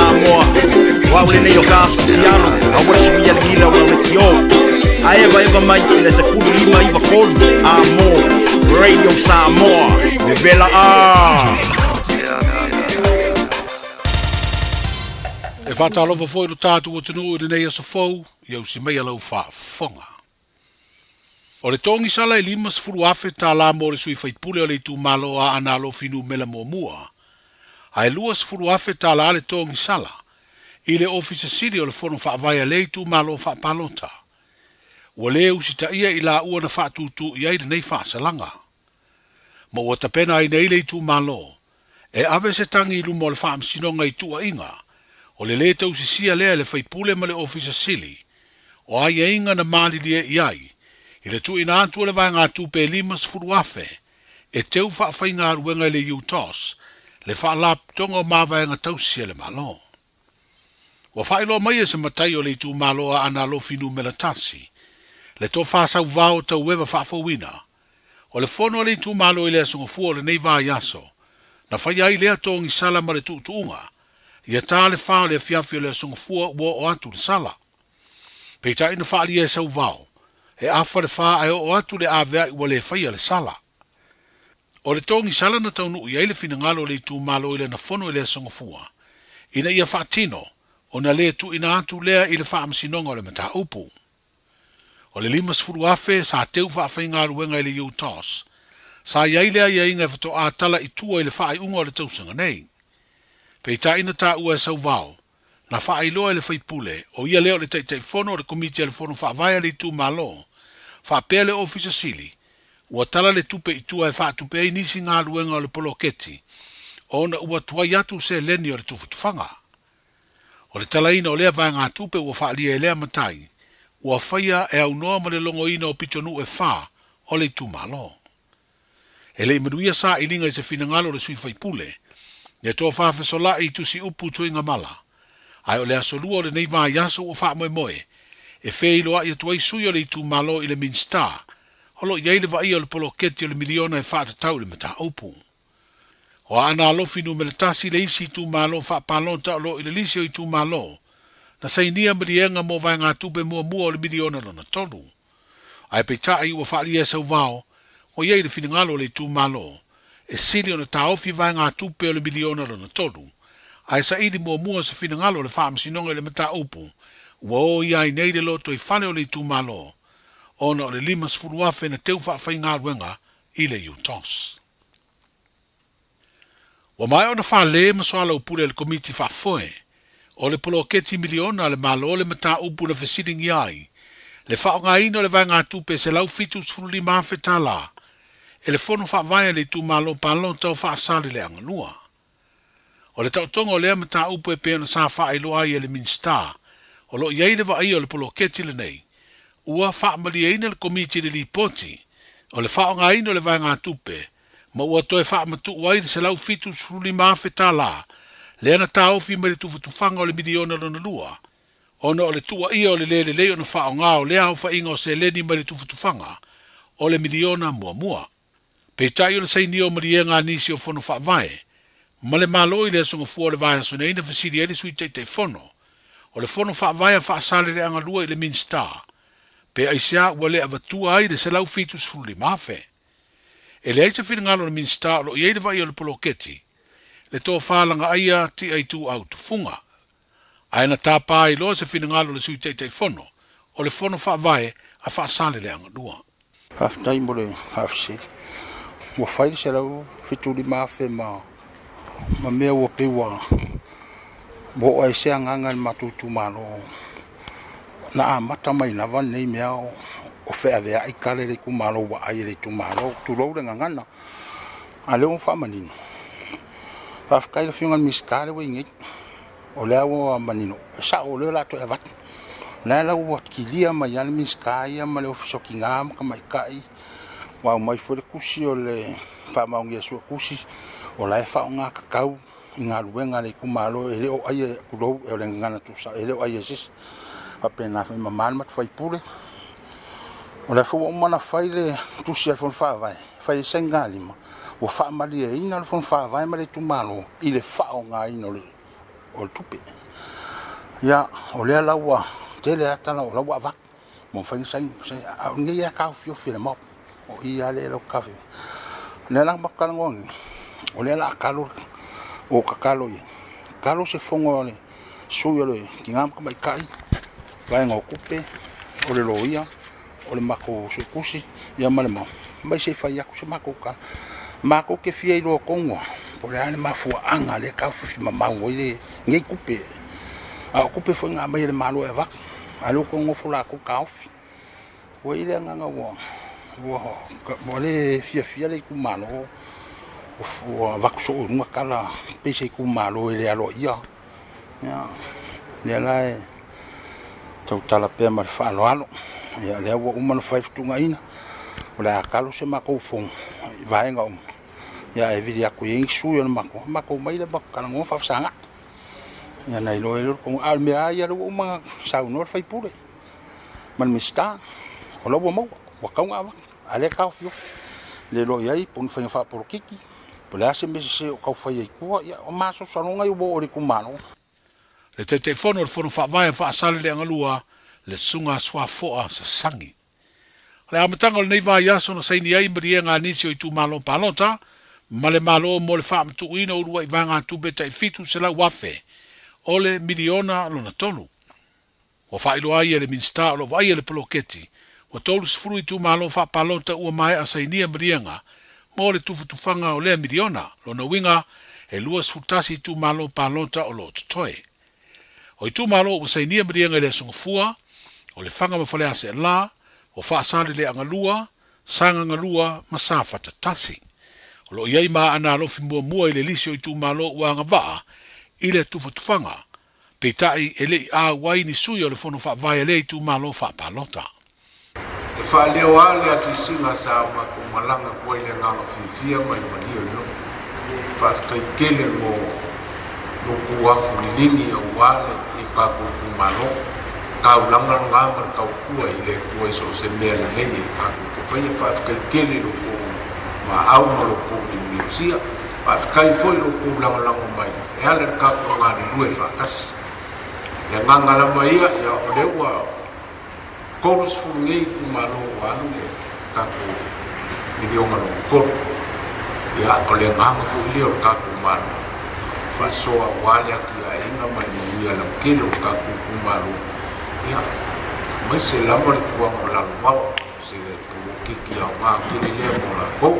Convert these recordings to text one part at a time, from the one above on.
Samoa. Wa ule nei o ka Tiano, a ua suia le gila ua le kio. A eva eva mai i le 1593 a mo Radio Samoa. Vevela a. E whātalofa foi lo tātou o tunu i lenei aso fou, i au si mei alau whaafonga. O le tongi sala e 50,000 tā la mo le sui whaipule o le itu malo a ana alofi nu mela mua. A e 20,000 tā la le tongi sala i le ofisa sili o le fono whaavaia le itu malo whaapalota. Ua le usita ia i la ua na whaatutu i ai le nei whaasalanga. Ma ua tapena ai nei le itu malo, e ave se tangi i luma o le whaamsinonga i tua inga, o le le tausisia lea le whaipule ma le ofisa sili, o ai e inga na maalilie i ai, i le tuina atu o le vaenga tupe 50,000, e teu whaawhainga aruenga i le UTOS, le whaalaptonga o mavaenga tausia le malo. Ua whaeloa mai e se matai o le itu malo a ana alofi nu melatasi, le tō whāsau vao tau ewa whaafawina, o le fono o le itu malo i le asongafua o le nei vā iaso, na whai ai lea tōngi sala ma le tuutuunga, ia tā le whā o le afiafi o le asongafua ua o atu le sala. Peitai na whaalia e sau vao, e awha le whā ai o atu le awea i ua le whaia le sala. O le tōngi sala na taunu i ai le finangalo le itu malo i le na fono i le asongafua, ina ia whaatino, o na le tu ina atu lea i le whaamasinonga o le mata upu. O le 50,000 sa teu whaawhainga aruenga i le UTOS, sa iai lea ia inga e whato a tala i tua i le whaaiunga o le tausanga nei. Peitai na tā ua e sau vao, na whaailoa i le whaipule, o ia leo le taitai fono o le komiti a le fono whaavaia le itu malo, whaapea le ofisa sili, ua tala le tupe i tua e whaatupe ai nisi ngā aruenga o le poloketi, o na ua tuai atu se leni o le tufutufanga. O le talaina o lea vaenga tupe ua whaalia e lea matai, ua whaia e au noa ma le longoina o pitonu e wha o le itu malo. E le imanuia sa ilinga i se finangalo le sui whaipule, ne tō whawhesola i tusi upu tuinga mala, ai o le asolua o le nei vā iaso ua wha moe moe, e wheiloa i atuai sui o le itu malo i le Minsta, holo i ai le vaia o le poloketi o le miliona e whaatatau le mata upu. O ana alofi nu meletasi le isi itu malo whaapalonta o lo i le lisi o itu malo, na sainia malienga mo vaenga tupe mua mua o le miliona lona tolu. Ai peitai ua whaalia e sau vao, o iai le finangalo o le itu malo, e sili o na taofi vaenga tupe o le miliona lona tolu. Ai sa ili mua mua se finangalo o le whaamasinonga i le mata upu, ua o iai nei le loto i whale o le itu malo, ona o le 50,000 na teu whaawhainga aruenga i le UTOS. Ua mai ona whale masoala upule le komiti whaafoe, o le poloketi miliona le malo le mata upu na whesilingi ai, le whaongaina o le vaenga tupe 175,000 tālā, e le fono whaavaia le itu malo palota o whaasali le angalua. O le tautonga o lea mata upu e pea na sa whaailoa ai e le Minsta, o lo iai le vaai o le poloketi le nei, ua whaamaliaina le komiti le lipoti, o le whaongaina o le vaenga tupe, ma ua toe whaamatu ai le 175,000 tālā, lea na tāofi mai le tufutufanga o le miliona lona lua, ona o le tua ia o le lele lei o na whaonga o lea au whainga o se leni mai le tufutufanga o le miliona mua mua. Peitai o le saini o marienga nisi o fono whaavae, ma le malo i le asongafua o le vaea sonei na whasili ai le sui taitai fono, o le fono whaavae a whaasale le angalua i le Minsta, pe aisea ua le avatua ai le 175,000. E le aisa whiringalo le Minsta o lo iei le vai o le poloketi, le tō whālanga aia ti ai tū au tufunga. Ai na tāpā i loa se whiringalo le sui taitai fono, o le fono whaavae a whaasale le angalua. Haftai mo le hafsiri. Ua whai le 175,000 ma mea ua pewa mo ai se anganga le matutu malo. Na a mata mai lava nei mea o whea ai kare le kumalo wa ai le tumalo tulou le ngangana. A leo whamanino. Whawhakai le whiunga miskare wa ingi. O lea ua manino. E sa o leo lato e vatu. Lea la ua kilia mai ale miskaia ma le ofiso ki ngā maka mai kai. Wa mai fo le kusi o le whamaungia sua kusi. O la e whao ngā kakau i ngā luenga le kumalo e leo ai e kulou e o le ngangana tusa. E leo ai e sisi. Whapena whai mamana matu whaipule. O le fua umana whai le tusi al fon whaavae. Whai le senga lima. Ua whaamalia ina le fon whaavae ma le tumalo i le whao ngā ina o o le tupe. Ia o lea la ua tele lava tala o la ua avatu mo mafai ona saini a o lenei lava taofiofi e le Maota o i lava lea e lau taofiofi. O lea la na matou talanoa nei, o lea o le a talo, ua ou tatalo i ai, talo se fono a le sui o le Tina ma Tamaitai, vaega o tupe, o le loia, o le matou suetusi ia ma le Maota, mai se i fai atu se matou tala. Matou te fia iloa tonu lava po o le a le mafuaaga lea e taofiofi mamau ai lenei tupe. A o tupe foi na aumai e le Malo e avatu, a o lea ua toe nofo latou taofi. Ua i ai le agaga ua le fiafia le itumalo, ua avatu soo i luga tala pei se itumalo e le aloaia. Ia, lea la e tautala pea ma le faaaloalo. Ia, lea ua uma ona fai le fetuunaiga, o le a talo se matou fono i vaega uma, ia ae vili atu i ai ni sui o le matou, matou omai lea matou talanoa faafesagai. Ia na iloa ai lea o le tonu. A o le mea lava ia lea ua uma ona saunoa le sui usufono ma le Minisita, o la ua maua, ua tatau ona avatu, a o lea e taofiofi. Le iloa i ai po o ni faiga faapolokiki, po o le a se mea sese o tau fai ai i tua, ia o masalosaloga ia ua oo i le itumalo. Le Taitaifono o le Fono Faavae a Faasaleleagalua, le Susuga Suafoa Sasagi. O le amataga o lenei vaiaso na saini ai maliega a nisi o itumalo palota ma le Malo mo le faamatuuina o uluai vaegatupe tai 700,000 o le miliona lona tolu. Ua faailoa ai e le Minisita o lo o vaaia le poloketi, ua 30 itumalo faapalota ua maea sainia maliega mo le tufatufaga o lea miliona, lona uiga e 21 itumalo palota o lo o totoe. O itumalo ua sainia maliega i le Aso Gafua, o Lefaga ma Faleaseela, o Faasaleleagalua, Sagagalua ma Safatatasi. O lo o i ai ma Aana Alofi muamua i le lisi o itumalo ua agavaa i le tufatufaga, peitai e le i auai ni sui o le Fono Faavae a lea itumalo faapalota. E faaleo lava le asiasiga sa matou malaga atu ai i le agaga fiafia ma le malie o le loto. Faafetai tele mo lo outou afu liligi aua le tatou itumalo. Taulaga lena ma le tautua i le Atua i so o se mea lelei e tatou te faia. Faafetai tele i lo outou maau ma lo outou miumiusia. Faafetai foi i lo outou lagolago mai e ala i le tatou galulue faatasi. Le agaga lava ia, ia o lea ua 30 nei itumalo ua alu le tatou miliona lona tolu. Ia, o le agaga foi lea o le tatou Malo, faasoa aua le atiaeina ma le manuia lautele o le tatou itumalo, ia, aemaise lava le fuaga o Lalovaoa, o se polokiki aoga tele lea mo latou.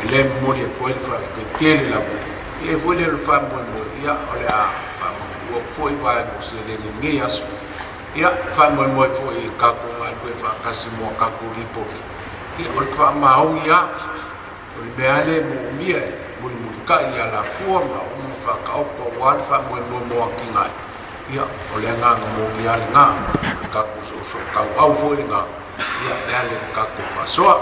O lea e momoli atu ai le faafetai tele lava. E i ai foi lea o le faamoemoe, ia, o le a faamatuu atu foi vaega o seleni i lenei aso. Ia, faamoemoe foi i tatou galulue faatasi mo a tatou lipoti. Ia, o le faamaoni lava, o le mea lava lea e moomia e mulimulitai i alafua ma uma faataoto aua le faamoemoe mo atinae. Ia, o le agaga moni lava lena, o le tatou soosoo tauau foi lena, ia, e ala i le tatou faasoa.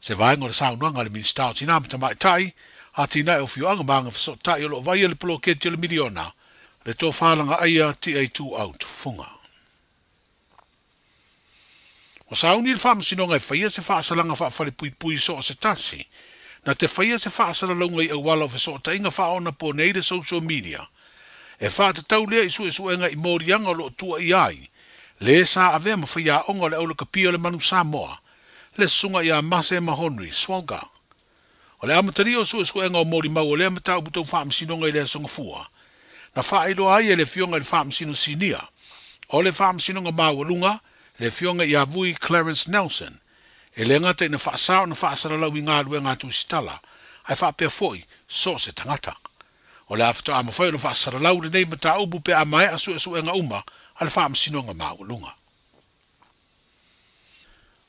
Se vaega o le saunoaga a le Minisita o Tina ma Tamaitai, Atinae o Afioaga ma Agafesootai o lo o vaaia le poloketi o le miliona, le Tofa Lagaaia Tia Ituau Tufuga. Ua sauni le Faamasinoga e faia se faasalaga faafalepuipui so o se tasi, na te faia se faasalalauga i auala o fesootaiga faaonaponei le social media, e faatatau lea i suesuega i moliaga o lo o tuuaia ai le sa avea ma faiaoga o le aulakapia o le Manu Samoa, le Susuga ia Mase Mahonri Swalga. O le amatalia o suesuega o molimau o lea mataupu tau faamasinoga i le Aso Gafua, na faailoa ai e le Afioga i le Faamasino Sinia o le Faamasinoga Maualuga, le Afioga ia Vui Clarence Nelson, e le gata ina faasao na faasalalau i galuega a tusitala, ae faapea foi so o se tagata. O le a faatoa mafai ona faasalalau lenei mataupu pe a maea suesuega uma a le Faamasinoga Maualuga.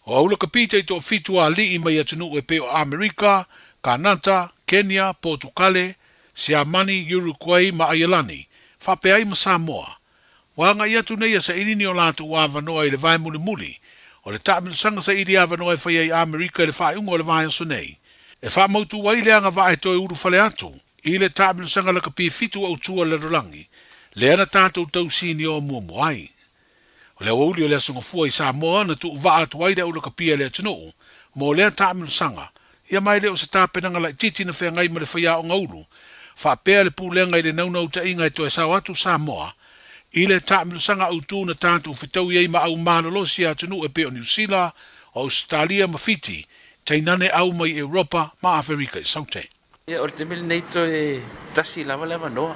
O aulakapi taitoafitu a alii mai atunuu e pei o Amerika, Kanata, Kenya, Potukale, Siamani, Uruguay ma Aielani, faapea ai ma Samoa, ua agai atu nei e saili ni o latou avanoa i le vae mulimuli o le taamilosaga saili avanoa e faia i Amerika i le faaiuga o le vaiaso nei, e faamautu ai le agavaa e toe ulufale atu i le taamilosaga lakapi fitu autu a le lalolagi, lea na tatou tausinioa muamua ai. O le aoauli o le Aso Gafua i Samoa na tuuvaa atu ai le aulakapia i le atunuu mo lea taamilosaga, ia ma e le o se tapenaga laitiiti na feagai ma le faiaoga ulu Faapea le pulega i le naunautaiga e toe sao atu Samoa i le taamilosaga autū na tatou fetaui ai ma au malolosi a atunuu e pei o Niusila, o Ausetalia ma Fiti, tainane au mai Europa ma Aferika i Saute. Ia, o le taimi lenei toe tasi lava le avanoa.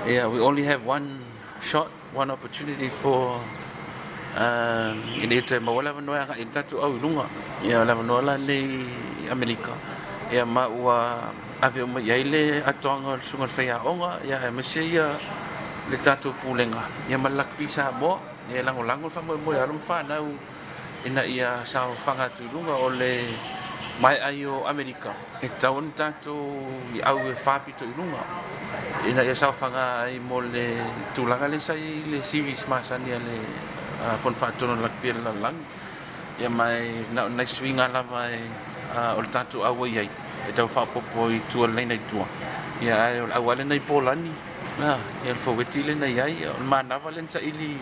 Yeah, we only have one shot, one opportunity for ina ia toe maua le avanoa e agai i le tatou au i luga. Ia, o le avanoa la lenei i Amerika. Ia, ma ua ave uma i ai le atoaga o le susuga i le faiaoga, ia, aemaise ia le tatou pulega, ia ma le Lakapi Samoa, ia e lagolago le faamoemoe o alo ma fanau ina ia saofaga atu i luga o le maea ai o Amerika, e tatau ona tatou i au e faapito i luga ina ia saofaga ai mo le tulaga lea sa i ai le series masani a le Fono Faatonu o le Lakapi a le Lalolagi. Ia ma e na o nai suiga lava e o le tatou au ai e tau faaopoopo i tua le laina i tua. Ia ae o le auala lena i Polani, ia le faueti lena i ai, o le manava lea na saili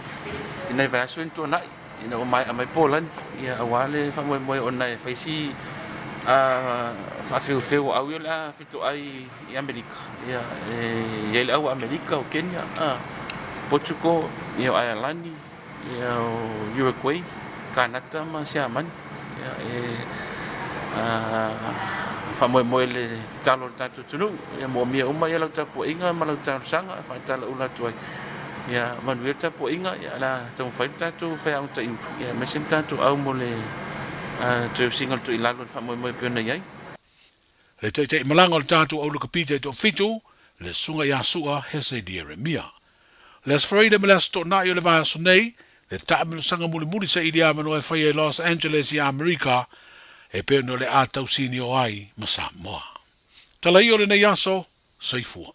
i nai vaiaso na tuanai ina ua maea mai Polani, ia aua le faamoemoe ona e fai si faafeufeu o au ia o le a fetoai i Amerika, ia e i ai le au a Amerika, o Kenya, Portugal, ia o Aelani, ia o Uruguay, Kanata ma Siamani. Ia e faamoemoe le tatalo a le tatou atunuu, ia moomia uma ia lau tapuaiga ma lau talosaga e faatalaula atu ai. Ia manuia le tapuaiga, ia o le a taumafai le tatou faiaoga taiulu, ia aemaise le tatou au mo le toe usiga o le toilalo i le faamoemoe e pei ona i ai. Le taitaimalaga o le tatou au lakapi taitoafitu, le susuga ia Su'a Hese Ieremia. Le Aso Faraile ma le Aso Toonai o le vaiaso nei, le taamilosaga mulimuli saili avanoa e faia i Los Angeles i Amerika, e pei ona o le a tausinio ai ma Samoa. Tala ia o lenei aso, soifua.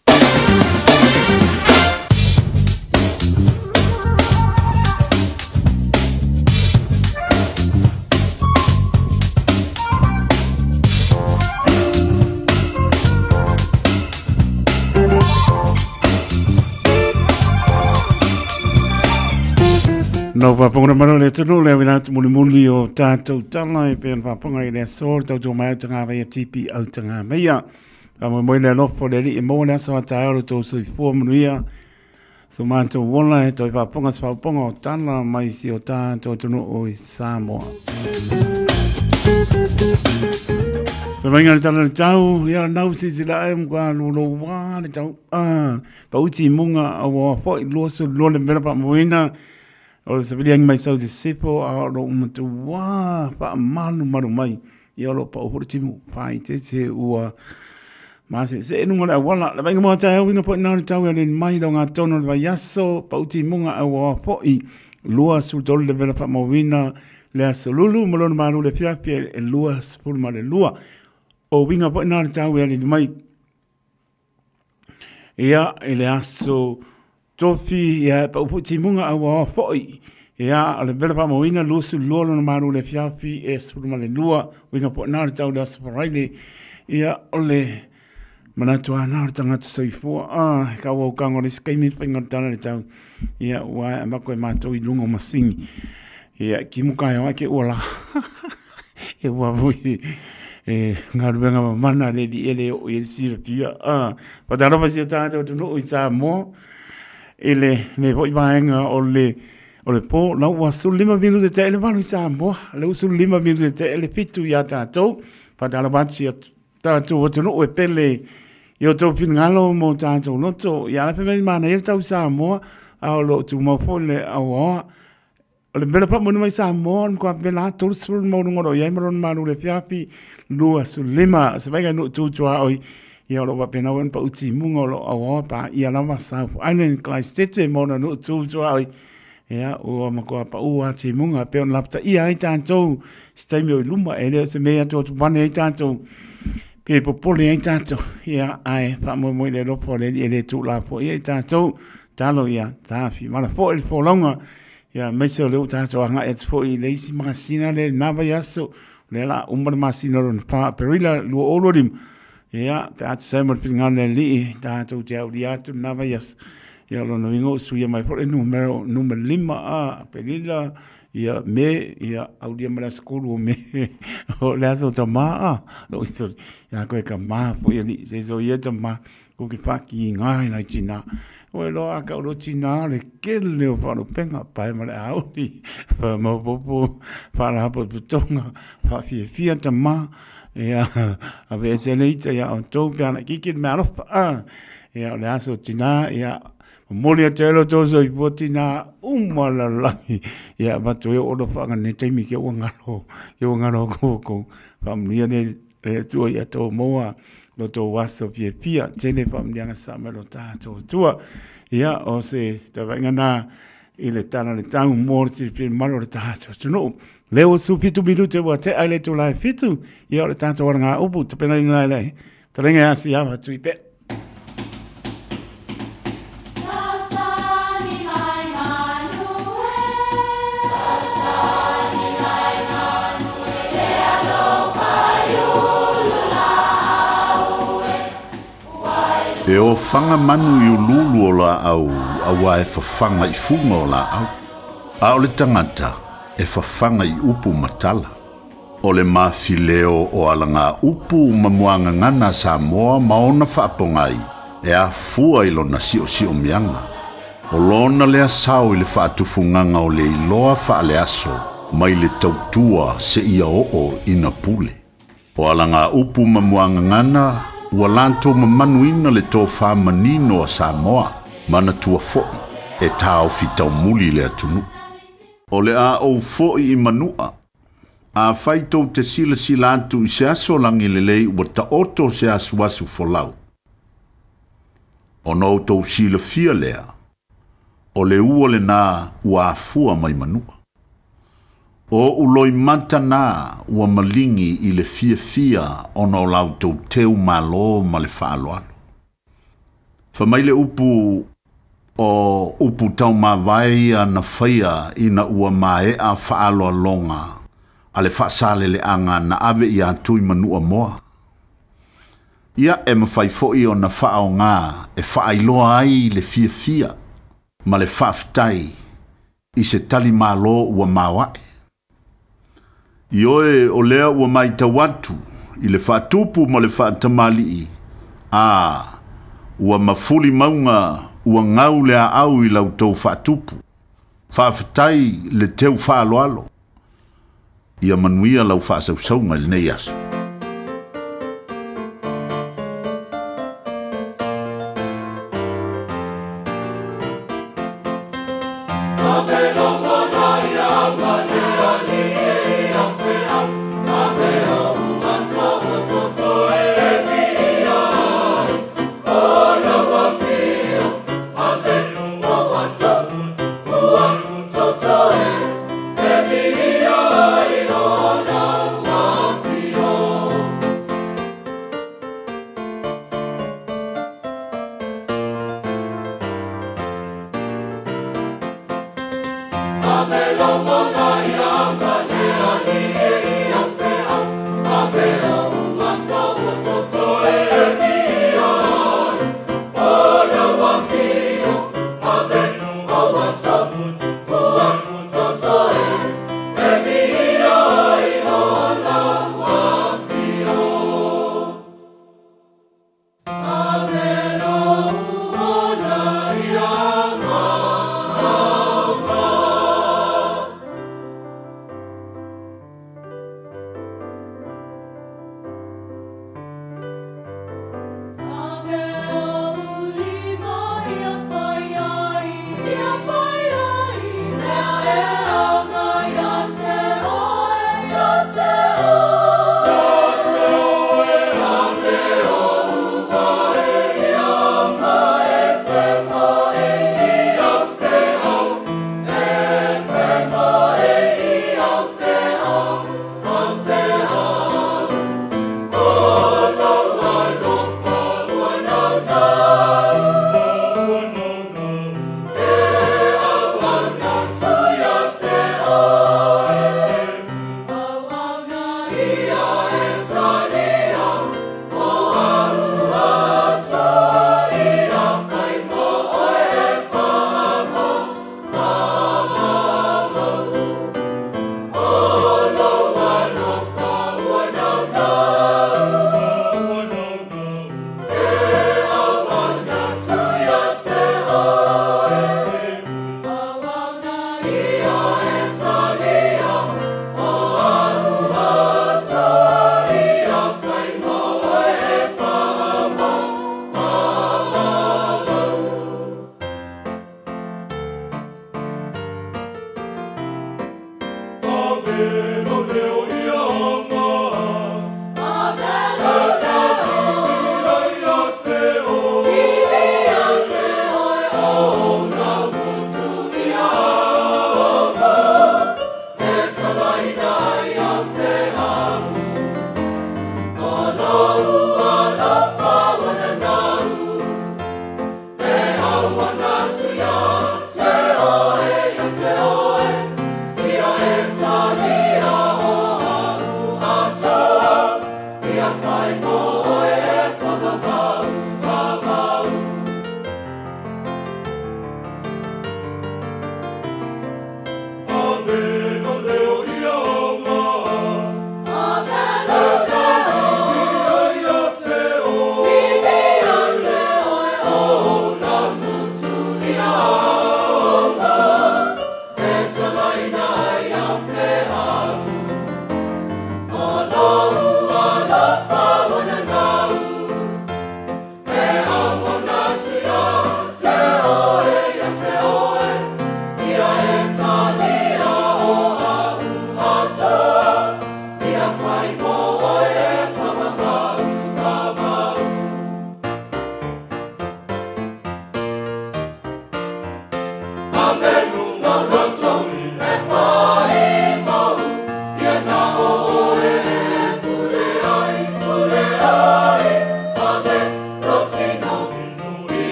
No faafofoga mai le atunuu le auina atu mulimuli o tatou tala e pei ona faafofoga i le aso le tautua mai autagavaia TP autagavaia. Faamoemoe le alofa o le Alii e maua le aso a taeao lo outou soifua manuia. So matou ola e toe faafofoga se faaopoopoga o tala mai si o tatou atunuu i Samoa. Fai le tala le tau, ia nau sisila e mga lolo wā le tau, pauti munga a wā foi 22 le mela paamoina, o le saviliagi mai sau sisifo, a o lo umatuā faamalumalu mai, ia o lo pau foi le timu, faaeteete ua ma se se nunga le auala, le vaaiga mo taeao uiga foi na le tau e aleni mai lau gatono le vaiaso, pauti munga a wā foi 23 le mela faamauina, le aso lulu ma lona malu le fiafi e 22. O uiga foi na le tau e aleni mai. Ia, e le aso tofi, ia, pau foi timuga a ua foi. Ia, o le vela faamauina, 22 lona malu le fiafi e 12, uiga foi na le tau le aso Faraile. Ia, o le manatu ana o le tagata soifua, ka ua ukaga o le isi taimi faiga o le tala le tau. Ia, ua amako e matou i luga o masini. Ia, kimu ka e ke ua la. E ua vui e galuega mamana le li ele o i le silafia. Faatalofa si o tatou atunuu i Samoa i le le foi vaega o le po lau ua 15 minute te le 8 i Samoa, le ua 15 minute te le 7 ia tatou. Faatalofa atu si o tatou atunuu e pele i o tou finagalo mo tatou loto. Ia ala fe mai mana ia tau Samoa, a o lo tumau foi le auaoa. O le mela faamoni mai Samoa, o le matua pela 30 maualuga o lo o i ai ma lona malu le fiafi 25. Se vaaiga nuu tutua oi, ia o lo o faapena ona pau timuga o lo o auaoa pa ia lava South Island Christchurch ma ona nuu tutua oi. Ia, ua matua pau a timuga pe ona lapataia ai tatou se taimi o i luma, e le o se mea atu atu vane ai tatou, pe popole ai tatou. Ia, ae faamoemoe i le alofa o le Alii e le tuulafoai ai tatou, talo ia tafi mala foi le folauga. Ia, aemaise o lea ua tatou agai atu foi i le isi masina le lena vaiaso, o lea la uma le masina o lona 4 Aperila 2025. Ia, pe a tusa ai ma le finagalo o le Alii, tatou te aulia atu lena vaiaso. Ia, o lona uiga ua suia mai foi le numera 5 a Aperila, Ia me ia aulia ma le aso 3 o Me o le aso tamā a lou ia koe ka ma foʻi alii se soia tamā kou ke faakiga i lai tinā ua iloa a kau lo tinā le kele o faalupega pae ma le auli faamaopoopo faalapotopotoga faafiafia tamā ia aveese le ita iā outou pe ana kiki le meaalofa a ia o le aso tinā ia momoli atu ai lo outou soifua tinā uma lalolagi ia avatu ai ou alofaaga i lenei taimi ke ua galo ke ua galo aku oukou faamanuia le le Atua ia outou maua lo outou aso fiafia tele faamanuiaga sa mai lo tatou Atua. Ia o se tauaiga na i le tala le tau mo le silafia mamalu o le tatou atunuu. Lea ua 17 minute ua tea i le itula e 7, ia o le tatou alagaupu tapenaina i le fetalaiga ia Siava Tuipea. E ofaga manu i uluulu o laau auā e fafaga i fuga o laau, a o le tagata e fafaga i upu ma tala. O le mafileo o alagaupu ma muagagana a Samoa ma ona faapogai e afua i lona siosiomiaga. O lona lea sao i le faatufugaga o le iloa faaleaso mai le tautua seia oo ina pule. O alagaupu ma muagagana ua latou mamanuina le tofā manino a Samoa manatua foʻi e taofi taumuli le atunuu. O le a ou foʻi i Manua, afai tou te silasila atu i se aso lagilelei ua taoto se asuasu folau. Ona outou silafia lea, o le ua lenā ua afua mai Manua. O oʻu loimata na ua maligi i le fiafia ona o la outou teu malo ma le faaaloalo. Fai mai le upu o upu taumavae ia na faia ina ua maea faaaloaloga a le faasaleleaga na ave iā Tui Manua Moa. Ia e mafai foʻi ona faaogā e faailoa ai le fiafia ma le faafetai i se tali malo ua maoaʻe. Ioe o lea ua matau atu i le faatupu ma le faatamalii, a ua mafuli mauga ua gau le aau i la outou faatupu. Faafetai le teu faaaloalo. Ia manuia lau faasausauga i lenei aso.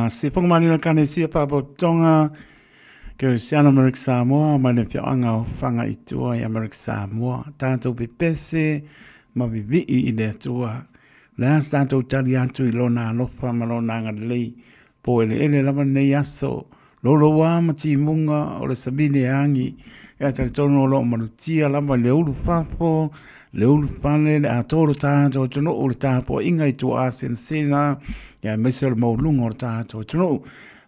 Se whangamani kane sia pāpotonga ke Siana Amerika Samoa mai le whiaanga o whanga i tua i Amerika Samoa. Tātou pepese ma vivi'i i le atua. Le asa tātou tali atu i lona alofa ma lona angalei. Po ele ele lava nei aso. Lolo wā ma timunga o le sabine angi. E atari tono o lo malutia lava le ulu fafo, le ulu fale, le atoro tātou tono o le tāpo inga i tua asensena. Ia mese o le maulunga o le tātou tono.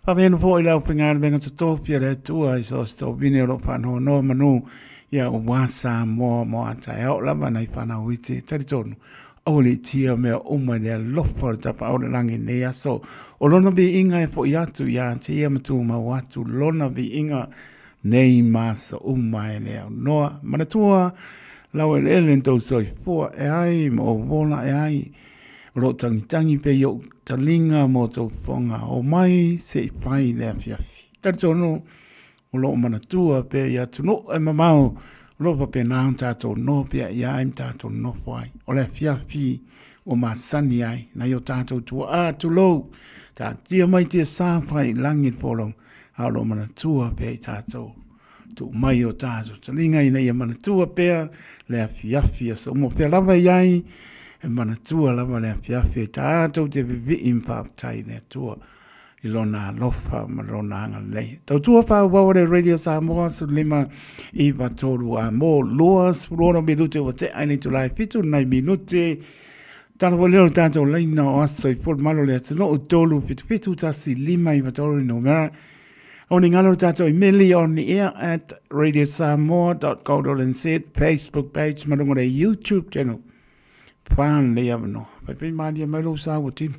Whawhenu fo i lau whinga venga totofia le atua i so sto vine o lo whanoa noa manu. Ia o wasa moa moa ata e o lava nei whanau i te tari tonu. Au le tia mea uma le alofa o le tapa o le langi nei aso. O lona vi inga e fo i atu ia te ia matu mau atu lona vi inga nei masa uma e leo noa. Manatua lau ele ele ntau soifua e ai ma o vola e ai. O lo tangi tangi pe i o talinga mo tau fonga o mai se i pai le afiafi. Tari tonu o lo manatua pe i atu no e mamau. O lo pape nā tātou no pia i ai tātou nofo ai. O le afiafi o masani ai. Nai o tātou tua a tulou. Tā tia mai tia sāpai langi polong. A lo manatua pe i tātou. Tu mai o tātou. Talinga ina ia manatua pea le afiafi asa. Umo pea lava i ai. E manatua lava le afiafi. Tātou te vivi mpaptai le atua. I lona alofa ma lona angalei. Tau tua whau wau le Radio Samoa su lima i watoru a mō loa sfurono minute o te aini tu lai fitu nai minute. Tala wa leo tātou leina o aso i pol malo le atu no o tolu fitu fitu tasi lima i watoru no mera. O ni ngalo tātou i meli on the air at radiosamoa.co.nz Facebook page marunga le YouTube channel. Whan le awano. Pai pai mānia mai lo sa o timu.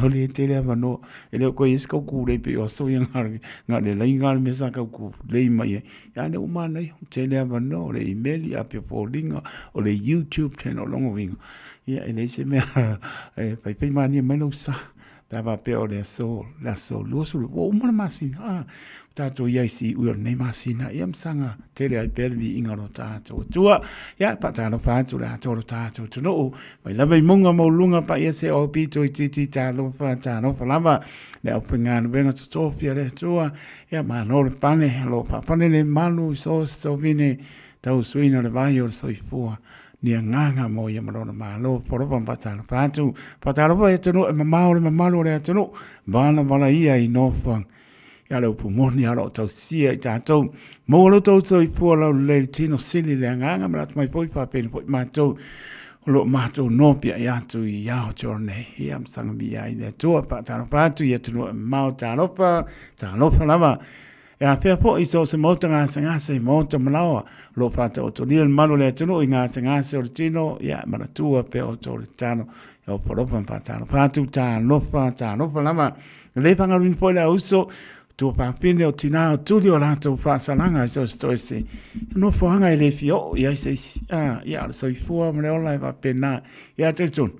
Au le tele awano. E leo koe esi kau kūrei pe o aso ia ngā le lai ngā le mesa kau kūrei mai e. Ia ne o mānei, o tele awano, o le email a pia pōlinga, o le YouTube channel longo winga. Ia e le se mea, pai pai mānia mai lo sa. Pā pē o le aso, le aso, luasu, o umana masina. Ah, tātou ia isi ui o nei masina, ia msanga tele ai pēr vi inga ro tātou tua. Ia, pa tālo whātu le atoro tātou tunoo. Mai lava i munga maulunga pa ia se o pito i titi tālo wha, tālo wha lava. Le au pingānu venga totofia le tua. Ia, māno le pane, lo whapane le malu i so so vine, tau suina le vai o le soifua. Ni agaga mo ia ma lona Malo. Polopa ma faatalofa atu. Faatalofa i atunuu e mamao le mamalu o le atunuu. Valavala ia i nofoaga. Ia le upu moni a o loo tausia i tatou. Maua lo outou soifua laulelei i le tino sili le agaga ma le atamai foi faapena foi matou o loo matou nopiai atu i Aotearoa nei. Ia ma saga viia ai le Atua. Faatalofa atu i atunuu e mamao. Talofa, talofa lava. E afea foi so o se maota gasegase i maota malaoa, o lo o faataotolia le malu o le atunuu i gasegase o le tino, ia e manatua pea outou le tatalo, e ofalofa ma faatalofa atu, talofa, talofa lava. E le faagaluina foi le auso, tuafafine o tinā o tuli o latou faasalaga i so o se toese, nofoaga e le fia oo i ai se isi. Ah, ia, o le soifua ma le ola e faapena. Ia, talitonu,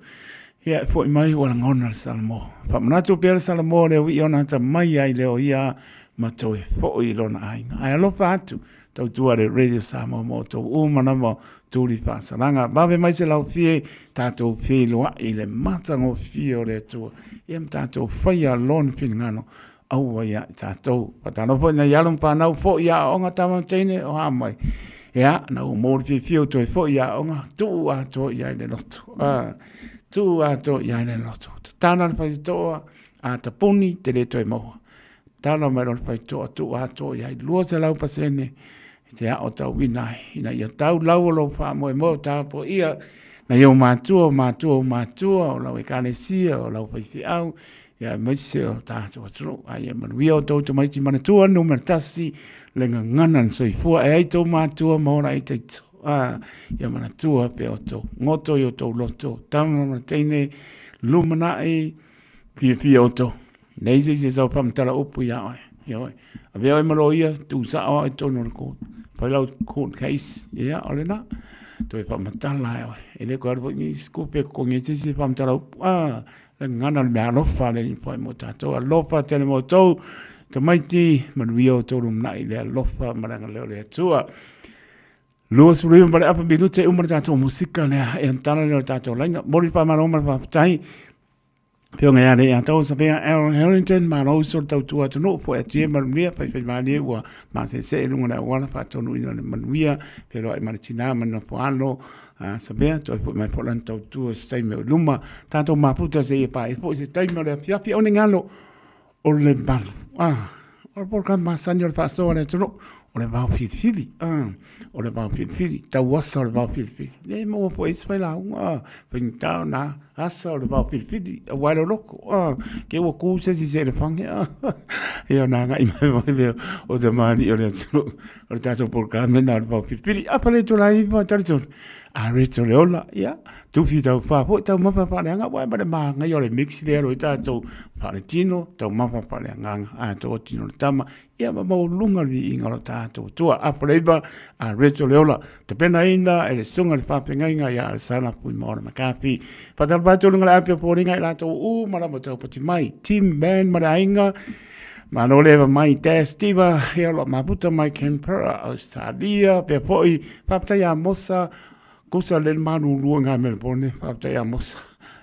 ia e foi mai ua lagona le Salamo. Faamanatu pea le Salamo le uii ona ata mai ai leo ia ma toe foi i lona aiga. Ae alofa atu, tautua le Radio Samoa mo outou uma lava tuli faasalaga. Vave mai se laufie, tatou feiloai i le matagofie o le Atua. Ia ma tatou faia lona finagalo aua ia i tatou. Faatalofa i nai alo ma fanau foi i aoaoga tama ma teine o a mai. Ia, na ua maua le fiafia o toe foi i aoaoga, tuu atoa i ai le loto. Tuu atoa i ai le loto. Tatala le faitotoa, a tapuni, te le toe maua. Tala mai loa le faitotoa, tuu atoa i ai 200% i te aotauina ai, ina ia tau lau o lou faamoemoe o tapuaia nai ou matua, o matua o matua, o lau ekalesia, o lau faifeau, ia aemaise o tatou atunuu. A ia manuia outou tamaiti manatua numera tasi, le gagana na soifua e ai tou matua ma ora ai taito. Ia manatua pea outou goto i outou loto, tama ma teine, lumanai, fiafia outou. Nei se isi e sau faamatala upu iā oe. Ioe. Avea oe ma loia, tuu sao au i totonu o le court. Fai lau court case, ia, o lena. Toe faamatala e oe. E le koe alu foi ni isi kupe kokogi ai se isi e faamatala upu. Ah, le gagana o le mea alofa a le Alii foi mo tatou. Alofa tele mo outou, tamaiti, manuia outou lumanai i le alofa ma le agalelei o le Atua. 29 ma le apa minute e uma le tatou musika lea e antala lea o le tatou laina. Momoli le faamalo ma le faafetai. Afioga ia Alii Atau Savea Aaron Harrington, malo uso le tautua atunuu, foe atu ia manuia, faifai malie ua maseese i luga o le auala, faatonuina le manuia, feiloai ma le tina ma le nofo alo, Savea, toe foi mai foi lana tautua i se taimi o i luma, tatou mafuta seia paia foi se taimi o le afiafi, o ni galo o le malu. O le polokalame masani o le faasoa a le atunuu, o le vao filifili, o le vao filifili, tau asa o le vao filifili. Le maua foi ai se failauga, faigata ona asa o le vao filifili, aua e loloko, ke ua ku se isi se elefaga, ia ona agai mai foi lea o tamalii o le atunuu, o le tatou polokalame lena o le vao filifili. Apa le itula iva, talitonu, a Rachel le ola, ia, tufi taufa foi taumafa faaleagaga, aua e ma le manaia o le mix lea alo ai tatou faaletino, taumafa faaleagaga, atoa tino le tama, ia ma maualuluga le viiga o lo tatou Atua. Apo le iva, a Rachel le ola, tapenaina e le susuga i le faafeagaiga ia Alesana Fuimaono McCarthy. Faatalofa atu i luga o le api o foliga i latou uma lava taupati mai, Tim Band ma le aiga, Malo le eva mai Daz Diva, ia o lo mafuta mai Canberra, Australia, pea foi, faafetai ia Mosa, kusa le malulu ngā Melbourne, faafetai ia Mosa.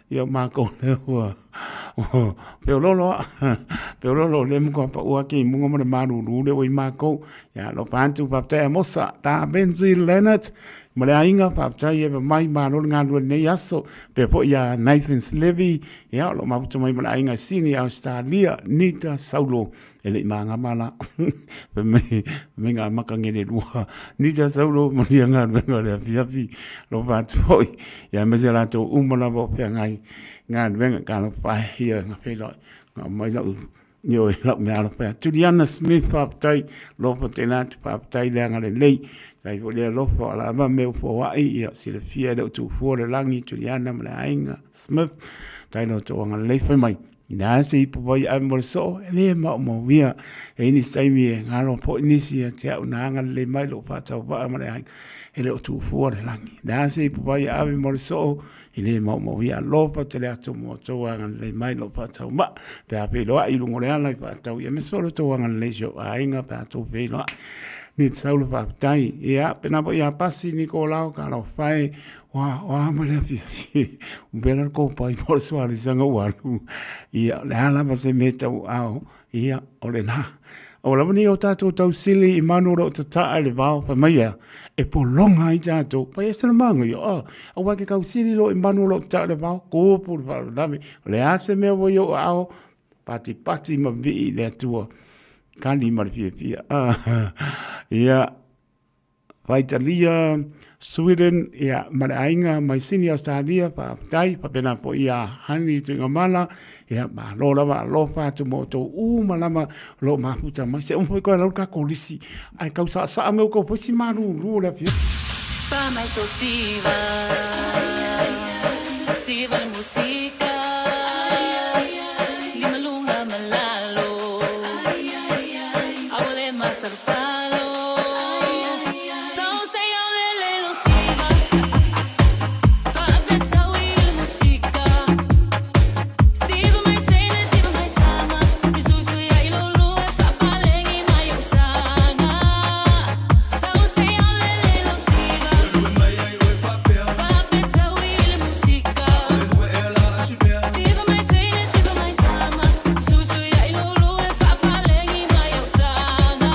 Ia mākou le ua, peololo a, peololo le mkua pa ua ke munga mo le malulu le ua i mākou. Ia lo pāntu, faafetai ia Mosa, tā Benji Leonard, ma le aiga, faafetai eva mai, malo le galulue lenei aso, pea foi ia Nathan Levy, Ia, o lo o mafuta mai ma le aiga i Sini, Ausetalia, Nita, Saulo, e le i magama la. Fai mai, mai ngā maka ngere rua. Nita, Saulo, manuia galuega o le afiafi, alofa atu foi. Ia, aemaise latou uma lava o feagai galuega, talofa e, ia, ngā whenua, ngā mai lau, Ioe, lau mea alofa ia. Juliana Smith, faafetai, alofa tele atu, faafetai le agalelei. Faafetai foi le alofa o lava mea ua foai, ia silafia e le o tuufua le lagi, Juliana ma le aiga Smith. Faafetai lo outou agalelei, fai mai. Le a se ipu vai ave mo le soo, e le maumauia. E i ai nisi taimi e galo foi nisi ia te au na agalelei mai lou faatauvaa ma le aiga, e le o tuufua le lagi. Le a se ipu vai ave mo le soo, E le maumauia alofa tele atu mo outou agalelei mai lou faataumaa pe a feiloai i luga o le ala i faatau ia aemaise foi lo outou agalelei i si ou aiga pe a outou feiloai. Ni te sau le faafetai. Ia, pena foi ia Pasi Nikolao talofa e, oa, oa ma le afiafi. Umpela le kopai mo le sualisaga ua alu. Ia, o le a lava se mea tauaao, ia, o lena. O lava nei o tātou tausili i manu o tata'a le vao fa mai ia e polonga ai tātou. Pai e se manga ia. Oh, aua ke kausili lo i manu o tata'a le vao ko pu le faalavelave. O le a se mea ua i o ao pati pati ma vi'i le Atua. Kani ma le fiafia. Ia Faitalia, Sweden, ia ma le aiga mai Sini Australia, faafetai, faapena fo'i ia Hani Tuigamala, ia malo lava alofa atu mo outou uma lava o loo mafuta mai. Se uma foi koe lau le takou lisi, ae tau saasaa mai outou foi si malūlū o le afiafi. Pa mai so siva, siva le musika, lima lunga malalo, awale masalosalo. So say olele lo siva, fa'afetaui le musika, siva mai teine, siva mai tama, isuisu ia i lolu e fa'apalegi mai o taga. So say olele lo siva, fa'afetaui le musika, siva mai teine, siva mai tama, isuisu ia i lolu e fa'apalegi mai o taga.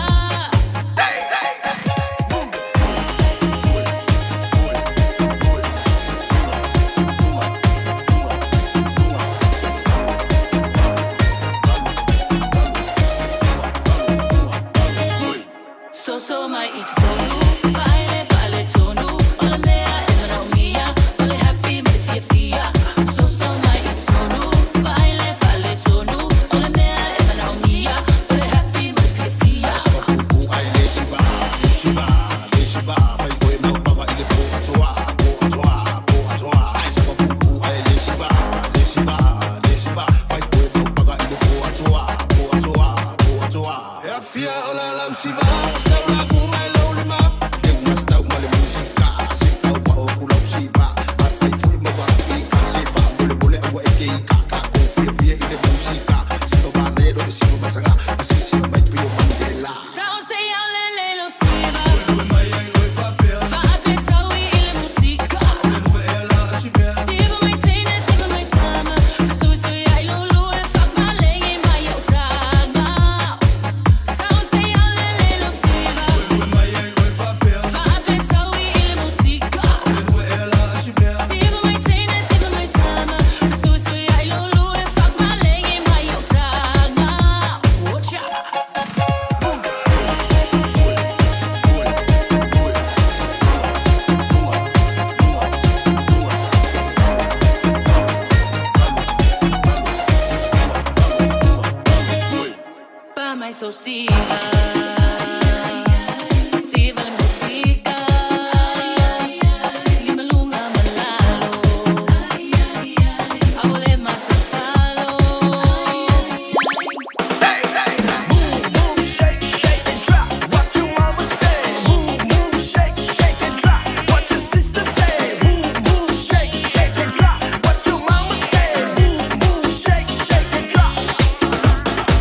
So so mai i tolu, fa'aele fa'ale tonu, o le mea e manaomia, o le happy ma le fiafia. So so mai i tolu, fa'aele fa'ale tonu, o le mea e manaomia, o le happy ma le fiafia. So say olele lo siva, fa'afetaui i le musika, siva mai teine, siva mai tama, fesuisui ia i lolu e fa'apalegi mai o taga. So say olele lo siva, fa'afetaui i le musika, siva mai teine, siva mai tama, fesuisui ia i lolu e fa'apalegi mai o taga. Watch out. Pa mai so siva, siva le musika, lima lunga malalo, awale masalosalo. Move, shake, shake and drop. What your mama say? Move, move, shake, shake and drop. What your sister say? Move, move, shake, shake and drop. What your mama say? Move, move, shake, shake and drop.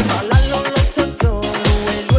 Falalo lo toto, lue lue.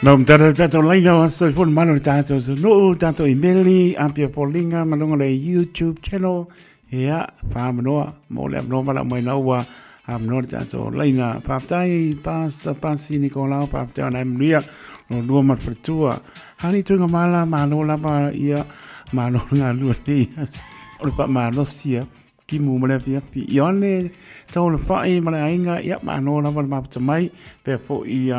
No mtara tātou laina o aso i fona malo le tātou so nuu tātou imeli apia polinga malunga le YouTube channel ia whamanoa mo le amnoa mala mai naua amnoa le tātou laina pāptai Pastor Pasi Nikolao pāptai ona emnuia no lua matfratua hani tuinga mala malo lava ia malo ngā lua nei o le pa malosia ki mu male pia pi i one tau le whai male ainga ia malo lava le maputa mai pea po i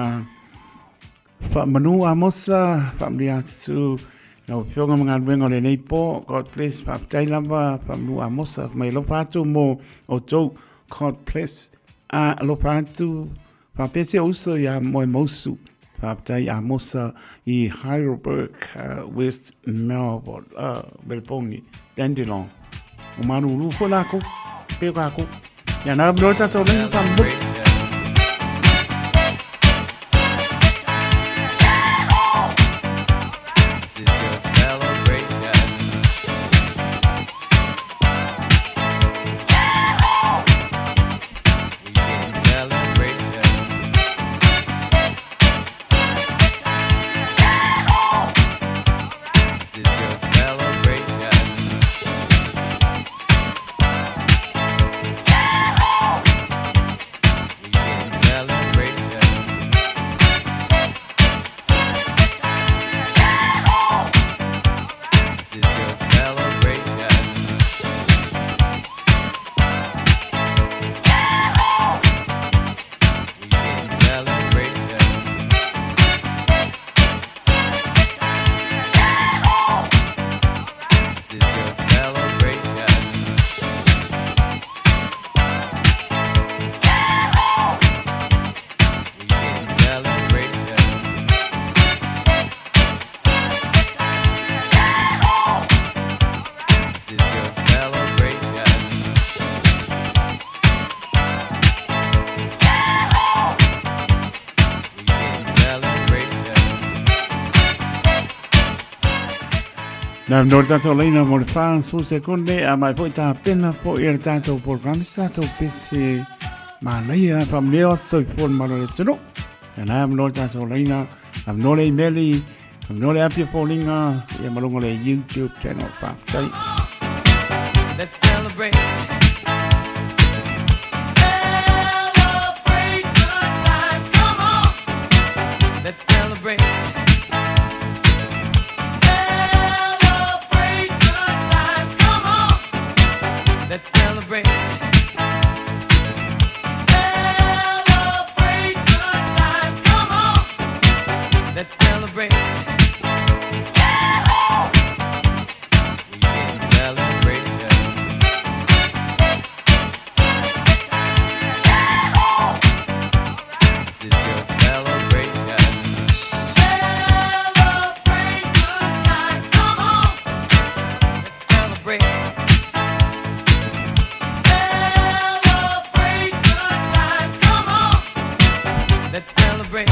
Wha manu a mosa, wha manu atu nau whionga mga luenga le nei po, God bless, wha ptai lava, wha manu a mosa, mai lopa atu mo o tau, God bless, a lopa atu, wha pese uso ia moe mosu, wha ptai a mosa i Heidelberg, West Melbourne, Melbourne, Dandenong. O manu ulu fo lako, peo kako, ia nā mlo tātou lenga wha mbu. Nā no tātou leina mo le whāns pū sekunde a mai po i tā pena po i le tātou programi tātou pese māleia pamleo soi fōn malo le tunu. Nā no tātou leina am no le imeli am no le apia pōlinga ia malunga le YouTube channel pāwhtai. Let's celebrate. Celebrate good times, come on. Let's celebrate. Let's celebrate. Celebrate good times, come on. Let's celebrate. We can celebration. This is your celebration. Celebrate good times, come on. Let's celebrate. Let's celebrate.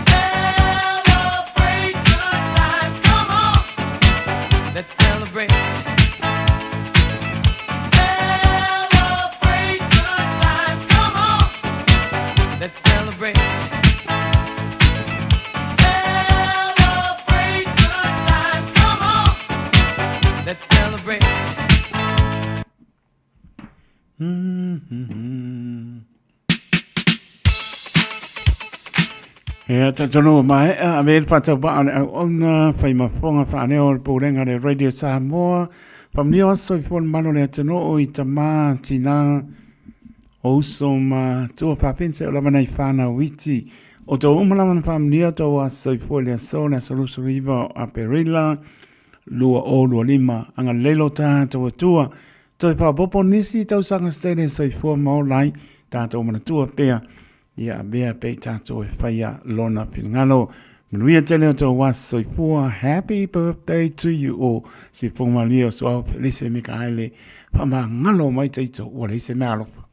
Celebrate good times, come on. Let's celebrate. Celebrate good times, come on. Let's celebrate. Celebrate good times, come on. Let's celebrate. Mm-hmm. Ea tātono mai a me pata ba ale au ona whai mafonga whaaneo o le pōrenga le Radio Samoa. Whamnio aso i fōna malo le atono o i tamā tina o uso ma tua whapense o lama nei whānau witi. O tō umalama na whamnio tō aso i fō le aso le aso lusu riva o Aperila lua o lua lima. Anga lelo tātou atua. Toi whapopo nisi tau sanga stele so i fō maolai tātou mana tua pea. Ia mea pe tātou e whaia lona pingalo. Manuia tele o tō waso i pua. Happy birthday to you all. Si whonga o suau Felice Mikaele. Whama ngalo mai teito ua leise mea alofa.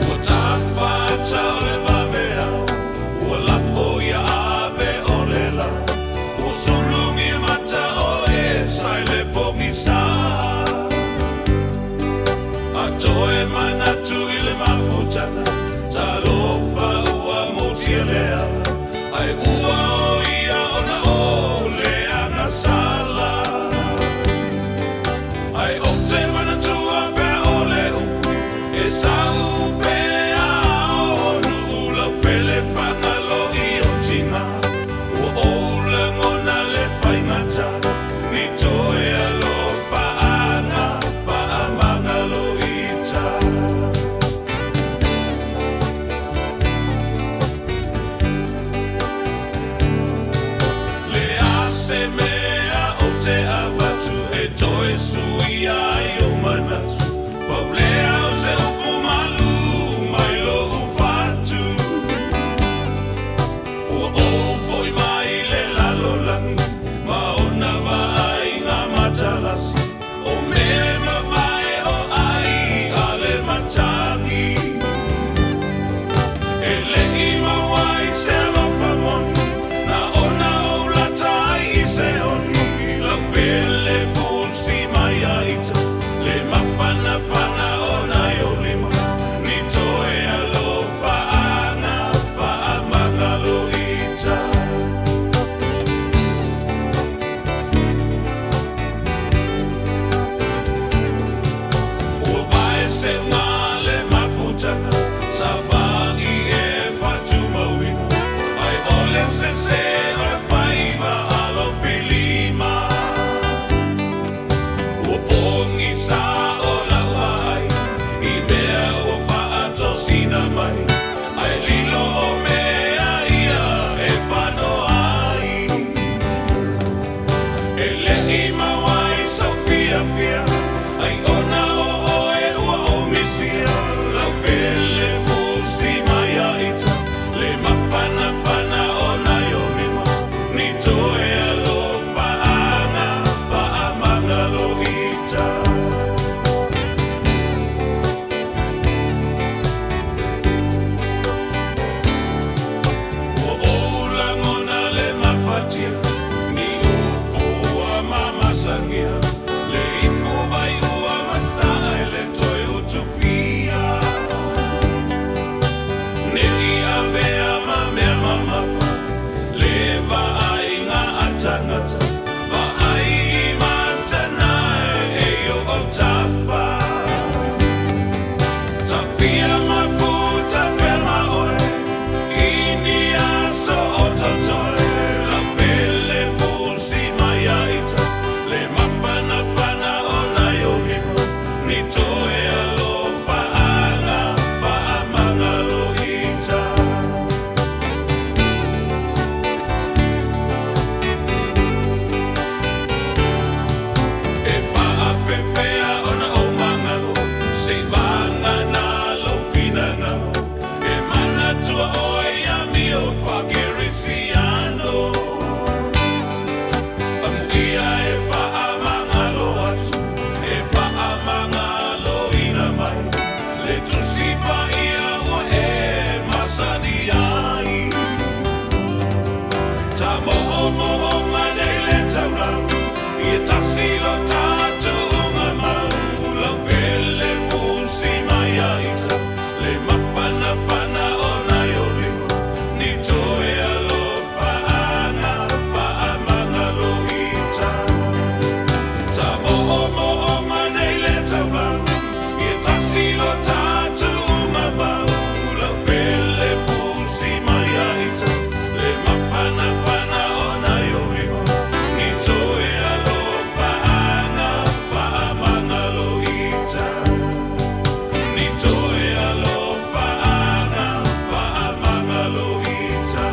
Ua Savagi e fatumauina ai o le sese o le faiva alofilima. Ua pogisa o lau vaai i mea ua faatosina mai, ae lilo o mea ia e fanoa ai. E leʻi maua ai sau fiafia, ai ona o oe ua ou misia. Lau pele fusi mai ia ita, le mafanafana o nai o lima. Ni toe alofaaga faamagalo ita. Ua ou lagona le mafatia, ni upu ua mamasagia, le ipu vai ua masae le toe utufia. Neʻi avea ma mea mamafa, le vaaiga a tagata, vaai i matanae e i ou autafa. Tafia mafuta pea ma oe, i ni aso o totoe. Lau pele fusi mai ia ita, le mafanafana o nai o lima. Ni toe alofaaga faamagalo ita. E faapefea ona ou magalo, sei vagana lou finagalo. E manatua oe ia mio faakerisiano. Amuia e faamagalo atu, e faamagaloina mai, le tusi paia ua e masani ai. Tamo'omo'oga nei le taulaga, ia tasi lo tatuuga mau. Lau pele fusi mai ia ita, le mafanafana o nai o lima. Ni toe alofaaga faamagalo ita. Tamo'omo'oga nei le taulaga, ia tasi lo tatuuga mau. Lau pele fusi mai ia ita, le mafanafana o nai o lima. Ni toe alofaaga faamagalo ita. Ni toe alofaaga faamagalo ita.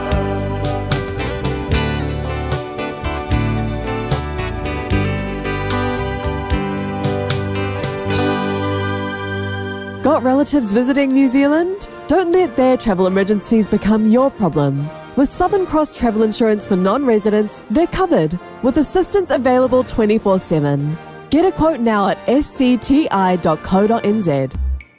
Got relatives visiting New Zealand? Don't let their travel emergencies become your problem. With Southern Cross Travel Insurance for non-residents, they're covered, with assistance available 24/7. Get a quote now at scti.co.nz.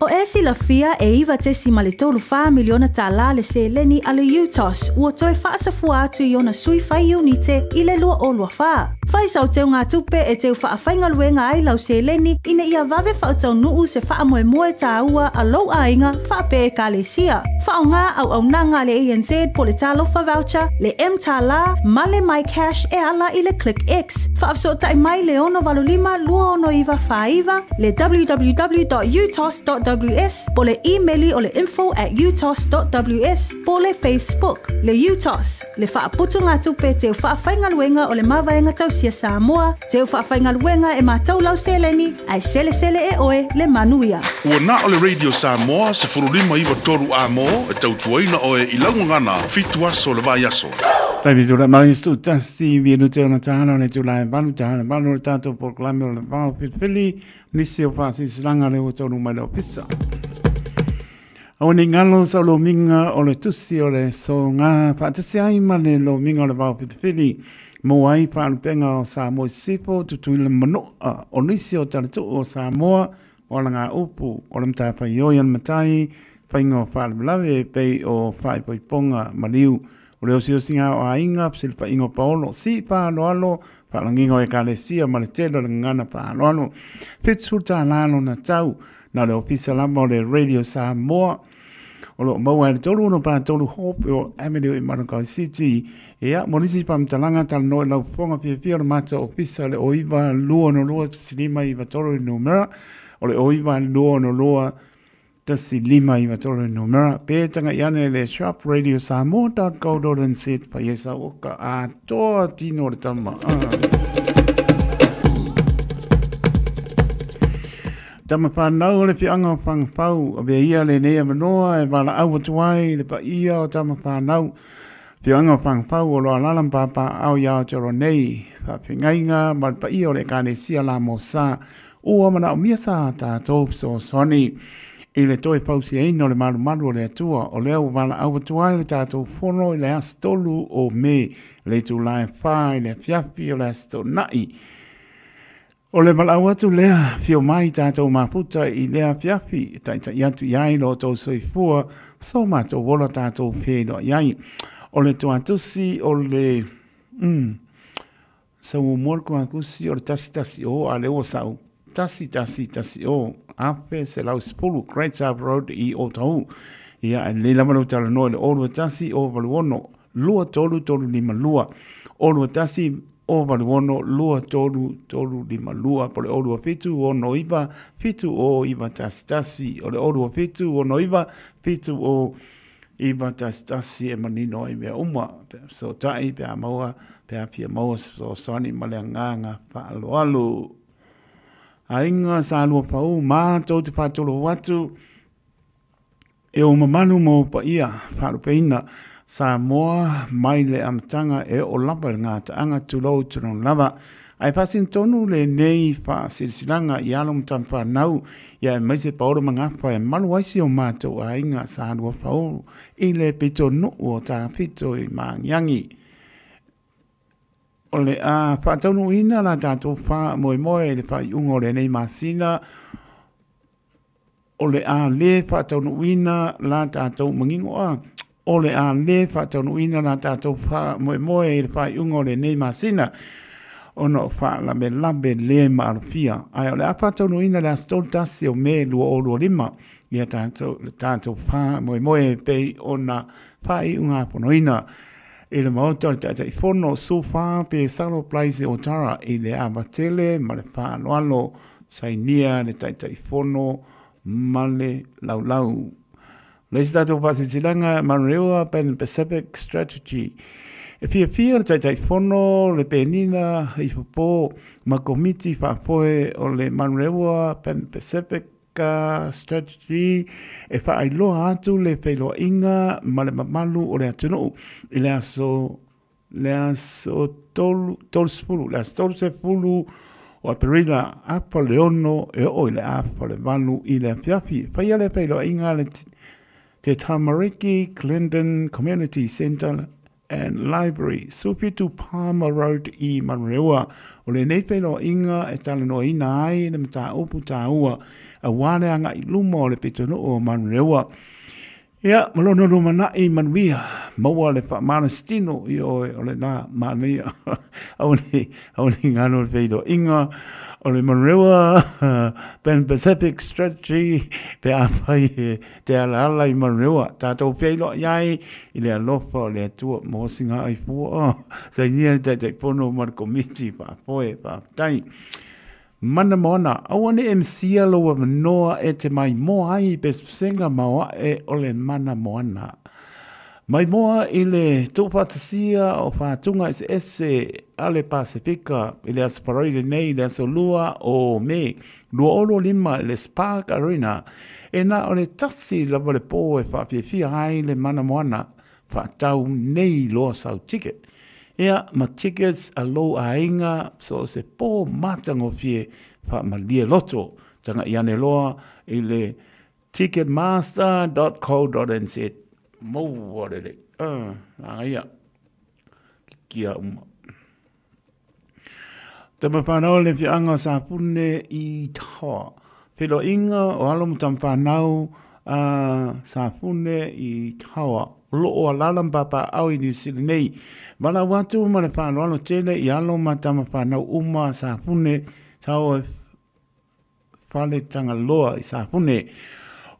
O e silafia e iva tesi ma le tolu wha miliona tālā le seleni a le UTOS ua toe whaasafua atu i ona sui whai unite i le lua o lua wha. Whai sau teu ngā tupe e teu whaawhaingaluenga ai lau seleni ina ia vave whautau se whaamoemoe tāua a lou ainga whaape e kalesia. Whaonga au au nanga le ANZ po le talofa voucher, le M tālā, ma le My Cash e ala i le Click X. Whaafsootai mai le ono valu lima lua ono iwa whaaiva, le www.utos.ws po le emaili o le info@utos.ws po le Facebook. Le UTOS, le whaaputu ngā tupe teu whaawhaingaluenga o le mavaenga tausia Samoa, teu whaawhaingaluenga e mātau lau seleni, ai selesele e oe le manuia. Ua na o le Radio Samoa, se furulima iwa toru a mō, e tautuaina oe i laugagana, fitu aso le vai aso. Taimi tula mai stu tasi vi nu te ona tāna le tula e valu tāna valu le tātou polokalame o le vao filifili nisi o whaasisilanga le o tonu mai le ofisa. Au ni ngalo sa lo minga o le tusi o le so ngā whaatasi ai ma le lo minga o le vao filifili mō ai whaalupenga o Samoa Sifo tutuila manoa o nisi o talatu o Samoa o la ngā upu o le mtāwhai oi ana matai whainga o whaalawelawe pei o whaipoiponga maliu o le osiosinga o ainga psilpainga o paolo si whaaloalo whaalanginga o ekalesia ma le tele o le ngana whaaloalo whitsu tālalo na tau na le ofisa lama o le Radio Samoa o lo maua e tolu no pa tolu hope o Avenue i Manukau City. Ia, mo nisi pamtalanga talanoa i lau fofoga fiafia o le matou ofisa le o 92 no lua silima iva tolu i numera o le o 92 no lua 1593 le numera. Pe taga'i ane i le shop radiosamoa.co.nz fai ai sau oka atoa tino o le tama. Tama whānau o le whianga o Whangapau, a vea ia lenei avanoa e valaau atu ai i le paia o tama whānau. Whianga o Whangapau o lo alala mpapa au i Aotearoa nei, whawhingaiga ma le paia o le Ekalesia la Mosa, ua manaomia sa tātou fesoasoani i le toe fausiaina o le malumalu o le Atua, o lea ua valaau atu ai le tātou fono i le aso 3 o Me, le itula e 4 i le afiafi o le aso Toonai. O le valaau atu lea, fio mai tātou mafuta i lea afiafi, e ta'ita'i atu i ai lo outou soifua, so matou ola tātou feiloai ai. O le tuatusi o le sau muamua le tuatusi o le 1 1 o, a lea ua sau 1 1 1 o, 1110 Great South Road i Otahuhu. Ia, e lelei lava lou talanoa i le 0 21 0 86 2 3 3 5 2, 0 21 0 86 2 3 3 5 2, po o le 0 27 6 9 7 0 9 1 1, o le 0 27 6 9 7 0 9 1 1 e manino ai mea uma. Fesootai pe a maua, pe a fia maua se fesoasoani ma le agaga faaaloalo. Aiga sa lua pau matou te faatolou atu e o mamalu ma o paia faalupeina Samoa mai le amataga e oo lava i le gataaga tulou tulou lava. Ae faasinotonu lenei faasilasilaga i alo ma tamafanau ia aemaise paolo ma gafa e malu ai si o matou aiga sa lua pau i le pitonuu o Tafito i Magiagi. O le a faataunuuina la tatou faamoemoe i le faaiuga o lenei masina, o le a lē faataunuuina la tatou manino a o le a lē faataunuuina la tatou faamoemoe i le faaiuga o lenei masina ona o faalavelave lē maalofia, ae o le a faataunuuina le aso 31 o Me 2025 ia tatou le tatou faamoemoe e pei ona faaiugafonoina i le maota o le Taitaifono Sufa pe Salo Blaise Otara i le ava tele ma le faaaloalo. Sainia le Taitaifono ma le laulau. Le isi tatou faasilasilaga, Manurewa Pan Pacific Strategy. E fiafia le Taitaifono le Penina Ifopo ma Komiti Faafoe o le Manurewa Pan Pacific Strategy e faailoa atu le feiloaiga ma le mamalu o le atunuu i le aso 30, le aso 30 o Aperila 5:30 e oo i le 7:30 i le afiafi. Faia le feiloaiga le te Tamariki Glendon Community Centre and Library, 17 Palmer Road i Manurewa. O lenei feiloaiga e talanoaina ai le mataupu tāua auā le aga'i luma o le pitonuu o Manurewa. Ia, ma lona lumanai manuia, maua le faamalositino i oe o lena manaia. Aua nei, aua nei galo le feiloaiga o le Manurewa Pan Pacific Strategy pe afai e te alaala i Manurewa. Tatou feiloai ai i le alofa o le Atua mo singa ai fua. Sainia le Taitaifono ma le Komiti Faafoe. Faafetai. Mana moana, aua ne i misia lou avanoa e te maimoa ai i pesepesega maoae o le mana moana. Maimoa i le tuufaatasia o fatuga eseese a le Pasefika i le Aso Faraile lenei i le aso 2 o Me 2025 i le Spark Arena, e na o le tasi lava le pō e faafiafia ai le mana moana, faatau nei loa sau ticket. Ia, ma tickets a lou aiga so o se pō matagofie faamalie loto. Taga'i ane loa i le ticketmaster.co.nz. Maua lelei. Lagaia. Kia uma. Tama whānau le whianga o Sāpune i Tahoa. Feiloaiga o alo ma tama whānau a Sāpune i Tahoa. O loo alaala ma papaau i New Zealand nei. Valaau atu ma le faaaloalo tele i alo ma tama whānau uma a Sāpune Tahoa fale Tagaloa i Sāpune.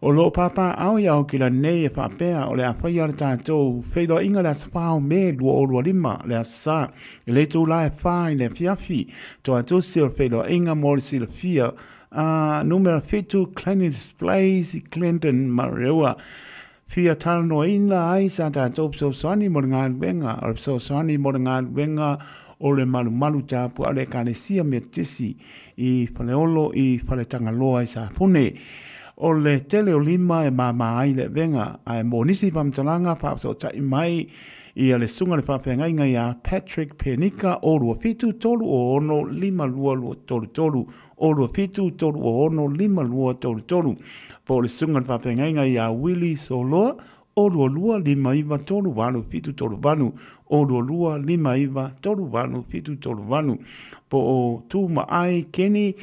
O loo papaau i Aotearoa nei e faapea o le a faia le tatou feiloaiga le aso 4 o Me 2025 le aso Sā i le itula e 4 i le afiafi. Toatusi o le feiloaiga mo le silafia Numera 7 Cleanliness Place i Clinton Mareua. Fia talanoaina ai sa tatou fesoasoani mo le galuega, o le fesoasoani mo le galuega o le malumalu tapuaa o le Ekalesia Metotisi i Faleolo i Faletagaloa i Safune. O le tele o lima e māmā ai le avega, ae mo nisi faamatalaga faafesootai mai ia le susuga i le faafeagaiga ia Patrick Penika o 27 306 5223 o 27 306 5223 po o le susuga i le faafeagaiga ia Willie Soloa o 22 59 38 738 o 22 59 38 738 po o Tumaai Kenny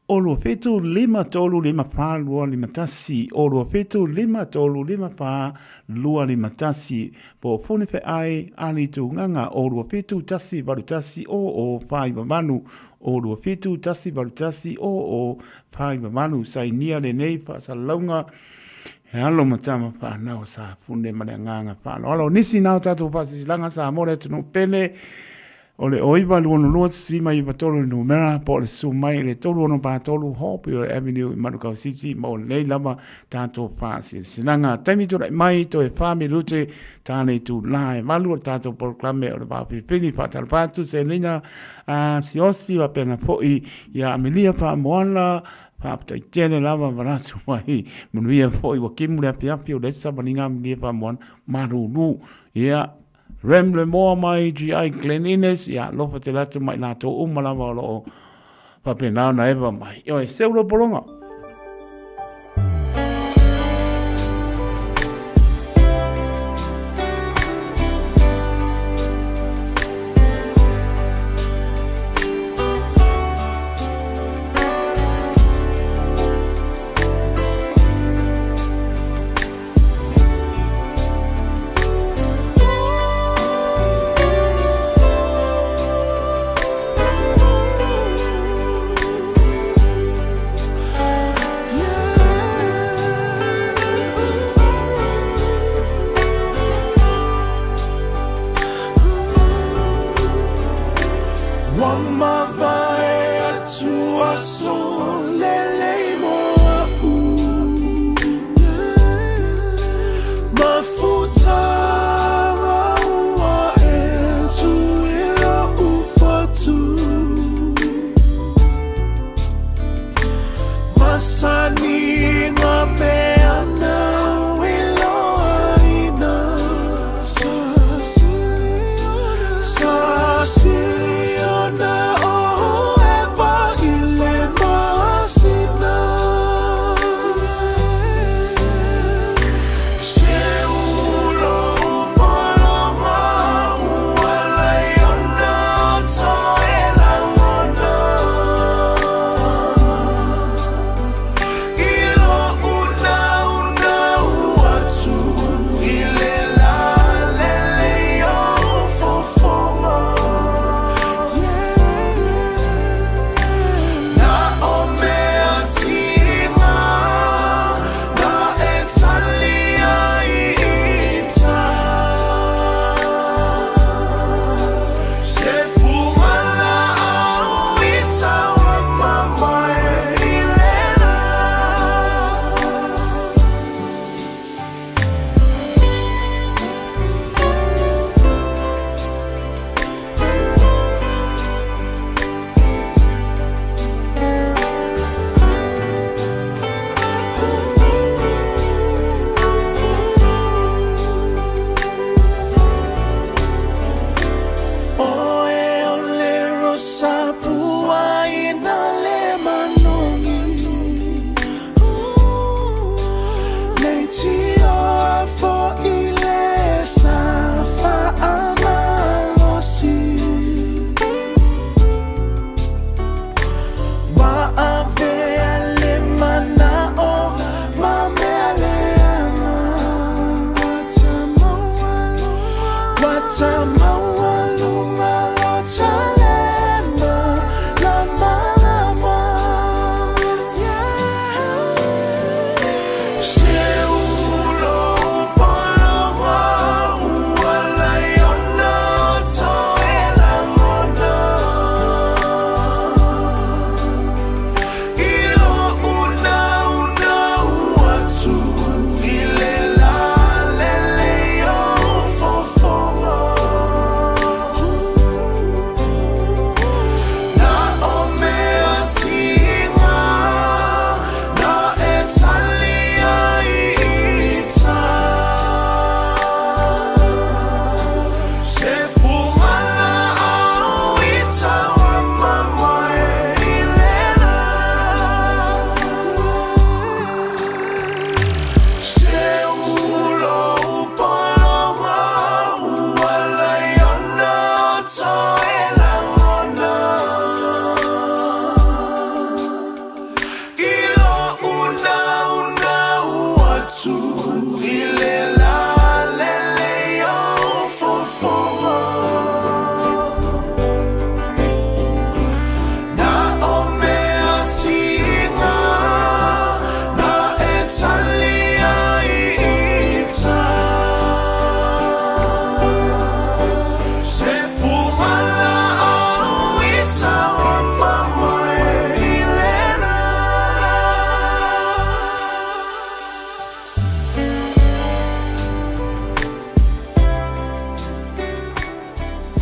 o 27 53 54 251 o 27 53 54 251 po o Funefeai Ali Tugaga o 27 181 o 0 58 o 27 181 o 0 58 sainia lenei faasalalauga he alo ma tama whanau o Safune ma le agaga faaaloalo. O nisi na o tatou faasilasilaga Samoa le atunuu pele o le 09 2 5 9 3 le numera po o le susu mai i le 363 Hope Avenue i Manukau City ma o lelei lava tatou faasilasilaga. Taimi tulai mai toe 4 minute tāne tū la e 8 o le tatou polokalame o le Vaafilifili faatalofa atu Selina Siosi faapena foi ia Amelia Faamoana faafetai tele lava manatu mai manuia foi ua kimu le afiafi o le savaliga Amelia Faamoana malulu ia Rem le moa mai GI Glen Innes ia alofa tele atu ma i latou uma lava o loo faapena ona eva mai. Ioe, seu le pologa.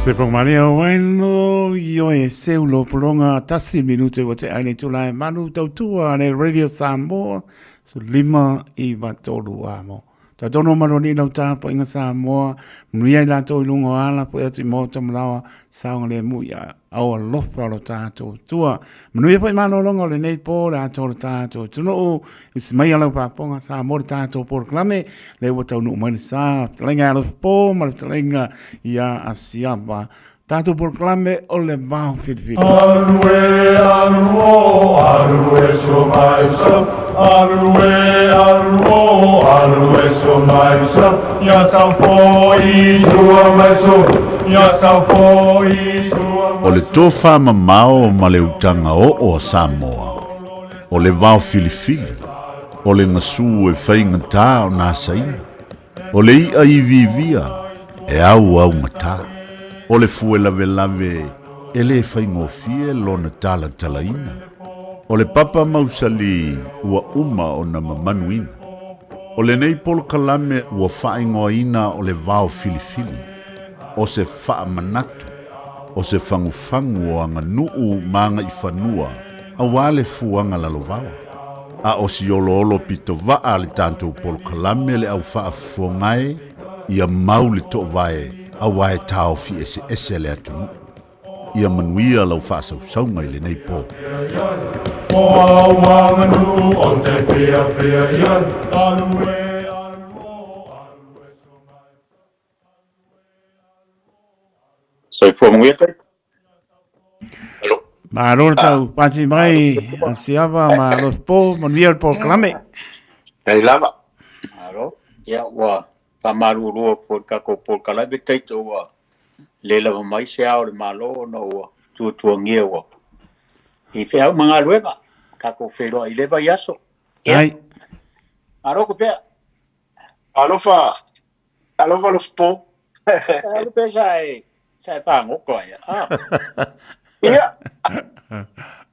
Se pongmalia waino io e seu lo polonga tasi minute wa te aile tula e manu tautua le Radio Samoa su lima i watolu amo. Ta tono maroni lau tāpo inga Samoa, mnuia i lātou i lungo ala po e atu i mōta malawa saonga le mui a au alofa lo tātou tua. Manuia po i manolonga o le nei pō le ato lo tātou tunuu, i si mai alau pāponga Samoa le tātou porokalame, le ua taunuu mai le sā, talenga alofa pō ma le talenga ia asiava. Tātou porokalame o le vao whiriwhiri. Alue, aluo, alue so mai so, alue, aluo, alue so mai so, ia sau fo i sua mai so, ia sau fo i sua. O le tō mamao ma le utanga o o Samoa, o le vao filifili, o le ngasu e whainga o nā saina, o le ia i vivia, e au au ngata, o le fue lave lave, e le whaingofie lona tala talaina, o le papa mausali ua uma o na mamanuina, o le nei polo kalame ua whaingoaina o le vao filifili, o se whaamanatu, o se fangufangu o anga nuu maanga i fanua, a wale fuanga lalovawa. A o si olo olo pito waa le tātou polo kalame le au whaafuangae, ia mau le tō vae, a wae tao fi ese ese le atunu. Ia manuia lau whaasausaunga i le nei pō. O au manu o te whia whia ia, alue. Soifua manuia tai. Alo. Malo tau pati mai asiava ma lo po manuia le porokalame. Kai lava. Alo. Ia ua whamarurua po kako porokalame taito ua le lava mai se ao le malo no ua tuatuangia ua. I whiau mangaluega kako wheroa i leva i aso. Ai. Alo ko pea. Alofa. Alofa lo po. Alo pea sai. Sai whangoko ai. Ah. Ia.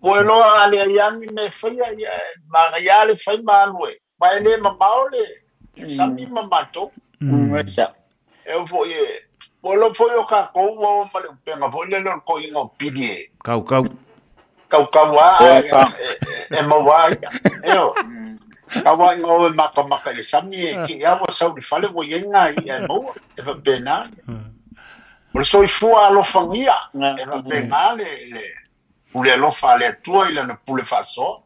Mo loa ale yangi me whaia ia maria le whai malue. Mai le mamao le sami mamato. Esa. E fo ye. Mo lo fo yo ka ko wa ma le penga fo le lo ko ingo pili e. Kau kau. Kau kau wa e mo wa. E o. Ka wa ngo e maka maka le sami e ki ia wa sau le fale wo yenga i e mo e fa pena. O so i fua alofangia e fa pena le pule alofa le tua i lana pule faso.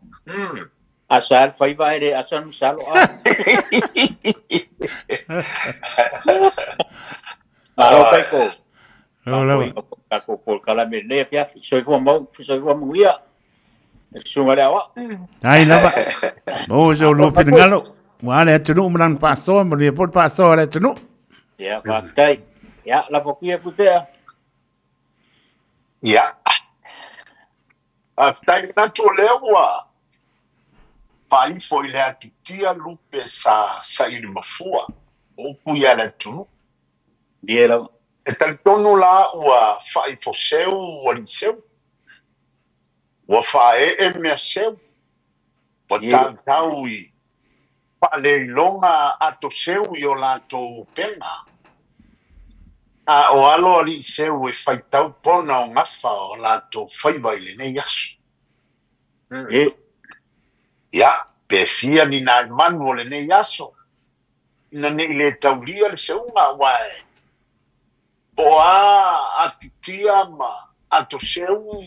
Asa al faiva ere asa no salo a. Alo kai ko. Alo. Kako por kalame ne fia soifua mau soifua muia. Sunga le awa. Ai lava. Mo so lo pingalo. Wa le tunu mlan paso mo le por paso le tunu. Ia fatai. Ia la fokuia ku pea. Ia. Aftai natu lewa. Fai foi le atitia lupe sa sa ili mafua. O kuia le tunu. Diela. E talitonu la ua fai foseu ua liseu. Ua fae e mea seu. Ua tātau i paaleiloga ato seu i o latou upega. A o alo alii seu e faitau pona o gafa o latou faiva i lenei aso. E. Ia, pe fia ni nai manu o lenei aso. Ina nei le taulia le seuga ua e. Po a atitia ma ato seu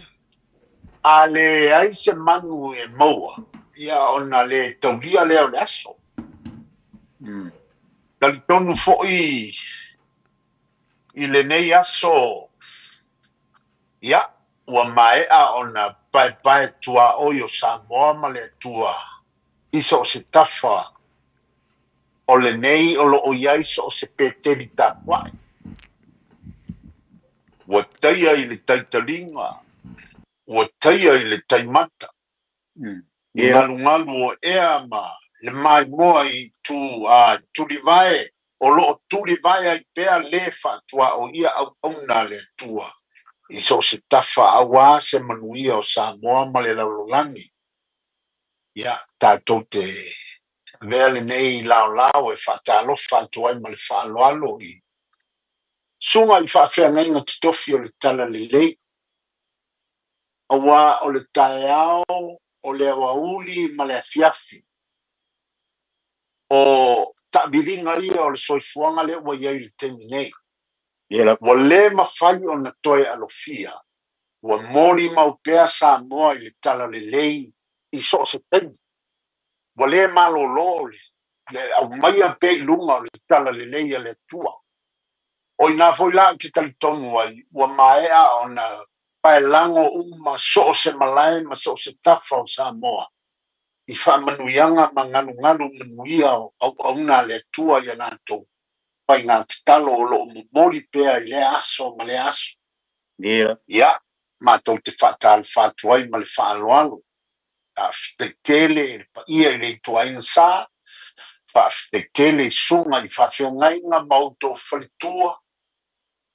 a le ai se manu e maua. Ia ona le taulia lea o le aso. Talitonu fo'i i lenei aso, ia, ua maea ona paepae tuaoi o Samoa ma le Atua i so o se tafa o lenei o loo iai so o se peteli tapuai. Ua taia i le taitaliga, ua taia i le taimata. I galugalu o ea ma le maimoa i tu a tulivae o loo tulivae ai pea le faatua o ia auauna le Atua i so o se tafa auā se manuia o Samoa ma le lalolagi. Ia tatou te avea lenei laolao e faatalofa atu ai ma le faaaloalo i Suga i faafeagaiga totofi o le Talalelei, auā o le taeao o le aoauli ma le afiafi, o taaviliga ia o le soifuaga lea ua i ai i le taimi nei. Ua lē mafai ona toe alofia, ua molimau pea Samoa i le Talalelei i so o se taimi. Ua lē malōlō le aumaia pea i luga o le Talalelei a le Atua. O i ina foi la ou te talitonu ai, ua maea ona paelago uma so o se malae ma so o se tafa o Samoa i faamanuiaga ma galugalu manuia o auauna a le Atua i a latou faiga tatalo o lo o momoli pea i lea aso ma lea aso. Ia, matou te faatalofa atu ai ma le faaaloalo. Faafetai tele i le paia i le ituaiga sa, faafetai tele i susuga i faafeagaiga ma outou faletua,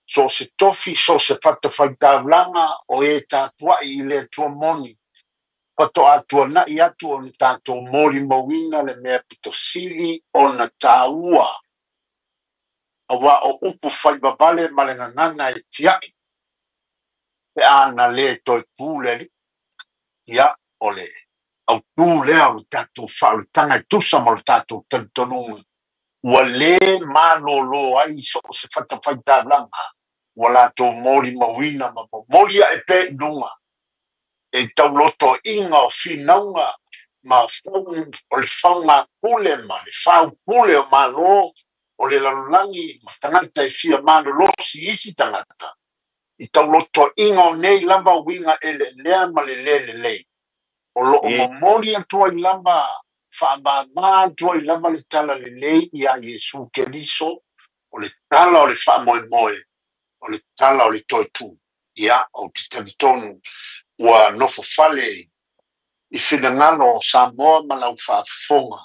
so o se tofi, so o se fatafaitaulaga o e tatuai i le Atua moni, faatoa tuanai atu ona tatou molimauina le mea pito sili ona taua, auā o upu fai vavale ma le gagana e tiai pe a na lē toe tu le alii. Ia, o le autū lea o le tatou faaolataga e tusa ma lo tatou talitonuga, ua lē malōlō ai so o se fatafaitaulaga ua latou molimauina ma momoli ae pea i luga e taulotoiga o finauga ma o le faugapule ma le faupule o Malo o le lalolagi ma tagata e fia malolosi i isi tagata i taulotoiga o nei lava uiga eleelea ma le lē lelei o lo o momoli atu ai lava faamāmā atu ai lava le Talalelei iā Iesu Keriso, o le tala o le faamoemoe, o le tala o le toe tu. Ia, ou te talitonu ua nofo fale i finagalo o Samoa ma lau faafofoga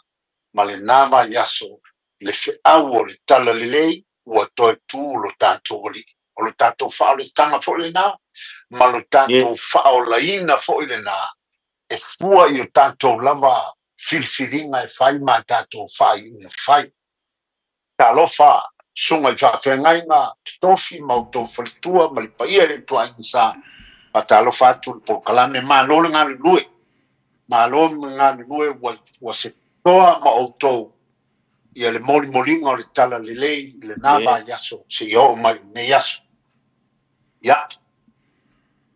ma lenā vaiaso le feau o le Talalelei ua toe tu lo tatou Alii. O lo tatou faaolataga foi lenā ma lo tatou faaolaina foi lenā e fua i o tatou lava filifiliga e fai ma a tatou faaiuga fai. Talofa, susuga i faafeagaiga, totofi ma outou faletua ma le paia i le ituaiga sa. Faatalofa atu i le polokalame, malo le galulue, malo le galulue ua ua se toa ma outou ia le molimoliga o le Talalelei i lenā vaiaso seia oo mai i lenei aso. Ia,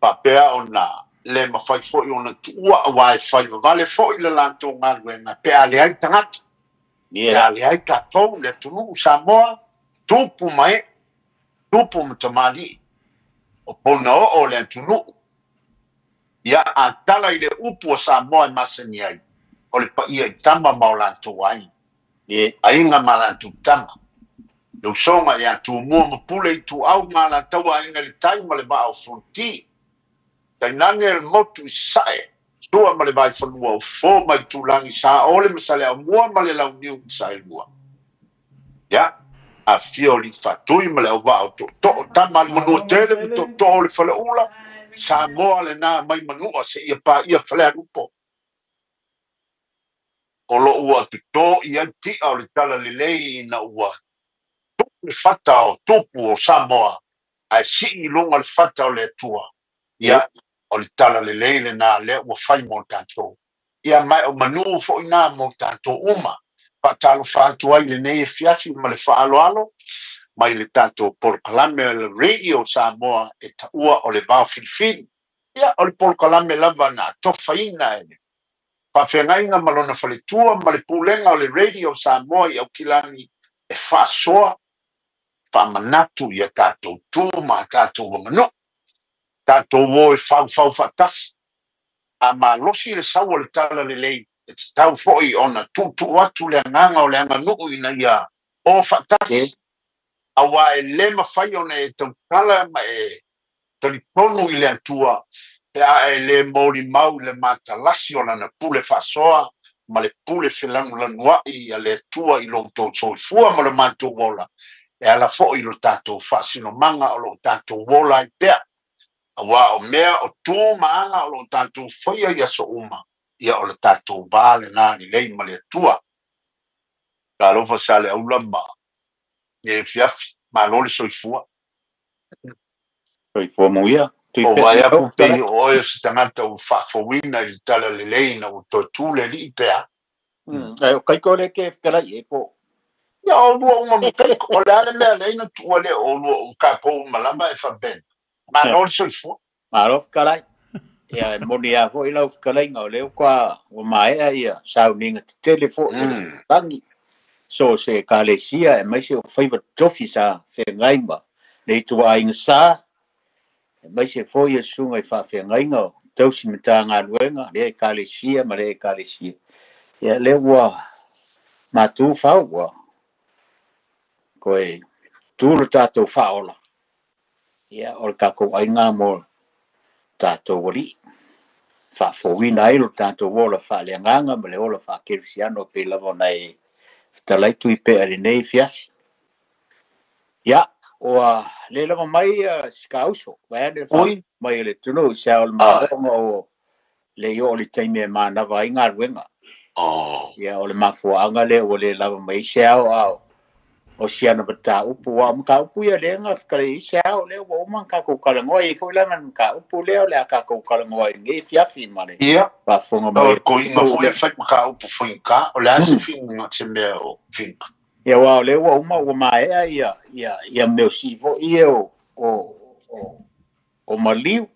faapea ona le mafai foi ona tuua auā e fai vavale foi le latou galuega pe a leai tagata. Pe a leai tatou le atunuu Samoa, tupu ma ee, tupu ma tamalii, o pona oo o le atunuu. Ia, a tala i le upu a Samoa e masani ai, o le paia i tama ma o latou aiga. Aiga ma latou tama. Le usoga ia Tumua ma Pule Ituau ma Alataua Aiga i le Tai ma le Vaa o Fonoti. Tainane le motu i Sasae, Sua ma le Vaifanua o Fofo ma Itulagi, Saole ma Saleaaumua ma le Launiu na Saelua. Ia, afifio Alii Faatui ma le Auvaa o Tootoo, Tama a le Manuatele ma Tootoo o le Faleula, Samoa lenā mai Manua seia paia Falealupo. O lo o ua totō i ai ti'a o le Talalelei ina ua tuu le fata o tupu o Samoa ae sii i luga le fata o le Atua. Ia, o le Talalelei lenā lea ua fai mo tatou. Ia, ma o manū foi nā mo tatou uma. Faatalofa atu ai i lenei afiafi ma le faaaloalo mai le tatou polokalame o le Radio Samoa e taua o le Vaofilifili. Ia, o le polokalame lava na atofaina e le faafeagaiga ma lona faletua ma le pulega o le Radio Samoa i Aukilani e faasoa, faamanatu i a tatou tu ma a tatou aganuu. Tatou o e faufau faatasi. A malosi le sau o le Talalelei, e tatau foi ona tuutuu atu le agaga o le aganuu ina ia o faatasi, auā e le mafai ona e tautala ma e talitonu i le Atua pe a e le molimau i le matalasi o Lana pule faasoa ma le pule felanulanuai a le Atua i lo outou soifua ma lo matou ola, e ala foi i lo tatou faasinomaga o lo o tatou ola ai pea. Auā o mea o tu ma aga o lo o tatou faia i aso uma, ia o le tatou va lenā lelei ma le Atua. Talofa Saleaula ma e afiafi, malo le soifua. Soifua manuia. Tui O pea vai lau apu fetalai. pei o oe o se tagata ua faafouina i le tala lelei ina ua toe tu le alii pe a. Ai o kaiko le ke fetalai e po. Ia o lua uma ma kaiko, o le a le mea lea na tuua lea o lua o kākou uma lava e faapena. Malo le soifua. Malo fetalai. Ia e moni lava foi lau fetalaiga o lea ua ua maea ia sauniga tetele foi o le lagi. So se ekalesia aemaise o faiva tofi sa feagai ma le ituaiga sa, aemaise foi ia susuga i faafeagaiga o tausi matagaluega lea ekalesia ma lea ekalesia. Ia lea ua matu fau ua toe tu lo tatou faaola. Ia o le tatou aiga mo tatou alii. Faafouina ai lo tatou ola faaleagaga ma le ola faakerisiano pei lava ona e fetalai tui pea i lenei afiafi. Ia, ua le lava mai si kauso, vaeane le Oi. mai o le atunuu i se ao o le Ai. Malo ona o le i oo i le taimi e manava ai galuega. Oh. Ia, o le mafuaaga lea ua le lava mai ai se ao a o si ana mataupu. Aua o mataupu ia lea na fetalai ai se ao lea ua uma ona tatou talanoa. E i ai foi la ma le mataupu lea o le a tatou talanoa ai i lenei afiafi ma le Ia. faafofoga O mai a le koiga atunuu foi e lea. fai mataupu faigata, o le a se figuga se mea o figa. Ia, aua o lea ua uma ua maea ia ia ia mea o sii foi ia o maliu.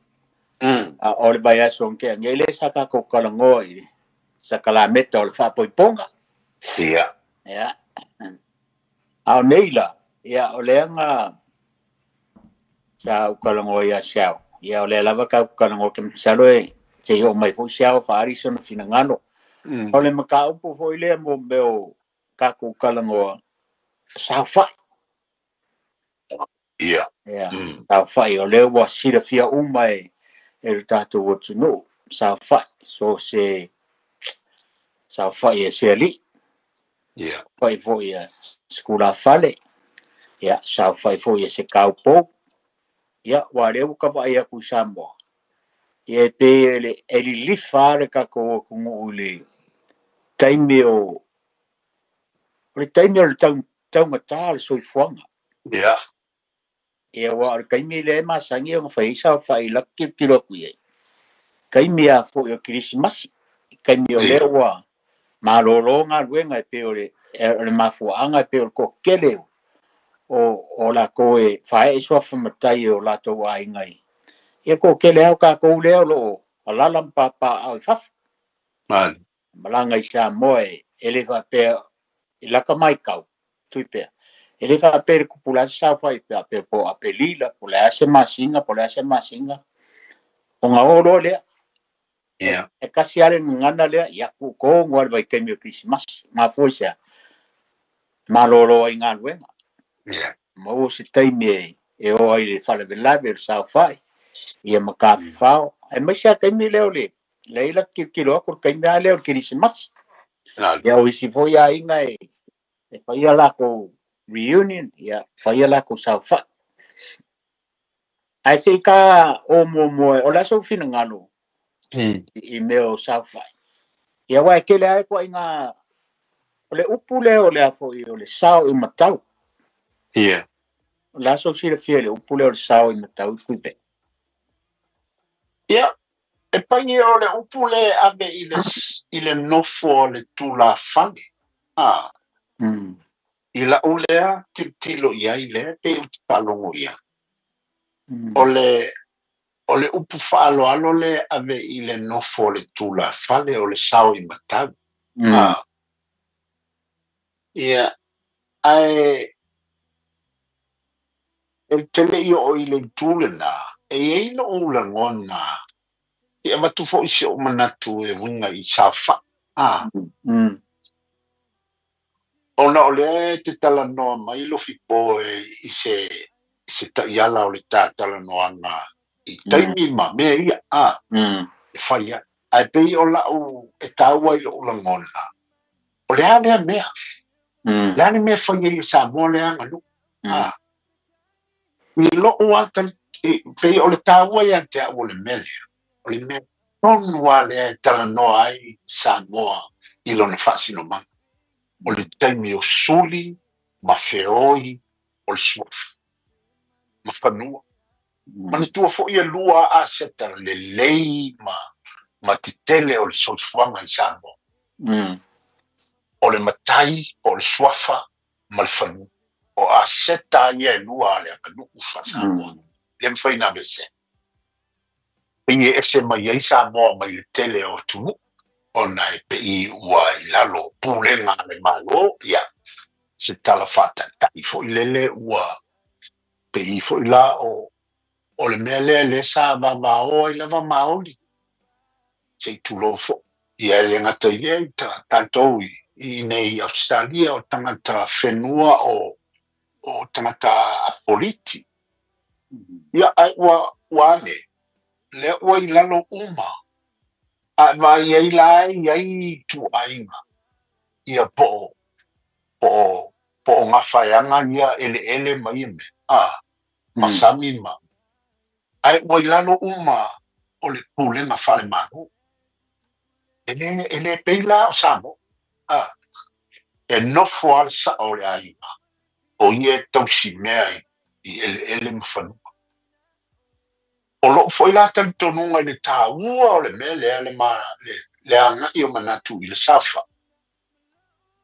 A o le vaiaso na tea nei lea sa tatou talanoa i le sakalameta o le faapoipoga. Ia. Ia. A o nei la, ia o lea na sa ou talanoa ia Seao. Ia o lea lava tatou talanoa ke masalo e se i oo mai foi Seao faaali sona finagalo. O le mataupu foi lea mo mea o tatou talanoa saofai. Ia. Ia, saofai o lea ua silafia uma e le tatou atunuu, saofai. So se saofai e se alii. Ia. Saofai foi e sekulafale. Ia, saofai foi e se kaupou. Ia, ua lea ua kavaai atu i Samoa. Ia e pei e le e lilifa lava le tatou atunuu i le taimi o le taimi o le taugata o le soifuaga. Ia. Ia aua o le taimi lea e masani ona fai ai saofai i lata tilotilo atu i ai. Taimi lava foi o Kerisimasi. Taimi o lea ua malolo galuega e pei o le mafuaaga e pei o le toatele o latou e faaee suafa matai o latou aiga i. Ia toatele lava o tatou lea o lo o alaala ma papaaao i fafo. Mali. Malaga i Samoa e le faapea i lata matau, tui pea. E le faapea i le tupu o le a se saofai pe po o Aperila, po o le a se masina, po o le a se masina, ona o loa lea. Ia. E kasi lava le gagana lea, ia tuutonu lava i le vaitaimi o Kerisimasi. Mafua i se a? Malolo ai galuega. Ia. Maua se taimi e o ai i le faalavelave o le saofai, ia ma tafafao. Aemaise lava taimi lea o le lea i lata tilotilo atu o le taimi lava lea o le Kerisimasi. Ia o isi foi aiga e faia latou reunion, ia faia latou saofai. Ae se i ta o muamua, o le a sou finagalo i mea o saofai. Ia aua e tele lava ituaiga, o le upu lea o le a foi o le sao i matau. Ia. O le a sou silafia i le upu lea o le sao i matau i Tuipe? Ia, e pai o le upu le ave i le nofo o le tulafale. Ah. I lau lea tilotilo i ai lea pe ou te faalogo i ai. O le upu faaaloalo le ave i le nofo o le tulafale o le sao i matau. Ah. Ia, ae e tele i o i le itu lena, e iai lou lagona, e avatu foi si ou manatu e uiga i saofai. Ah. Ona o lea e te talanoa mai Lofipo e i se taiala o le tātalanoaga i taimi ma mea ia, ah, e fai ai. Ae pei o lau e taua i lou lagona, o le a lea mea? Le a le mea fai ai e Samoa le aganuu? Ah. I lou lava pei o le taua ia te au o le mea lea, o le mea tonu lava lea e talanoa ai Samoa i lona faasinomaga. O le taimi o suli ma feoi o le suafa ma fanua. Manatua fo'i e lua aseta lelei ma tetele o le soifuaga i Samoa. O le matai po o le suafa ma le fanua. O aseta ia e lua a le aganuu faa-Samoa. Le mafai ona aveesea. Pei e ese mai ai Samoa mai le tele o atunuu ona e pei ua i lalo o pulega a le Malo, ia, se tala faataitai foi lele ua pei foi la o le mea lea lea sa vavao ai lava Maoli, se i tulou foi. Ia e le gata i lea i tatou i nei Ausetalia o tagata whenua o tagata apoliti. Ia ai ua ane, lea ua i lalo uma, a vai ai la i ai tuaiga. Ia po o ngawhaianga ia ele ele mai e me. A, masami ma. Ai ua i lalo uma o le pulega faale-Malo. E le pei la o Samoa. A, e nofo a le sao o le aiga. O ia e tausi mea i ele ele ma fanua. O loo foi la talitonuga i le tāua o le mea lea le agai o manatu i le safa.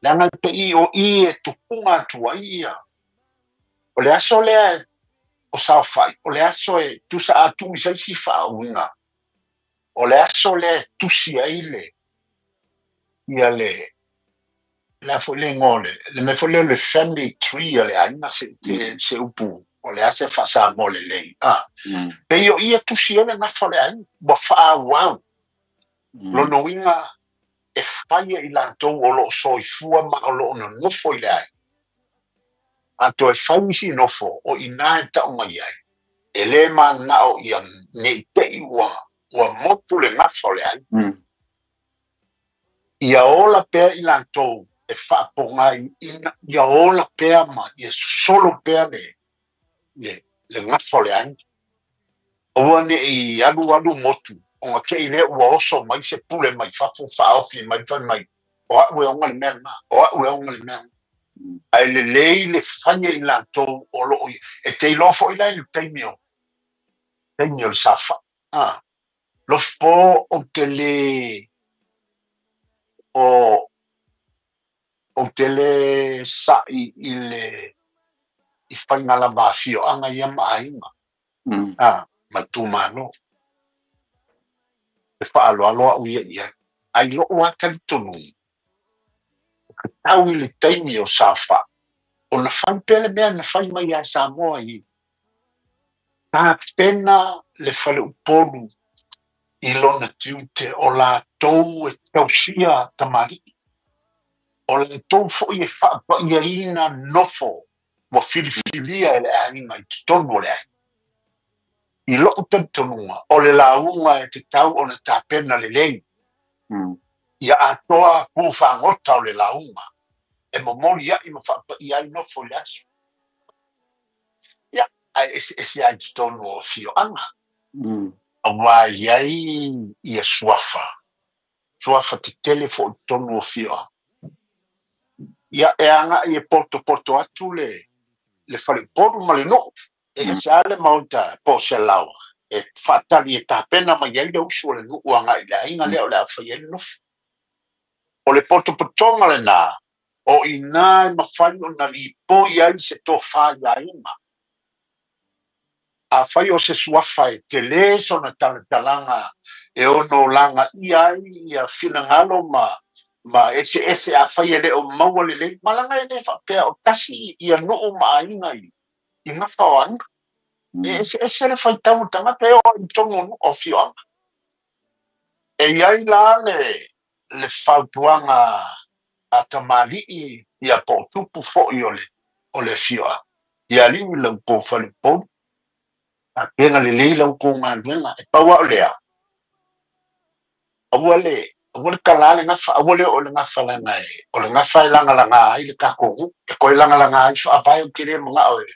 Leaga e pei o i e tupuga atu ai ia. O le aso lea o saofai, o le aso e tusa atu i saisi faauiga. O le aso lea e tusi ai le ia le la foi le ngole, le mea foi lea o le family tree a le aiga se upu. O le ase faasamoa lelei. A, pei o ia tusi ai le gafa o le aiga, ua faaauau. Lona uiga e faia i latou o loo soifua ma o loo nonofo i le aiga. A toe fai isi nofo o ina e tau mai ai. E le manao ia nei tei ua motu le gafa o le aiga. Ia ola pea i latou e faapogai ina ia ola pea ma ia sosolo pea le gafa o le aiga. Aua ne i alu alu motu, o ngā kei lea ua oso mai se pule mai fafo faaofi mai fai mai. O au e onga le mea ngā, o au e onga le mea ngā. Ae lelei le faia i latou o loo i, e te iloa foi la i le taimi o le safa. A, lofi po o te le o te le sa'i i le i whainga lava a fioanga ia ma aiga. A, ma tūmāno. E whaaloaloa au ia ia. Ai loo a talitonu. Ka tau i le taimi o safa. O na whai pele mea na whai mai a Samoa i. Tā pena le whale upolu i lona tiute o la tau e tausia tamari. O la tau foi e whaapaia ina nofo ua filifilia e le aiga i totonu o le aiga. I loo talitonuga o le lauga e te tau o na tapena lelei. Ia atoa pu whangota o le lauga. E momoli ai ma whaapaia ai nofo i le aso. Ia, ai ese ai totonu o fioanga. Aua iai ia suafa. Suafa te tele fo i totonu o fioanga. Ia e anga i e poto atu le whare upolu ma le noo. E se ale maota po se lawa. E whaatali e tāpena mai ai le usu o le nuu anga i le ainga lea o le awhai ai le nofo. O le potopotoga le nā, o i nā e mawhai o na lipoi ai se tō whai aiga. A whai o se suafa e te le sona talatalanga e ono langa ia ai ia finangalo ma ese ese a whai e le o maua le lei. Malanga e le whapea o tasi ia nuu ma aiga i ngawha o aiga. E ese ese le whaitau tangata e o i tonu o fioanga. E iai la le fautuaga a tamalii ia po tupu foi o le fioanga. Ia alii lau kou faleupolu. A pena lelei lau kou galuega. E pau ao lea. Aua le kalā le gafa, aua le o le gafa laga e. O le gafa e lagalaga ai le kakou. E koe lagalaga ai faavae o ke le magao e.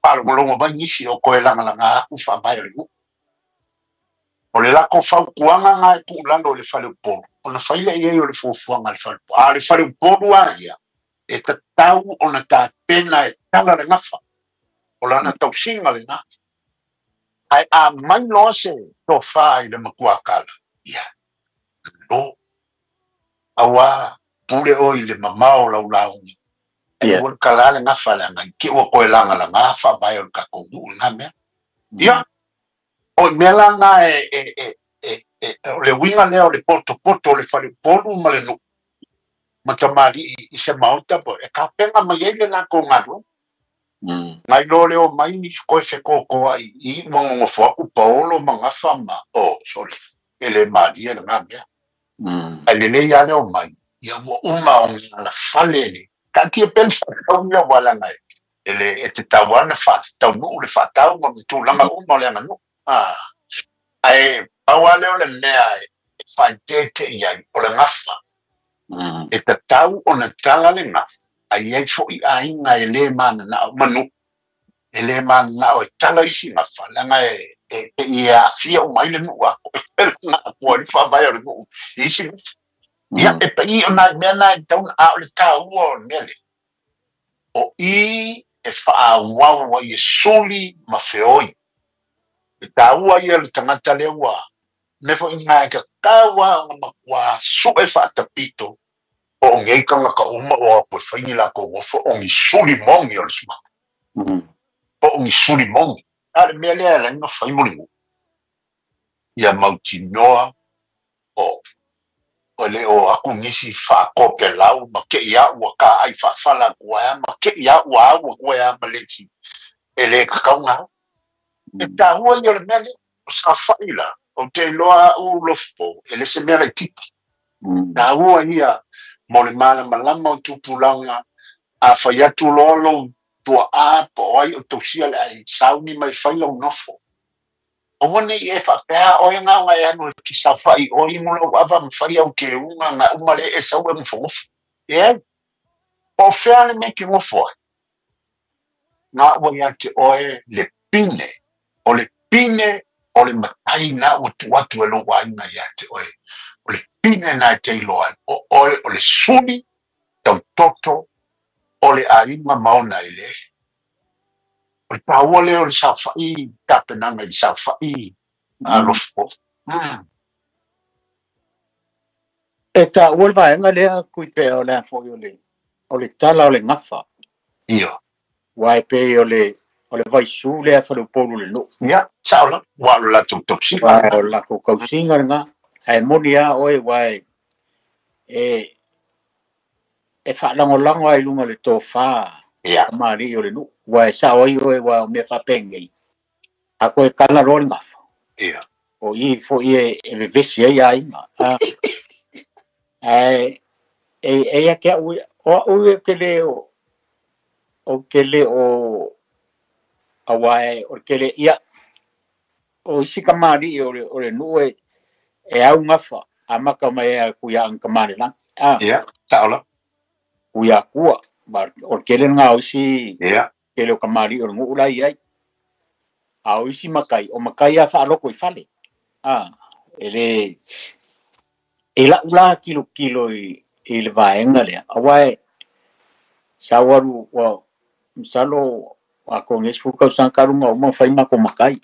Whaalongolongo mai nisi o koe lagalaga aku faavae o le nuu. O le lako fautuaga ngā e puulalo o le faleupolu. O na whaila i ai o le fuafuaga le faleupolu. A le faleupolu a ia, e tatau o na tāpena e tala le gafa. O lana tausiga le na. Ai a mai loa se tofā i le matua kala. Ia, lo. Auā pule oe i le mamao o lau lauga. Ae aua le kala le gafa leaga i te i ua toe lagalagā faavae o le tatou nuu i lena mea. Ia, o i mea la na e, e, e, e, e, o le uiga lea o le potopoto o le faleupolu ma le nuu ma tamalii i se maota po e tapena mai ai le latou galuega. Nai lo le omai koe fekokoa'i i ua nonofo atu paolo ma gafa ma oh sorry e le malie lena mea. Ae lelei lava le omai ia ua uma ona alafale le taatia pea le faatau ia aua leaga e le e tatau lava ona faataunuu le faatau ma tulaga uma o le aganuu. Ae pau lava lea o le mea e faaeteete i ai o le gafa. E tatau ona tala le gafa ae i ai fo'i aiga e le manana'o ma nuu e le manana'o e tala isi gafa leaga e e pei e aafia uma ai le nuu atoa e atoa ai le faavae o le nuu i isi gafa. Ia e pei o nai mea na e tatau ona a o le taua o le mea lea o i e faaauau ai e suli ma feoi. E taua ia o le tagata lea ua mea foi lena e tatau lava ona matuā su'e faatapito po o nei tagata uma o atu e fai ni latou nofo o ni suli moni o le suafa. Po o ni suli moni. A o le mea lea e ala ai ona fai mulimuli, ia mautinoa o e le o atu nisi faatopelau ma te i a ua taai faafala atu ai lava ma te i a ua au atu ai lava ma le isi e le tatau ona au. E taua ia o le mea lea. O saofa'i la, ou te iloa a'u Lofipo, e le se mea laitiiti. Taua ia mo le malamalama o tupulaga, a fai atu loa lou tua'a po o ai o tausia le ai sauni ma e fai lau nofo. Aua ne i e faapea oe na ona e alu e te saofa'i i o inu lau ava ma fai au keuga na uma lea e sau e nofonofo. Leai. Po o fea le mea e te nofo ai? Na ua ia te oe le pine, o le pine o le matai na ua tuu atu e lou aiga ia te oe. O le pine na e te iloa ai, o oe o le suli tautoto o le aiga ma ona eleele. O le taua lea o le saofa'i tapenaga i le saofa'i Alofa. E taua le vaega lea Tuipea o le a foi o le o le tala o le gafa. Ioe. Aua e pei o le o le vaisu lea faleupolu o le nuu. Ia, sao lava, ua o le latou tausiga lena. Aua o le latou tausiga lena. Ae moni lava oe aua e e e faalagolago lava i luga o le tofa tamalii o le nuu. Aua e sao ai oe aua o mea faapenei, a toe tala loa le gafa, o i foi e vevesi ai aiga. Ae e ia te a'u ia, o a'u ia ou te le o ou te le o auā o le tele ia o isi kamali'i o le o le nuu e e au gafa amata mai ai atu ia Agatamalelagi a Ia, sao lava. Tuiatua o le tele lena o isi tele o kamali'i o le nuu la e i ai. A o isi matai, o matai lava faaloto i fale. A, e le e la'u la tilotilo i i le vaega lea, auā e sau alu ua masalo atonu i ai 10 tausaga talu ona uma ona fai matou matai.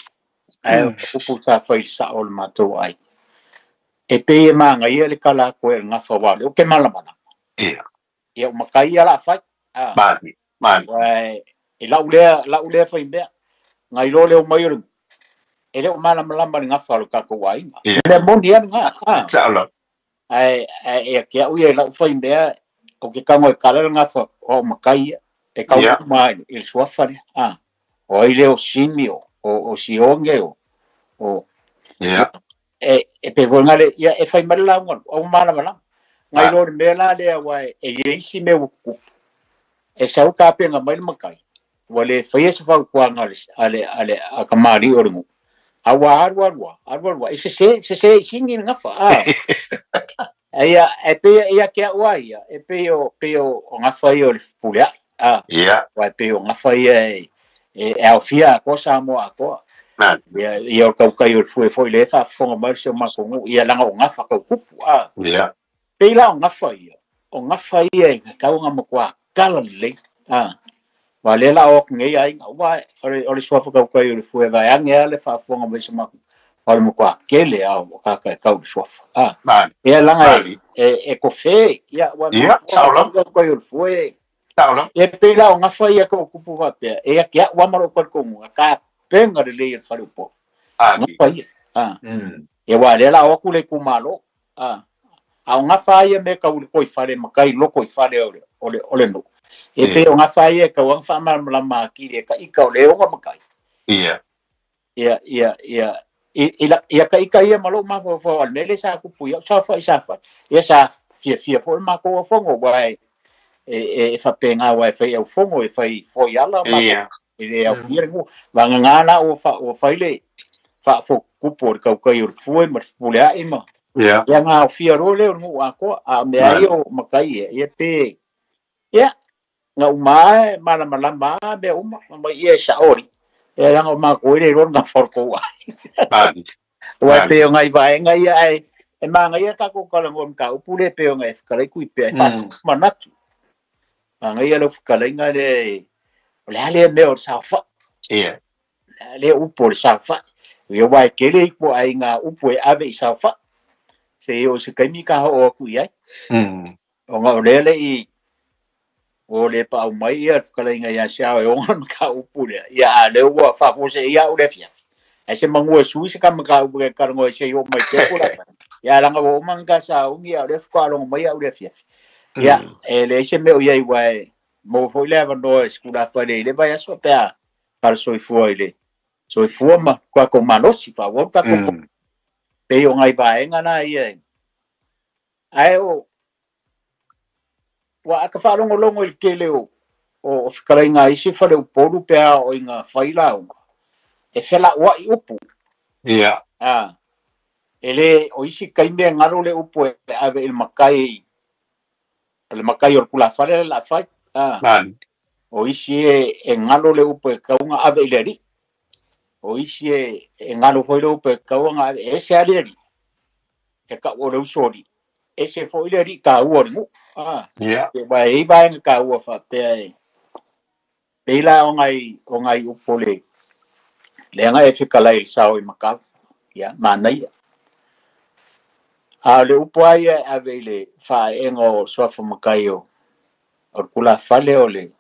Ae o upu sa fai i le sa'o o le matou aiga, e pei e manaia le tala atu ai o le gafa aua o lea ou te malamalama. Ia o matai ia o le a fai. A, Malie, malie. Aua e la'u lea la'u lea faimea, na iloa le omai o le e le o malamalama i le gafa o le tatou aiga. O le mea moni lava lena. A. Sao lava. Ae ae ia te a'u ia i la'u faimea, ou te tago e tala le gafa o au matai ia, e tau uma i le suafa lea. A. O ai lea o Simi o o Sione o o e e pei foi lena ia e fai mai le lauga o malamalama. Nai lo le mea la lea aua e i ai isi mea ua tutupu, e sau tapena mai le matai, ua le faia se fautuaga a le a le a le a tamalii o le nuu, a ua alu alu lava, alu alu lava, e sese, sese i sini le gafa, a. Ia, e pei ia te a'u lava ia, e pei o pei o gafa ia o le fepulea'i, a. Aua e pei o gafa ia e e aofia atoa Samoa atoa. Ia ia o le tautai o le fue foi lea e faafofoga mai si o matou nuu, ia leaga o gafa tau tupu, a. Pei la o gafa ia, o gafa ia e tatau ona matua tala lelei, a. Wa le la o nei ai wa o le suafa kau kai o le fue vai ange ale faafofoga mai se maku o le matua kele a o kaka e kau le suafa. Ah. Ia langa e kofe ia wa kai o le fue. E pe la o ngafa ia ko kupu faapea e ia kia wa maro ko ko ka penga le le fale po. Ngafa ia. Ah. E wa le la o ku le kumalo. Ah. A o ngafa ia me ka uli koi fale makai loko i fale o le no. E pe o ngafa ia ka wang fa ma la ma ki le ka ika o le o makai. Ia. Ia ia ia i la ia ka ika ia malo ma fo fo al mele sa ku pu ia sa fa sa fa. Ia sa fia fia fo ma ko fongo wa e e fa penga wa e fa au fongo e fa fo ia la ma e le au fia ngu wa ngana la o fa o fa ile fa fo kupu o le kaukai o le fue ma le pule ai ma. Ia ngā o fia ro le o ngu a ko a me ai o makai e ia pe ia ngā uma e mana malama me uma ma ia sa ori e ranga o ma ko ile ro ngā forko wa. Wa pe o ngai vaenga ia ai e manga ia ka ko kala ngom ka upule pe o ngai whakalai kui pe ai whatu manatu. Manga ia le whakalai ngā le o le ale me o le saofa. Le upo le saofa. Ia wai kele i po ai ngā upo e ave i saofa. Se o se kaimi ka ho o ku i ai. O ngā o lele i o le pa au mai ia whakalai ngā ia siao e o ngā ka upu lea. Ia a le ua whafose ia o le fia. Ai se mangua sui se ka maka upu ke karango e se i o mai te kula. Ia ranga o manga sa ungi a le whakalongo mai au le fia. Ia e le se meo ia i wai mo foi le avanoa e skula whare i le vai aso pea para soifua i le soifua ma kua ko malosi fa wa ka ko pe o ngai vaenga na ia ai o wa aka whaalongolongo i le kele o whikalainga isi whare o polu pea o inga whaila o e whela ua i upu. Ah. E le o isi kaime ngaro le upu e ave il makai le makai o le kula whare le la whai. Ah. O isi e ngaro le upu e kaunga ave i le ri. O isi e ngaro foi le upu e kaunga ave e se ale ri. E ka o le usori. E se foi le ri ka ua le ngu. Ah. E wai e vaenga ka ua whapea e. Peila o ngai upu le. Le anga e whikalai le sao i makau. Ia, manaia. A le upu ai e ave i le whaenga o suafa makai o le kula whale o le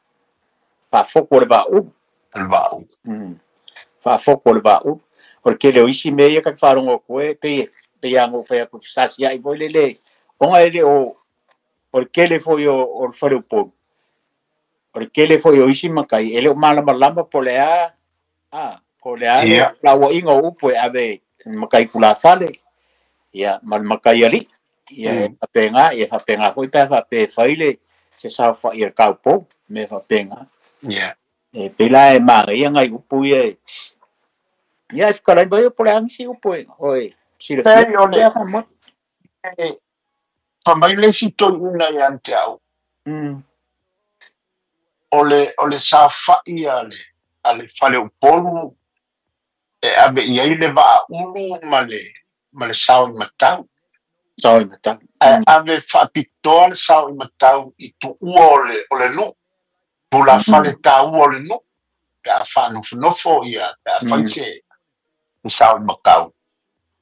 whaafoko o le vāulu. Le vāulu. Whaafoko o le vāulu. O le kele o isi mea ia kak whaarongo koe, pe ango whai aku sasi ai voi le le. Onga ele o le kele foi o le whare upolu. O le kele foi o isi makai, ele o malama lama po le a, po le a, la ua inga o upu e ave makai kula whale. Ia, ma le makai ali. Ia, e whapenga, ia whapenga foi pea whape whaile se sao wha ia kaupou, me whapenga. E pela e maga ia ngai upu ia e. Ia e whakalai mai o pole angisi upu e. Oi, sila fia. Pei o le Ia whamoi. E, whamai le si toi una i ante au. O le sa whai a le whale upolu e ave i ai le waa ulu ma le sao i matau. Sao i matau. E ave whaapitoa le sao i matau i tuua o le nu. Tula whale tāua o le nu. Pe a whaanofonofo ia, pe a whaise i sao i matau.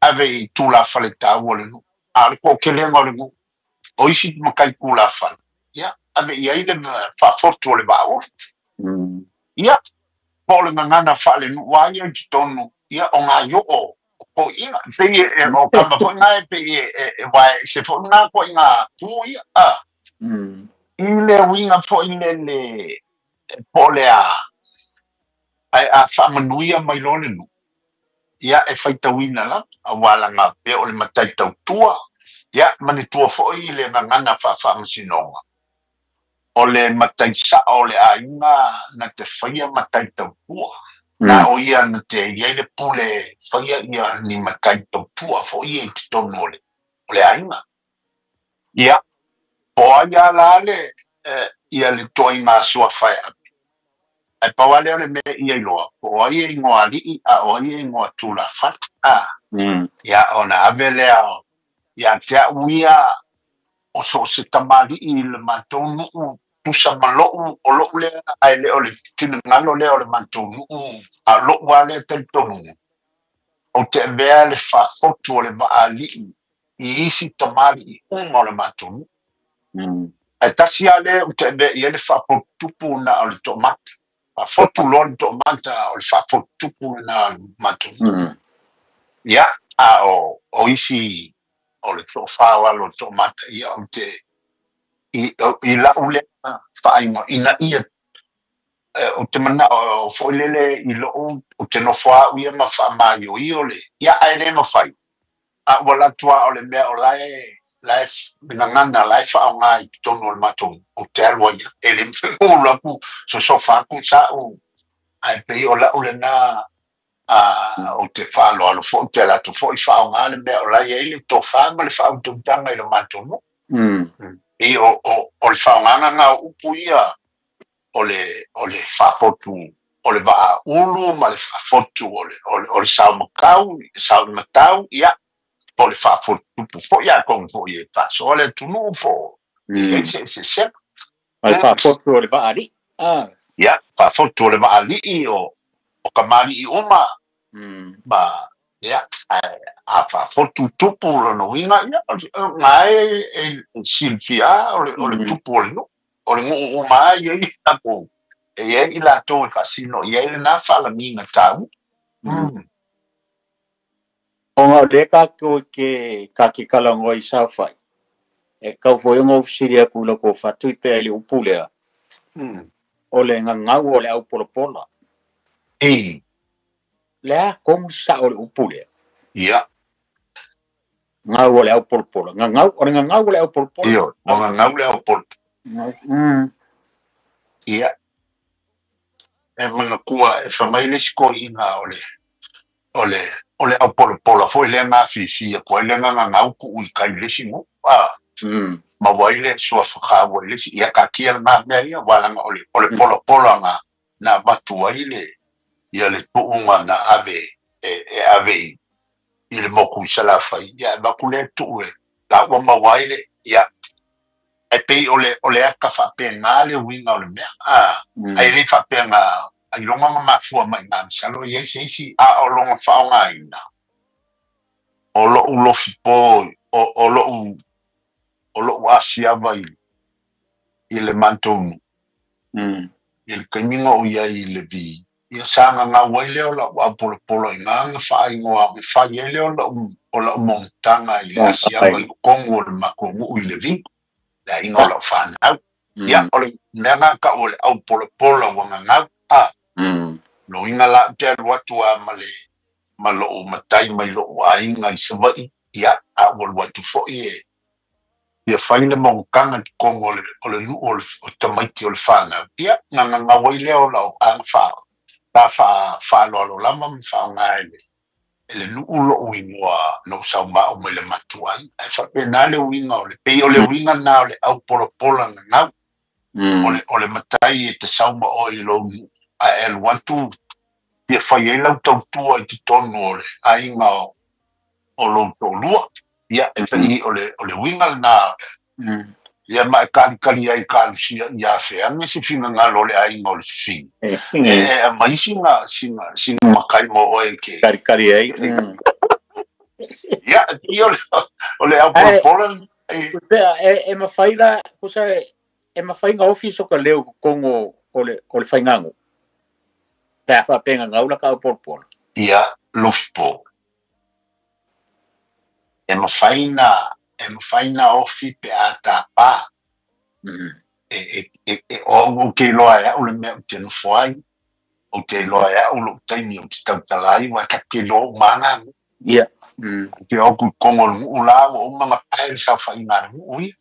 Ave i tula whale tāua o le nu. A le ko kelenga o le nu. O isi makai kula whale. Ia, ave i ai le whaafotu o le waa ulu. Ia, po le ngangana whale nu wā ia i te tonu. Ia, o ngā yo o ko inga. Pe i e o kama fo ngā e pe i e wae se fo ngā ko inga ku ia. A. I le winga fo i le le po le a ai a whaamanuia mai lo le nu. Ia e whaitawina la, a wala ngā pe o le matai tautua. Ia mani tua fo i le ngangana whaamsinonga. O le matai sa o le a inga na te whaia matai tautua. Na o ia na te ia le pule whaia ia ni matai tautua fo ia i te tonu o le ainga. Ia, po ai a la le ia le toi ngā sua whai api. Ai pawale o le mea ia i loa, po ai e ingoa alii a o ai e ingoa tula whatu. A, ia o na ave lea o, ia te au ia o so se tamali i le mātou nuu Tusa ma lo'u o lo'u lea ae le o le finagalo lea o le matou nuu a lo'u a lea talitonuga ou te avea le faafotu o le vaalii i isi tamalii uma o le matou nuu. Ae tasi a lea ou te avea i ai le faafotutupu na o le toamata. Faafotu loa le toamata o le faafotutupu lena o le matou nuu. Ia, a o isi o le toafā o alo o le toamata, ia ou te i la'u lea faaigoa ina ia ou te mana'o foi lele i lo'u ou te nofo a'u ia ma faamaioio le ia ae le mafai a ua latu a o le mea o lae lae gagana lae faaoga i totonu o le matou ou te alu ai e le mafai ou alu atu sosofa atu sa'u ae pei o la'u lena a ou te faaaloalo foi te alu atu foi faaoga le mea o la e i ai le tofa ma le faautautaga i le matou nuu. E o le faaaogaga na o upu ia o le faafotu o le vaaulu ma le faafotu o le saumakau saumatau ia po o le faafotutupu foi atonu foi e faasoa le atunuu po i ai se eseesega. Ma le faafotu o le vaalii. Ia, faafotu o le vaalii o kamali'i uma ma ia a faafotu tupu lona uiga ia na e silafia o le tupu o le nuu o le nuu uma a i ai tatou e i ai i latou e faasino i ai lena faalagiga taua. Ona o lea tatou ke ka ke kalanoa i saofai. E kau foi ona fesili atu i lau tofa pea i le upu lea. O le gagau o le aupolapola. Le a komu sa'o o le upu lea. Ia. Gau o le aupolapola. Gagau, o le gagau o le aupolapola. Io, o gagau le aupolapola. Ia. E manatua e fai mai le isi toeaina o le aupolapola foi lea na afifi atu ai le na gagau tuu i tai i le isi nuu. Maua ai le suafa taua i le isi. Ia taatia lena mea ia, aua leaga o le polapola na avatu ai le ia le tuuga na ave e ave i le moku i Salafai. Ia avatu lea tuu e la ua maua ai le ia e pei o le aka faapena le uiga o le mea. Ae le faapena ai loga na mafua mai ngā masalo i ai se isi a o loga faaaogaina o lo'u lofi po o lo'u asiava i le matou nuu i le taimi na ou i ai i le vi ia sa gagau ai lea o la'u aupolapola i gā na faaigoa e fai ai lea o la'u monotaga i le asiava i totonu o le matou nuu i le vi le aiga o la'u fanau. Ia o le mea na ta'u o le aupolapola ua gagau a loiga la ou te alu atu a ma le ma lo'u matai mai lo'u aiga i Savaii ia a ua alu atu foi e ia fai le monotaga i totonu o le nuu o tamaiti o le fanau. Ia na gagau ai lea o la'u aga la faaloalo lava ma faaaoga e le nuu lo'u igoa na ou sauma'o mai le matua ai. Ae faapena le uiga o le pei o le uiga lena o le aupolapola gagau o le matai e te sau ma oe i lou nuu ae alu atu ia fai ai lau tautua i totonu o le aiga o lou toalua. Ia e pei o le uiga lena. Ia ma e kalikali ai kalusia ia feage se finagalo o le aiga o le fifini. E aumai sina makai mo oe ke kalikali ai. Ia e o le aupolapola. E mafai la kusa e mafai ngā office o ka leo kongo o le whaingango. Pea whapenga ngau la ka aupolapola. Ia lofipo. E mafai na ofi pe a tāpā. E o te iloa e au le mea o te nofo ai, o te iloa e au lou taimi o te tautala ai, ua tatou te iloa uma aga. Ia. Te o ku kongo le nuu la, ua uma na pae le saofaiga a le nuu ia.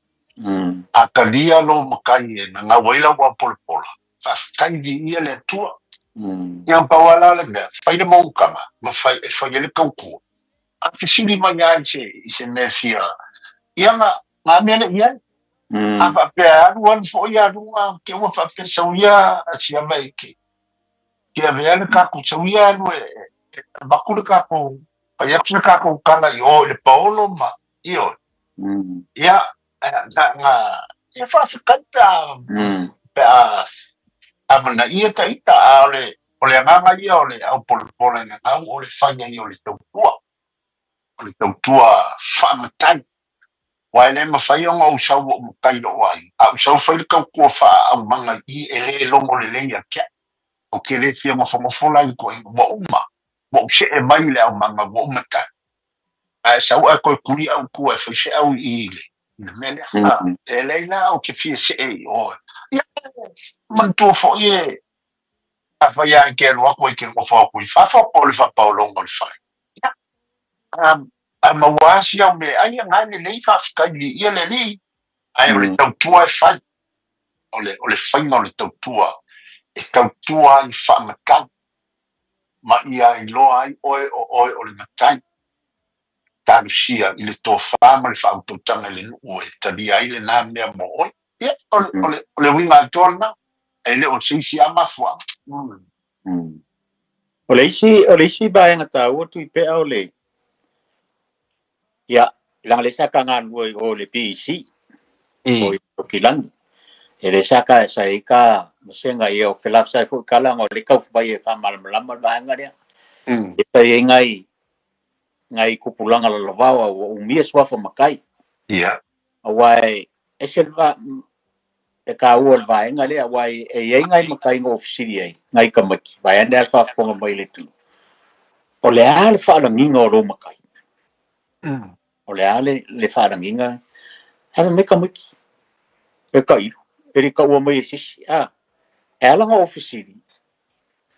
A talia lou matai e gagau ai lau aupolapola, faafetai viia le Atua. Ia pau lava la le mea, fai le monotaga ma fai e fai ai le tautua. A fesili mai lava i se mea fia ia ngā mea le i ai. A faapea alu alu foi aluga ke ua faapea sau ia asiava e ke avea le tatou sau ia alu e avatu le tatou fai atu se tatou tala i o i le paolo ma ioe. Ia na Ia faafetai pe a pe a amanaia ta ita, a o le agaga ia o le aupolepole i le gau, o le faiga ia o le tautua, o le tautua faamatai. Ua e le mafai ona ou sau ua ou matai i lou aiga, a ou sau fai le tautua faaaumaga i i, e lē logo lelei ia te au. Ou te lē fia nofonofo la i le toeaina, ua uma, ua ou see mai i le aumaga ua ou matai, ae sau ae toe tuli au i tua e fai se au i i le mea lea. E leai la, ou te fia see i o. Ia, manatua foi e afai lava e te alu atu e te nofo atu i fafo po o le faapaologa o le fale. Ia, a maua lava si au meaai na e lelei, faafetai viia le Alii. Ae o le tautua e fai, o le faiga o le tautua, e tautua ai faamatai, ma ia iloa ai oe o oe o le matai, talosia i le tofa ma le faautautaga i le nuu e talia ai lenā mea mo oe. Ia, o le uiga atoa lenā, e le o se isi lava mafuaaga. O le isi vaega taua Tuipea o le ia leaga le sa ka galulue i o le PEC o i Tokilagi e le sa ka sa i ka masega ia o felafesai foi kala o le taufai e faamalamalama le vaega lea e fai ai ngai kupulaga lalavao a ua umia suafa matai. Auā e ese le va e taua o le vaega lea, auā e iai ngai matai na ofisili ai ngai tamaiti vaeane a le faafofoga mai le atunuu o le a le faalagiga o lou matai o le a le faalagiga ae mai tamaiti e tailu e le taua mai e sisi a e ala ona ofisili,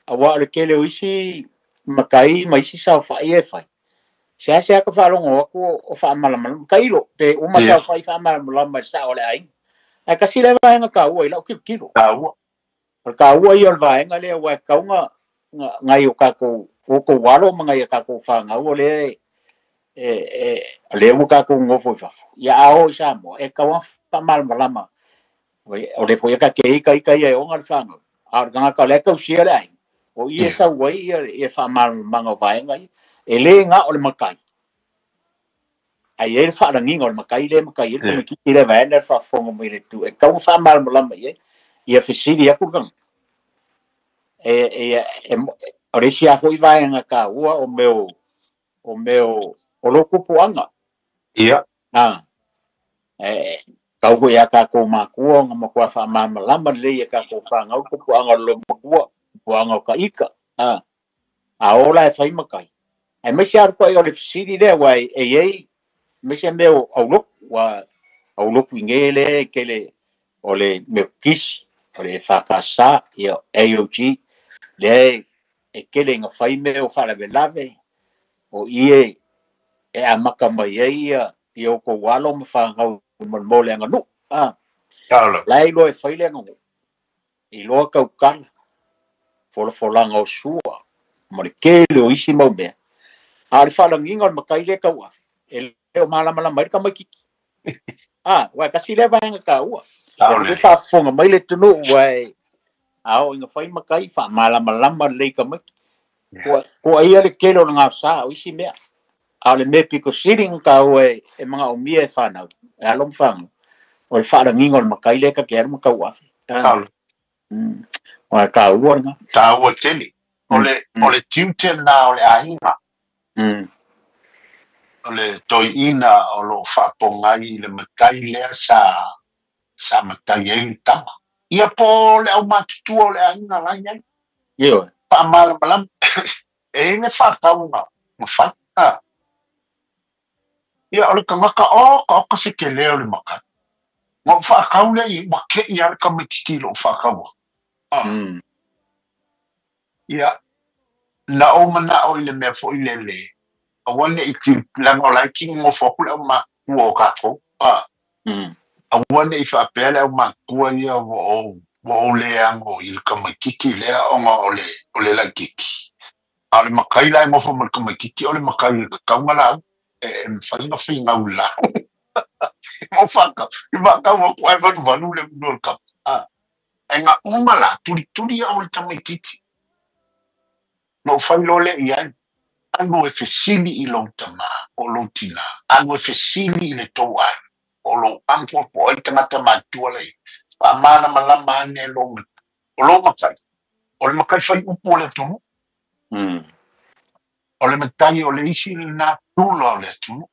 auā o le tele o isi matai ma isi saofai e fai seasea ka faalogo atu o faamalamalama tailo pe uma saofai faamalamalama i le sao o le aiga, ae tasi lea vaega taua i lau tilotilo. Taua. O le taua ia o le vaega lea, ua e tatau nai o tatou outou alo ma nai o tatou fanau o lea e lea ua tatou nofo i fafo ia a o i Samoa e tatau ona faamalamalama o le foi e ka te ita ita ia e ona le fanau, a o le tagata o lea e tausia le aiga o i e sau ai ia faamalamalamaga o vaega ia e lē na o le matai ae i ai le faalagiga o le matai lea e matai ai le tamaitiiti lea vaeane le faafofoga mai le tu e tatau ona faamalamalama i ai ia fesili atu le tagata e o le isi lava foi vaega taua o mea o lou tupuaga. A e tau foi ia tatou matua ona matua faamalamalama lelei e tatou fanau tupuaga o le lomatua, tupuaga o taita a ola e fai matai aemaise lava le o le fesili lea ua e iai aemaise mea o aulotu ua aulotu i ge lea e tele o le Metotisi o le EFKS ia AOG lea e tele ina fai mea o faalavelave o i e amata mai ai ia outou alo ma fanau mo le aganuu a la e iloa e fai le aganuu iloa tautala folafolaga o sua ma le tele o isi mau mea, a o le faalagiga o le matai lea tauave e le o malamalama ai le tamaitiiti a ua e tasi lea vaega taua e faafofoga mai le atunuu ua e a oo ina fai matai faamalamalama lelei tamaiti ua ia le tele o le gaosa o isi mea, a o le mea pito sili ona taua e manaomia e fanau e alo ma fanau o le faalagiga o le matai lea ta te alu ma tauave o le taua lena. Taua tele. O le tiute lena o le aiga. O le toeaina o loo faapogai i le matai lea sa matai ai le tama. Ia po le aumatutua o le aiga la i ai. Ioe. Faamalamalama. E i ai le faatauga ma fai. Ia o le tagata o ka oka se telē o le matai. Ma ou faatau lea i ua te'i lava le tamaitiiti i lou faataua. Ia, na ou manao i le mea foi lele, aua ne i leaga o la e kinogofo atu le aumatutua o tatou. Aua ne i faapea le aumatutua ia ua ou le ago i le tamaitiiti lea ona o le laitiiti. A o le matai la e nofo ma le tamaitiiti o le matai e tatau ona lauga. E mafai ona finau i le lauga. Mo faatau, i faatau atu ae valuvalu le ulu o le tama. Ae na uma la, tulituli au e le tamaitiiti. Na ou fai loa lea i ai, alu e fesili i lou tamā po o lou tinā, alu e fesili i le tou aiga. Po o lou uncle po o ai tagata matutua la i ai, faamalamalama ane lou o lou matai, o le matai faiupu o le atunuu. O le matai o le isi lena tula o le atunuu.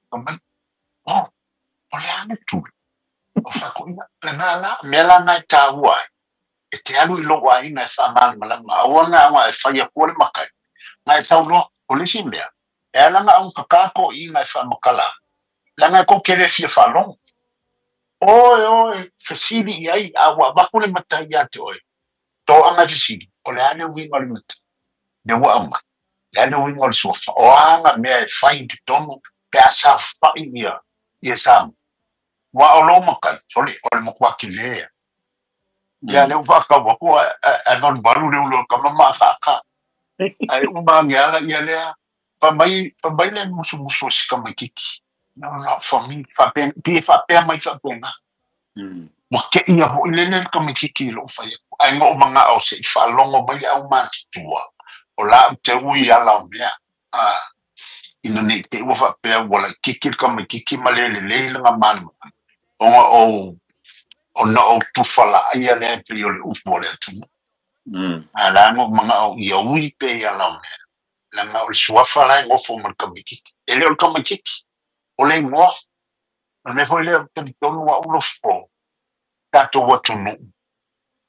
Fai mai, oh, o le a le tula? O faakoina, lena la, mea la na e taua ai, e te alu i lou aiga e faamalamalama, aua na aga e fai atua le matai, na e saunoa, o le isi mea, e ala na au kakā toeaiina e faamatala, leaga e tou te le fia faalogo. Oe, oe, fesili i ai, a ua avatu le matai ia te oe, toaga e fesili, o le a le uiga o le matai? Le ua aumai, le a le uiga o le suafa? O a ana mea e fai i totonu pe a saofai ia ia Samoa? Aua o lou matai, sole, o le matua tele ia. Ia lea ua faatau atu ae valuvalu le ulu o le tama ma akaaka. Ae uma ane ala ia lea, fai mai, fai mai le musumusu o si tamaititi. No, no, for me, faapea, pei e faapea mai faapena. Ua teʻi foi lele le tamaititi i lou fai atu. Ae na ou manao se i faalogo mai le aumatutua, o la ou te ui i ala o mea. A, ina ne i te i ua faapea ua laitiiti le tamaititi ma le lelei lana malamalama, ona ou, ona ou tufalaaia lea e pei o le upu a le atunuu. A la na ou manao ia ui pea i ala o mea, leaga o le suafa la e nofo ma le tamaititi. E le o le tamaititi, o le igoa. O le mea foi lea ou te talitonu au Lofo, tatou atunuu,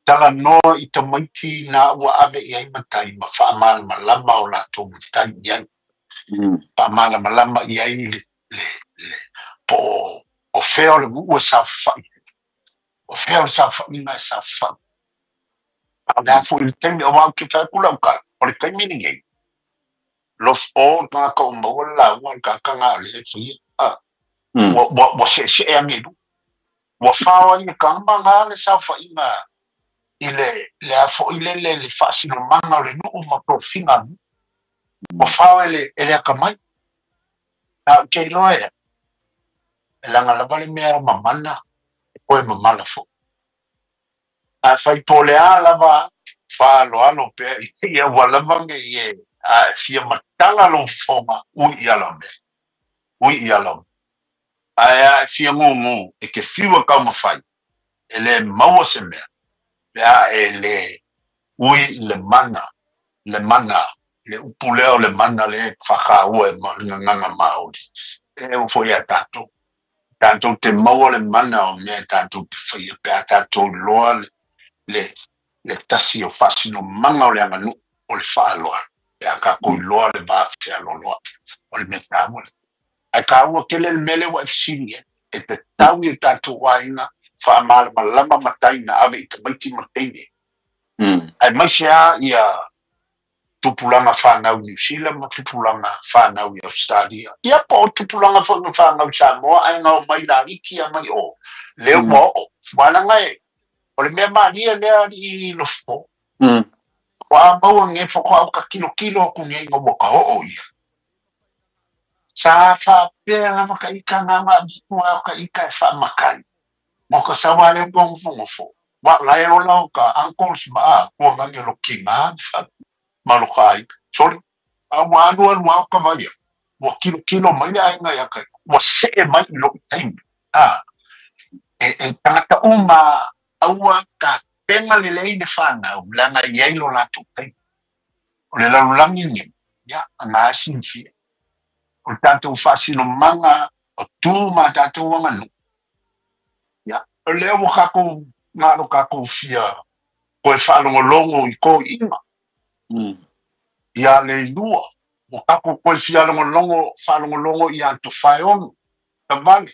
talanoa i tamaiti na ua ave i ai matai ma faamalamalama o latou matai i ai. Faamalamalama i ai le, le, le, po o, o fea o le nuu e saofafai ai. O fea o le saofaiga e saofafai. A o le a foi le taimi, aua ou te fai atu lau tala, o le taimi lenei, Lofo, o le tagata ua maua le lauga, o le tagata lena o lea e faia. A, ua, ua, ua seesee ane i luga. Ua fao ai e tama la le saofaiga i le, le a foi lele le faasinomaga o le nuu ma tofiga a le nuu. Ua fao e le, e le atamai. A ou te iloa e, e leaga lava le mea mamana, e toe mamala foi. A fai po o le a lava, faaaloalo pea i ia ua lava nei e, a e fia matala lou fofoga, ui i ala o mea. Ui i ala o mea. Ae a e fia gūgū, e te fiu e taumafai, e le maua se mea, pe a e le ui i le mana, le mana, le upu lea o le mana lea e whakaua e le gagana Māori. E oo foi ia tātou. Tātou te maua le mana o mea tātou te whaia, pe a tātou loa le, le, le tasi o faasinomaga o le aganuu o le faaaloalo, pe a kākou iloa le va fealoaloai, o le mea taua lea. Ae taua tele le mea lea ua e fesili i ai, e tatau i o tatou aiga faamalamalama matai na ave i tamaiti ma teine, aemaise lava ia tupulaga fanau i Niu Sila ma tupulaga fanau i Ausetalia, ia po o tupulaga foi ma fanau i Samoa ae gao mai laliki a mai o, lea ua oo. Aua leaga e, o le mea malie lea alii Lofo, faatoa maua nei faatoa ou ta tilotilo atu nei ina ua ta oo ia. Sa faapea lava ta ita na na avitua o ta ita e faamatai, mo ka sau a lea ua nofonofo, wa la e ola o ka uncles ma a kua ngani o lo kina ma lo ka aiga. Sorry, a ua alu alu a o ka vai au, ua tilotilo mai le aiga ia ka ua see mai i lou taimi. A, e, e tagata uma aua ka pena lelei le whanau, leaga e i ai lo latou taimi. O le lalolagi lenei, ia, na e silafia. O le tatou faasinomaga o tu ma tatou aganuu, ia, o lea ua tatou na o tatou fia toe faalogologo i toeaiina. Ia Leilua, ua tatou toe fia logologo, faalogologo ia Tofaeono, Tavale,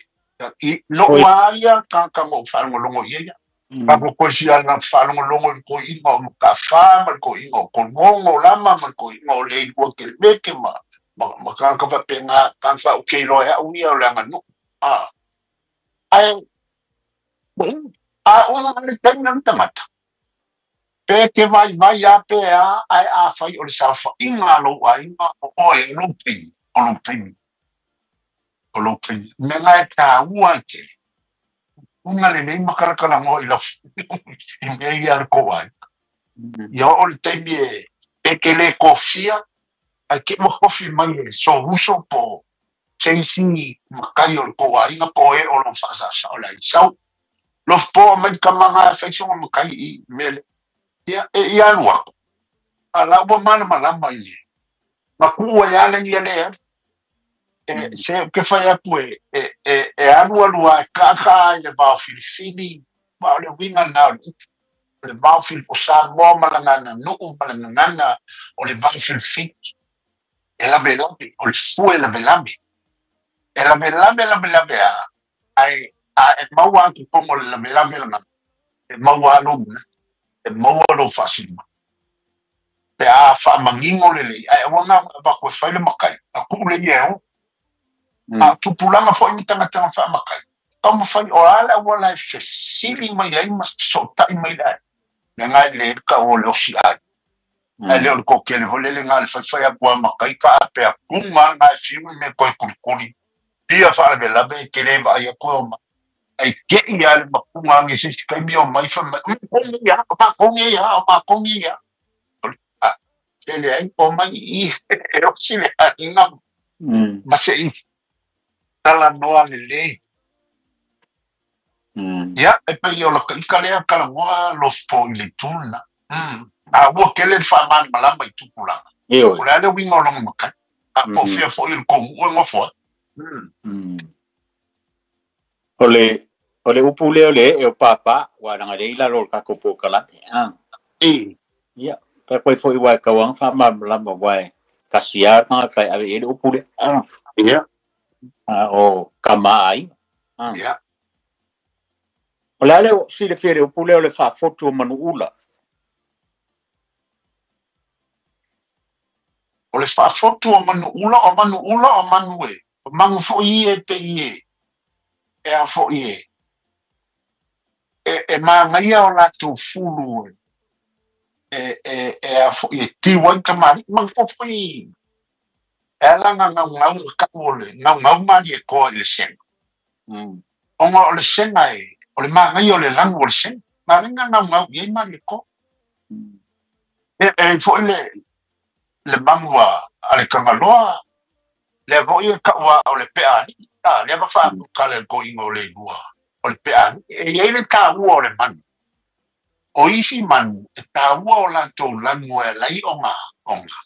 i lou a ia tagata na ou faalogologo i ai ia. Tatou toe fia faalogologo i le toeaina o Mataafa ma le toeaina o Toluogo o Lama ma le toeaina o Leilua Kelemeke ma, ma, ma tagata faapena, tagata ou te iloa e au ia o le aganuu. A, ae, a uma le taimi o le tagata, pe te vaivai a pe a, ae afai o le saofaiga a lou aiga o oe o lou taimi, o lou taimi, o lou taimi. Mea na e taua ai tele, uga lelei ma kalakalanoa i lau i mea ia a le tou aiga. Ia oo le taimi e pe te le tofia, ae te ua tofi mai e sou uso po Se isi makai o le kou aiga po o e o lo o faasaosao le aiga. Sau, lofo po mai le tama e fai sona makai i mea lea. Ia, e ia alu aku, a la ua malamalama i le ma kuʻu ai lava le ia le alu. E, se ou te fai atu e, e, e, e alualu a e kaakaa i le vaofilifili, ma o le uiga lena o le upu. O le vaofili o Samoa ma lana aganuu ma le gagana o le vaofilifili. E lavelave, o le fue e lavelave. E lavelave, lavelave a, ae a e maua atu totonu o le lavelave lena, e maua lava lou manatu, e maua lou faasilimaga. Pe a faamanino lelei, ae aua na ona avatu e fai le matai, a tuu le ia e o. A o tupulaga foi ma tagataga faamatai, taumafai o a le auala e fesili mai ai ma fesootai mai le aiga, leaga e lelei le tau o le osi aiga. Ae le o le toatele foi lele na o le faifai atu lava matai ka apea tuga lena e fiu le mea toe kulikuli pia faalavelave e te le vaai atu e omai. Ae tei lava le mapuga ane i se isi taimi omai fai mai, o matou nei lava, o matou nei lava, o matou nei lava. O le a, se leai, omai i i e osi le aiga ma se i talanoa lelei. Ia, e pei o lata ita lea talanoa lofo i le itu lena. A ua tele le faamalamalama i tupulaga. Ioe. O le a le uiga o lona matai? A po o fea foi o le tou nuu e nofo ai? O le upu lea o le ee o pāpā, ua leaga lea i lalo o le tatou polokalame. A. E. Ia, pe koe foi ua e tauaga faamalamalama ua e tasi lava le tagata e ave i ai le upu lea. A. Ia. A o tama a aiga. A. Ia. O le a le silafia i le upu lea o le faafotu o manuula? O le faafotu o manuula, o manuula o manu e, o manu foi ia e pei e, e a foi e, e, e manaia o latou fulu e, e, e a foi e tiu ai tamalii. Manatua foi e ala ona gaugau le tau o le gaugau Malietoa i le sega. Ona o le sega e, o le manaia o le lanu o le sega. Na ala ona gaugau i ai Malietoa. E, e foi le, le manu a, a le Tagaloa, lea foi e taua o le peaali'i, a, lea na faatutala e le toeaina o Leilua, o le peaali'i. E i ai le taua o le manu. O isi manu, e taua o latou lanu e ala ai ona, ona.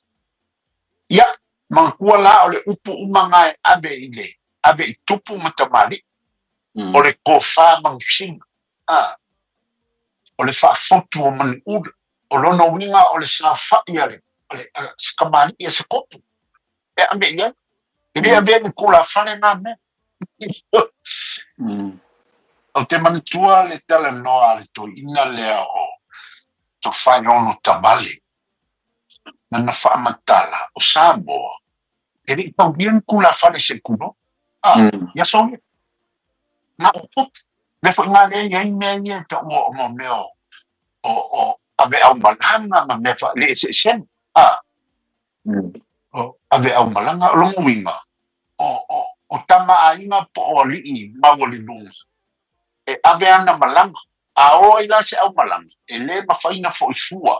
Ia, manatua la o le upu uma na e ave i le, ave i tupu ma tamalii, o le tofa manusina, a, o le faafotu o manuula, o lona uiga o le saofai a le, a le, a se tamalii a se kopu, e ave i ai. E le avea ni tulafale na mea. Ou te manatua le talanoa a le toeaina lea o Tofaeono Tamale, lana faamatala, o Samoa, e le i taulia ni tulafale se tulo. A, ia soia. Na o tupu. Mea foi ngā lea i ai mea ia e taua o mo mea o, o, o aveaumalaga ma mea faale eseesega. A, o aveaumalaga, o lona uiga, o, o, o tama aiga po o alii maualiluga, e ave ana malaga. A o ai la se aumalaga, e lē mafai ona fo'i fua.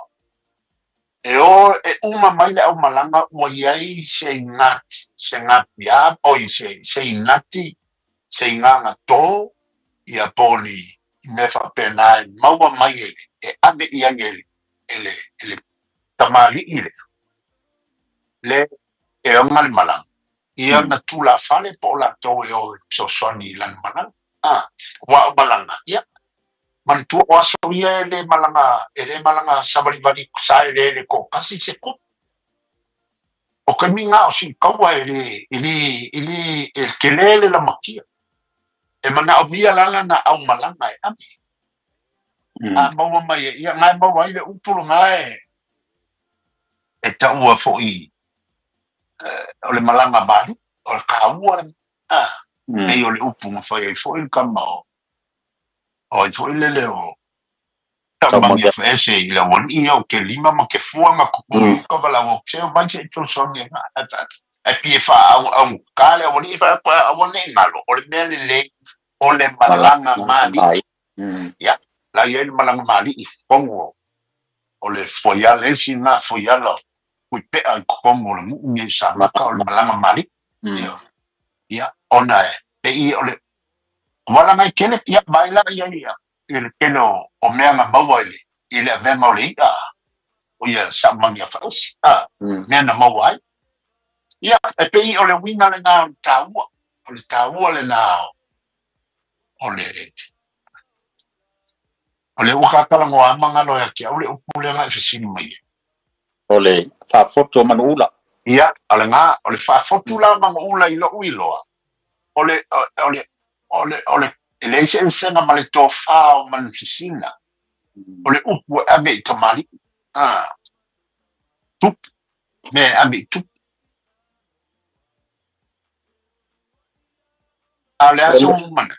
E o e uma mai le aumalaga ua i ai se igati, se gapiā, oi, se, se igati, se igaga tō, ia po o ni mea faapena e maua mai e, e ave i ai e, e le, e le tamalii lea, le e ona le malaga. Ia na tulafale po o latou e o e fesoasoani i lana malaga. A, aua o malaga, ia, manatua o aso ia e le malaga, e le malaga savalivali sa e le le toatasi se tupu. O taimi na o sii taua e le, e le, e le, e tele le lamatia. E manaomia la lana aumalaga e ave. A maua mai e ia, na e maua ai le upu lena e, e taua foi o le malaga mali, o le taua le, a, pei o le upu na fai ai foi le tama o, o ai foi lele o Taumagiafaese i le aualii ia o ke lima ma ke fua ma kuku ka vala o se o mai se i fesoasoani ai ae pei e faaauaugata le aualii faapea aua ne i galo o le mea lelei o le malaga malii. Ia, la i ai le malaga malii i totonu o le fuaiala, le isi lena fuaiala o Tuipea i totonu o le nuu nei i Samata o le malaga malii. Ia. Ia ona e pei o le wala ngai tele ia mai la ia ia i le tele o mea na maua i le avega o le i'a o ia sa'amagia fa'asi a mea na maua ai ia e pei o le uiga lenā o le tāua lenā o le ua kakalagoa magalo ia te au le upu lea e fesili mai ai. O le fa'afotu o manu'ula. Ia o le gā o le fa'afotu la manu'ula i lo'u iloa o le o le o le o le e leai se esega ma le tofā o manusisina o le upu e ave i tamalii a tupu mea e ave i tupu a o le aso mana.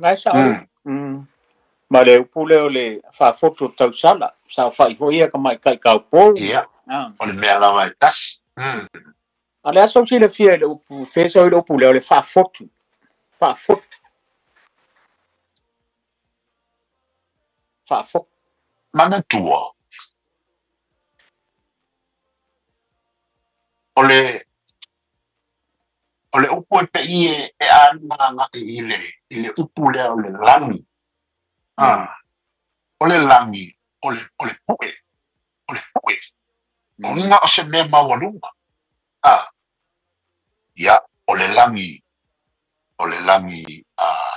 Ga sa'o ma le upu lea o le fa'afotu o tausala sa'ofa'i fo'i ia ka maika'i kaupou. Ia o le mea lava e tasi. A le aso silafia i le upu fesau i le upu lea o le fa'afotu fa'afotu fa'afotu manatua o le upu e pei e aiga agai i le upu lea o le lagi o le lagi o le pu'e o le pu'e o iga o se mea maualuga a ia o le lagi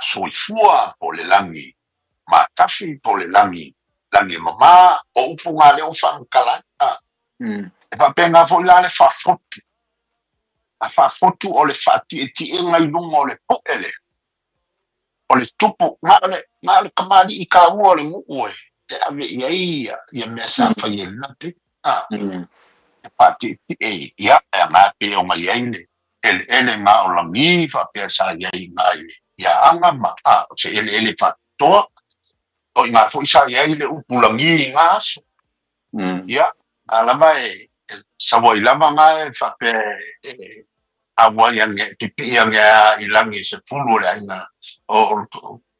soifua po o le lagi matafi po o le lagi mamā o upu gā lea ua faamatala ai a e faapena fo'i la le fa'afotu a fa'afotu o le fa'ati'eti'ega i luga o le pu'e lea o le tupu na o le kamali'i kaua o le nu'u e ave i ai ia mea sa fai e lena te a e fa'ati'eti'e ia e agā pe o mai ai le ele'ele gā o lagi fa'apea sa iai gā ia aga ma a o se ele'ele fa'atoa o i ngā fo'i sa iai le upu lagi i ngā aso ia a lava e sauai lava gā e fa'apea e auai age pipi'i age a i lagi se fulu o le aiga o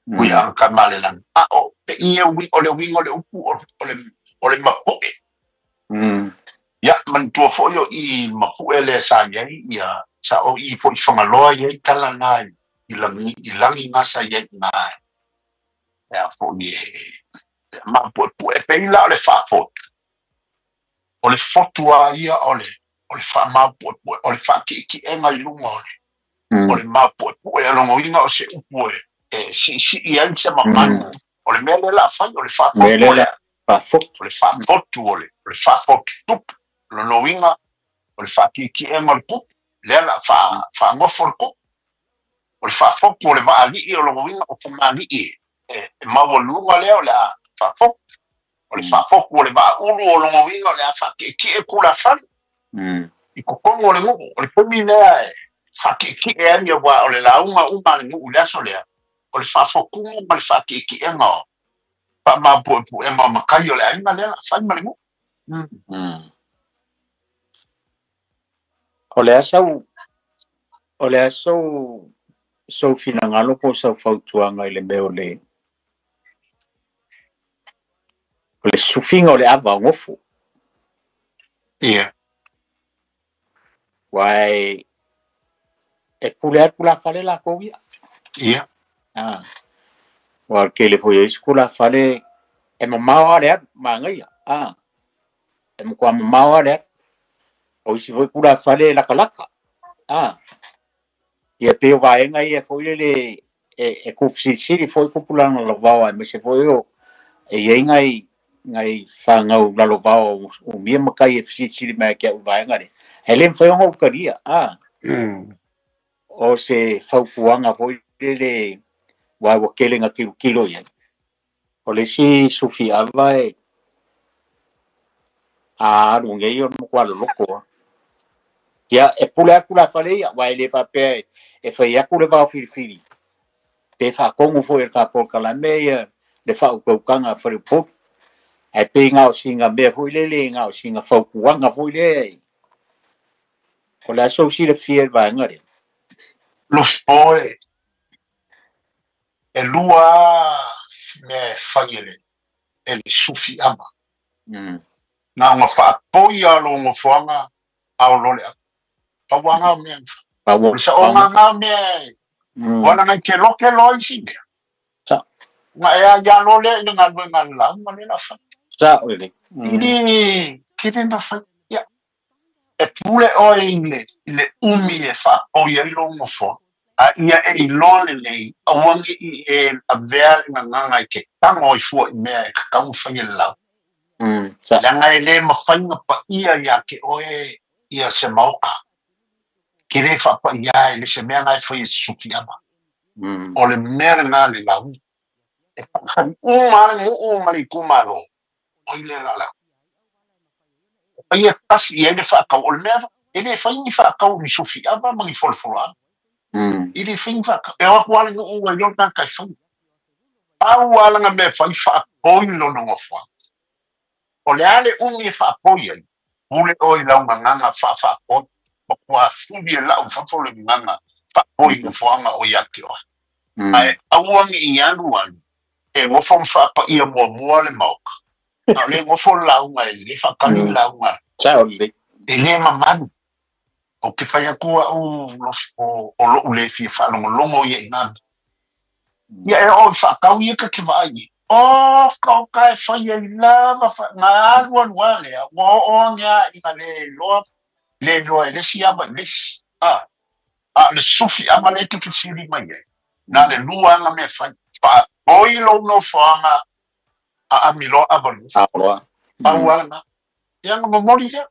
ui aga ma le lagi a o pe'i e ui o le uiga o le upu o le mapu'e ia manatua fo'i o i mapu'e lea sa iai ia sa o i fo'i fagaloa iai tala na i lagi ga sa iai gā e a fo'i e mapu'epu'e pei la o le fa'afotu o le fotu a ia o le fa'amaupu'epu'e o le fa'ati'eti'ega i luga o le maupu'epu'e alogoiga o se upu e si'isi'i ai se mamanu o le mea lea la fai o le fa'afotu o le fa'afotu o le fa'afotu tupu lonoiga o le fa'ati'eti'ega o le kupu lea la fa'agofo le kupu o le fa'afotu o le va'ali'i o logoiga o kamali'i e maualuga lea o le a fa'afotu o le fa'afotu o le va'aulu o logoiga o le a fa'ati'eti'e tulafale i totonu o le nu'u o le taimi lea e fa'ati'eti'e ai uā o le lauga uma a le nu'u i le aso lea o le fa'afotuga ma le fa'ati'eti'ega o fa'amapu'epu'ega o matai o le aiga lea la fai ma le nu'u. O le aso sou finagalo po o sau fautuaga i le mea o le sufiga o le ava o gofo. Ia uā e pule atu lafale lakou ia. Ia ua tele foi ai isi kulafale e mamao a le alu magaia a e matua mamao a le alu o isi foi kulafale e lakalaka a ia pei o vaega ia foi lele e kufisilisili foi kupulaga lavao aemaise foi o e iai ngai fagau lalovao umia makai e fesilisili mai ake a'u vaega lea ae lē mafai ona utalia a o se fautuaga foi lele ua ua tele na tilotilo iai o le isi sufi'ava e a alu nei o le matua loloto a ia e pule atu lafale ia uā e lē faapea e fai atu le vao filifili pe fa'atonu foi e le kapolokalame ia le fa'autautaga a faleupolu ae pei gao siga mea foi lele gao siga fautuaga foi lea o le aso silafia i le vaega lea. Lofo e lua mea e fai e le sufi'aga na ona fa'apoi a lo gofoaga ao lo le ava pauaga o mea O le saʻoga mea ua laga i ke loke loa isi mea na e aialo lea i le galuega a le lauga lea la fai saʻo lelei ili kele na fai ia e pule oe i le umi e faapoi ai lou nofoa a ia e iloa lelei auagi i e avea le gagaga i ke tago ai fua i mea e tatau ona faia le lauga leaga e lē mafai ona paʻia iā te oe ia se maoka ke lē faapaʻiā e le se mea na e fai e sufiʻava o le mea lena le lauga e faakali uma a le nuu ma le itumālō oi lea la lau faia tasi i ai le faatau o le mea e lē fai ni faatau ni sufiʻava ma ni folofoloaga i lē fai ni faatau e o atu a le nuu ai loa tagata e fai pau a laga mea fai faapoi lona nofoaga o le a le umi e faapoi ai pule oe i lau gagaga faafaapoi ma kuafuli e lau fafo le gagaga faapoi nofoaga o ia te oe ae aua ne i alu alu e gofo ma faapaia muamua le maoka a o le gofo le lauga e lē faatali le lauga saʻo lelei e lē mamalu o ke fai atu aʻu o loʻu lē fia faalogologo ia i nā mea ia e oo i faatau ia ta te vaai o ka e fai ai lava na alu alu a lea ua oo age a ina lē iloa lē iloa e le isi ava i le isi a le sufi ava le te fesili mai ai na le lua aga mea fai faapoi lou nofoaga aami loa ava le pau a lena ia na momoli lea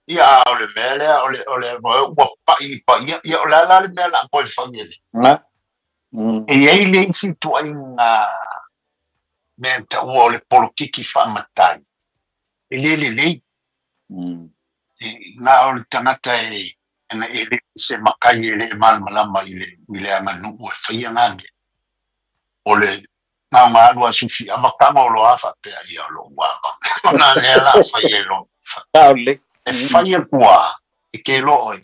ia a o le mea lea o le ua paʻi paia ia o le a la le mea la koe fai e le e iai le isi tuaiga mea taua o le polokiki faamatai e lē lelei na o le tagata e ana e le se makai e le malamalama i le aganuu e faia ngā mea o le gaoga alu a sufi ava taga o loa faapea ia o lou ava na lea la fai e lo saʻo lelei e fai atua e ke loa oe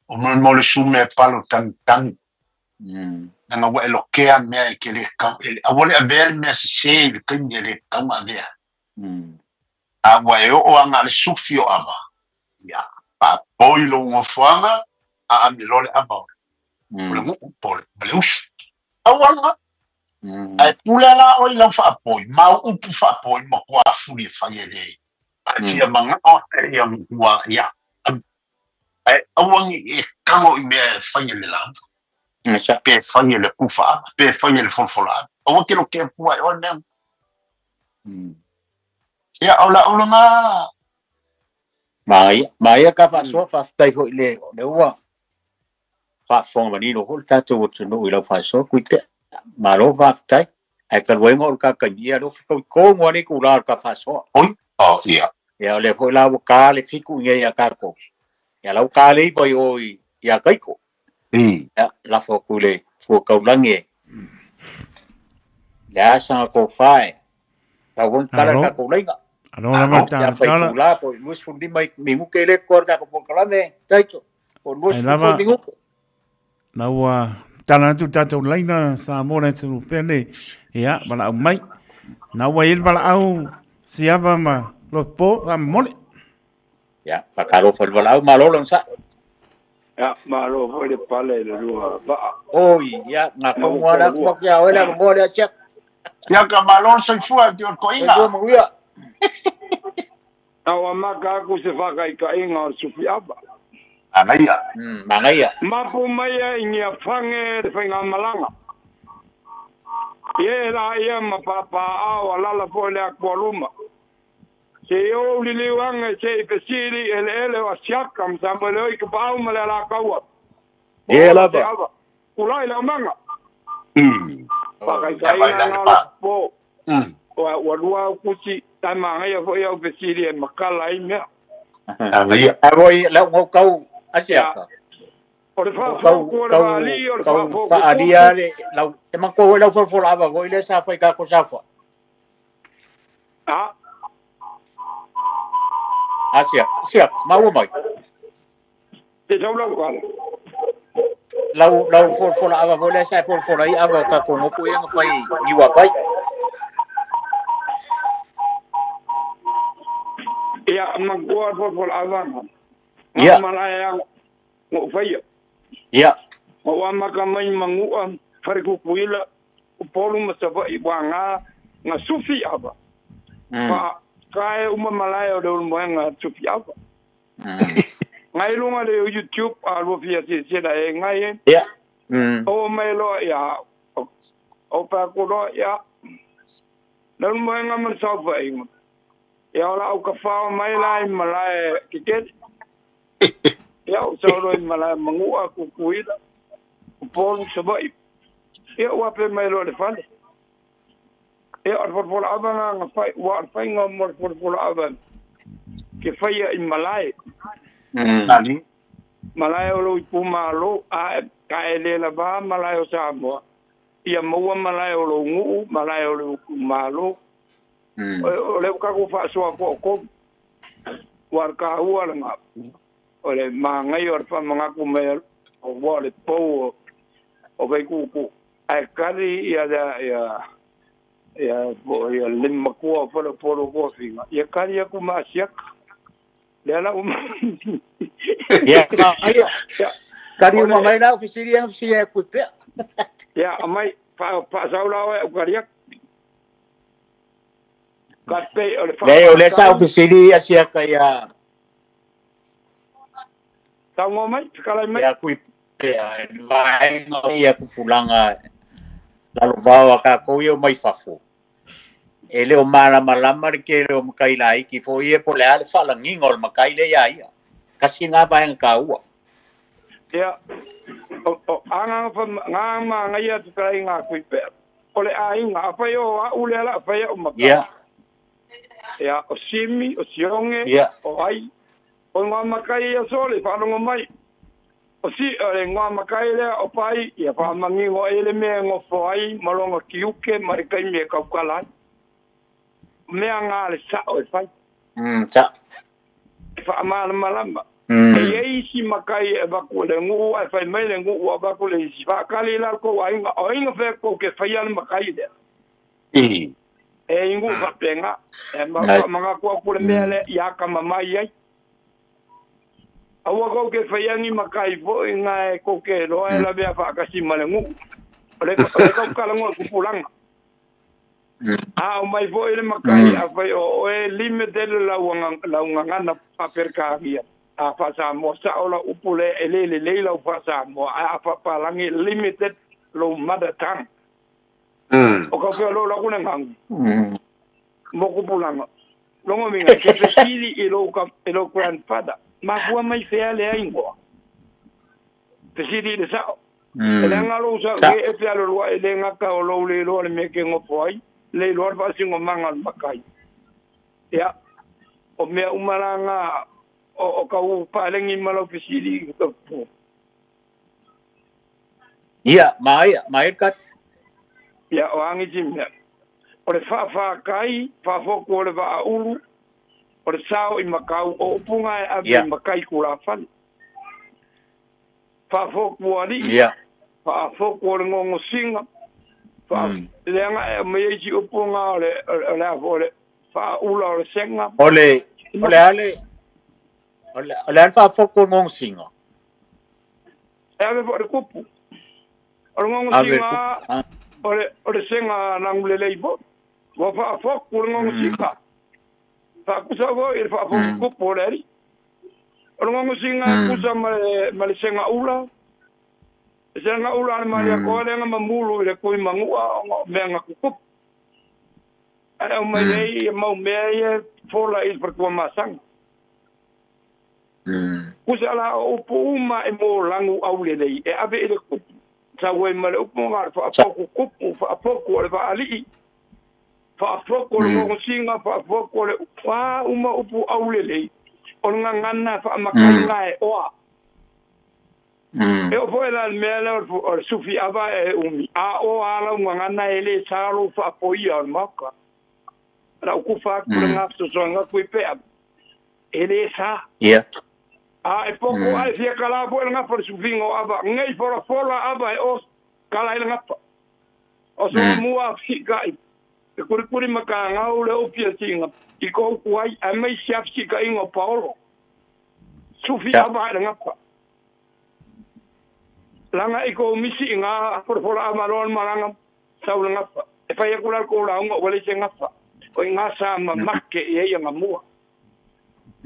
o mo le sume e palo tagitagi naga ua e lokea mea e ke lē kau aua le avea le mea sesē i le taimi e lē tatau ona avea a ua e oo aga le sufi o ava ia faapoi lou gofoaga aami loa le ava o le nuu po ma le usu auaga ae pule la oe i lau faapoi mau upu faapoi ma kuafuli e fai e lē ae fia magao ia ua ia ae auagi e tago i mea e fai e le lauga pe fai e le kufa pe fai e le folofoloaga aua ke lokea fua e oe mea ia o la ulaga Maia ka faasoa faafetai foi le o le ua faafofoga manino foi le tatou atunuu i lau faasoa kuite malo faafetai ae talu ai o le kakaimia lea fetauitonu a le itulā o le ka faasoa oi o ia ia o lea foi la ua kā le 7 i ia tatou ia lau kā le 9 i o ia Kaiko ia lafo atu le fuakaulagi le asaga tofā e tau ona tala le tatou laiga Alo lava ia tala fai tala. Tula po i 25 minute le ko ka ko kalame taito po Ai 24 lava minute na ua tala atu tatou laina sa mo le tulu pele ia wala au mai. Na ua il wala au siava ma lo po ma mole. Ia fakalo fo wala au malo lo sa. Ia malo foi le pale le lua va'a. Oi ia nga ko mo ala ko kia ola mo le sia. Ia ka malo soifua te o koinga. Ko mo ia. Awa maka aku se whakaikainga o Sufiaba. Anaia. Mangaia. Mapu mai i ngia whange le whainga malanga. Ie la ia ma papa au a lala fo le akua luma. Se o liliuanga se i pesili ele ele o asiaka msambo le oi ka pau ma le ala kaua. Ie lava. Ulai la manga. Whakaikainga ngā po. Ua lua kusi tai mangaia fo ia o pesili e makala i mea. Anaia. A voi lau ngau kau asiaka. O le whaafo o le waali o le whaafo Whaalia le lau te manko lau folfola ava voi le sa fai ka ko safa. Ah. Asia, sia, mau mai. Te sau lau wala. Lau lau folfola ava voi le sa folfola i ava ka ko ngofu ia ngawhai niwa pai. Ia mankoa folfola ava. Ia. Ngā malaya ngō whaia. Ia. Ma ua maka mai Manu'a, Falekukuila, Upolu ma Sava'i uaga ga sufi ava. Fa kae uma malae o le ulumoega sufi ava. Ngai luga le YouTube a lua fia silasila e ngai e. Ia. O mai loa ia o pa ku loa ia. Le ulumoega ma le saofaiga. Ia o la'au kafao mai la i malae kekele. Ia o saulo i malae Manu'a Kukuila. Upolu Sava'i. Ia ua pe mai loa le fale. Ia o le folafola ava ga ga fai ua o le faiga mo le folafola ava. Ke faia i malae. Malae o lou itumālō a ka e lē lavā malae o Samoa. Ia maua malae o lou gu'u, malae o lou itumālō. O le ua fa'asoa po'okomu. Ua le kāua lega. O le magai o le fa'amagaku mai o ua o le pou o Vaikuku. Ae kali ia ia ia ia le makua o le polo kofiga. Ia kali aku ma asiaka. Le ala uma. Ia, ia. Kari uma mai lau fesili ang fesili ai kui pea. Ia, amai pa pa saula o e kari aku. Ka pe o le fa. Le o le sa fesili asiaka ia. Tau mai, kalai mai. Ia kui pea, vaenga ia kupulanga lalo vao a kākou ia o mai fafo. E leo malamalama le kele o makai laiki fo ia po le a le faalagiga o le makai le iā ia. Kasi ngā vaega kāua. Ia, o agaga fa ngā magaia tukalai ngā kui pea. O le aiga, afai o a'u le ala afai a'u makai. Ia. Ia, o Simi, o Sionge, o ai. O ngā makai ia sole, whaalogo mai. O si, o le ngā makai lea o pai, ia whaamangingo e le mea ngofo ai, malonga kiuke, ma le kaimi e kaukala ai. Mea ngā le sa'o e fai. Sa. E whaamalamalama. E iai isi makai e vaku le nguu, e fai mai le nguu a vaku le isi. Whaakali la kou ainga, o ainga whea kou ke whai ale makai lea. E ingu whapenga, e mga kua kule mea le ia kamamai ai. Aua kou ke whaiangi makai fo i ngā e kou ke roa e la mea whaakasi ma le nguu. O le kaukala ngua kupulanga. A o mai fo i le makai a whai o e lime tele lau ngangana paperkagia. A whasamoa sa o la upu le e lele lei lau whasamoa. A whapalangi limited lo mother tongue. O kau pea lo la kuna ngangu. Mo kupulanga. Longo minga ke fesili i lou grandfather. Mafua mai fea le aingoa. Fesili i le sa'o. E le aga lou sa'o e e pea loloa e le gaka o lou le iloa le mea ke gofo ai. Le iloa le fa'asigomaga o le makai. Ia, o mea uma laga o kau pa'alegi ma lau fesili. Ia, maia, maia kat. Ia, o agi si mea. O le fa'afākai, fa'afoku o le va'aulu, o le sao i makau, o upunga e ave i makai kulafale. Fa'afoku o ali'i, fa'afoku o le gogosiga, leaga e mai ai si upunga o le afo o le fa'aula o le sega. O le ale, o le ale fa'afoku o le gogosiga. E ave fo'i le kupu. O le gogosiga, o le sega lagulelei fo'i. Ua fa'afoku o le gogosiga. Fa'akusa fo'i le fa'afoku kupu o le ali'i. O le gogosiga kusa ma le sega ula. Le sega ula a le maliakoa lega mamulu i le kui magu'a o mea gakukupu. Ae au mai ai ia mau mea ia fola i le falatuamasaga. Kusa la o upu uma e mō lagu aulelei e ave i le kupu. Sau ai ma le upu ga le fa'afoku kupu, fa'afoku o le fa'ali'i. Fa'afoku o le gogosiga, fa'afoku o le upu uma upu aulelei. O le gagana fa'amakaiga e oa. E o fo'i la le mea lea o le sufi ava e umi. A o a lau gagana e lē sa lou fa'afoia o le maoka. Lau kufa aku le gasosoaga kui pea. E lē sa. Ia. A e poko ae fia kalā fo'i le gafa le sufiga o ava. Gei folafola ava e o kala ai le gafa. O soamua afisika'i. E kurikuri makagau le opi asiga. I kouku ai ae mai se afisika'iga o Paolo. Sufi ava ae le gafa. Langa i kou misi i ngā folafola a malo al malanga sau le gafa. E fai aku la kou lauga ua leai se gafa. O i gā sa mamake i ai aga mua.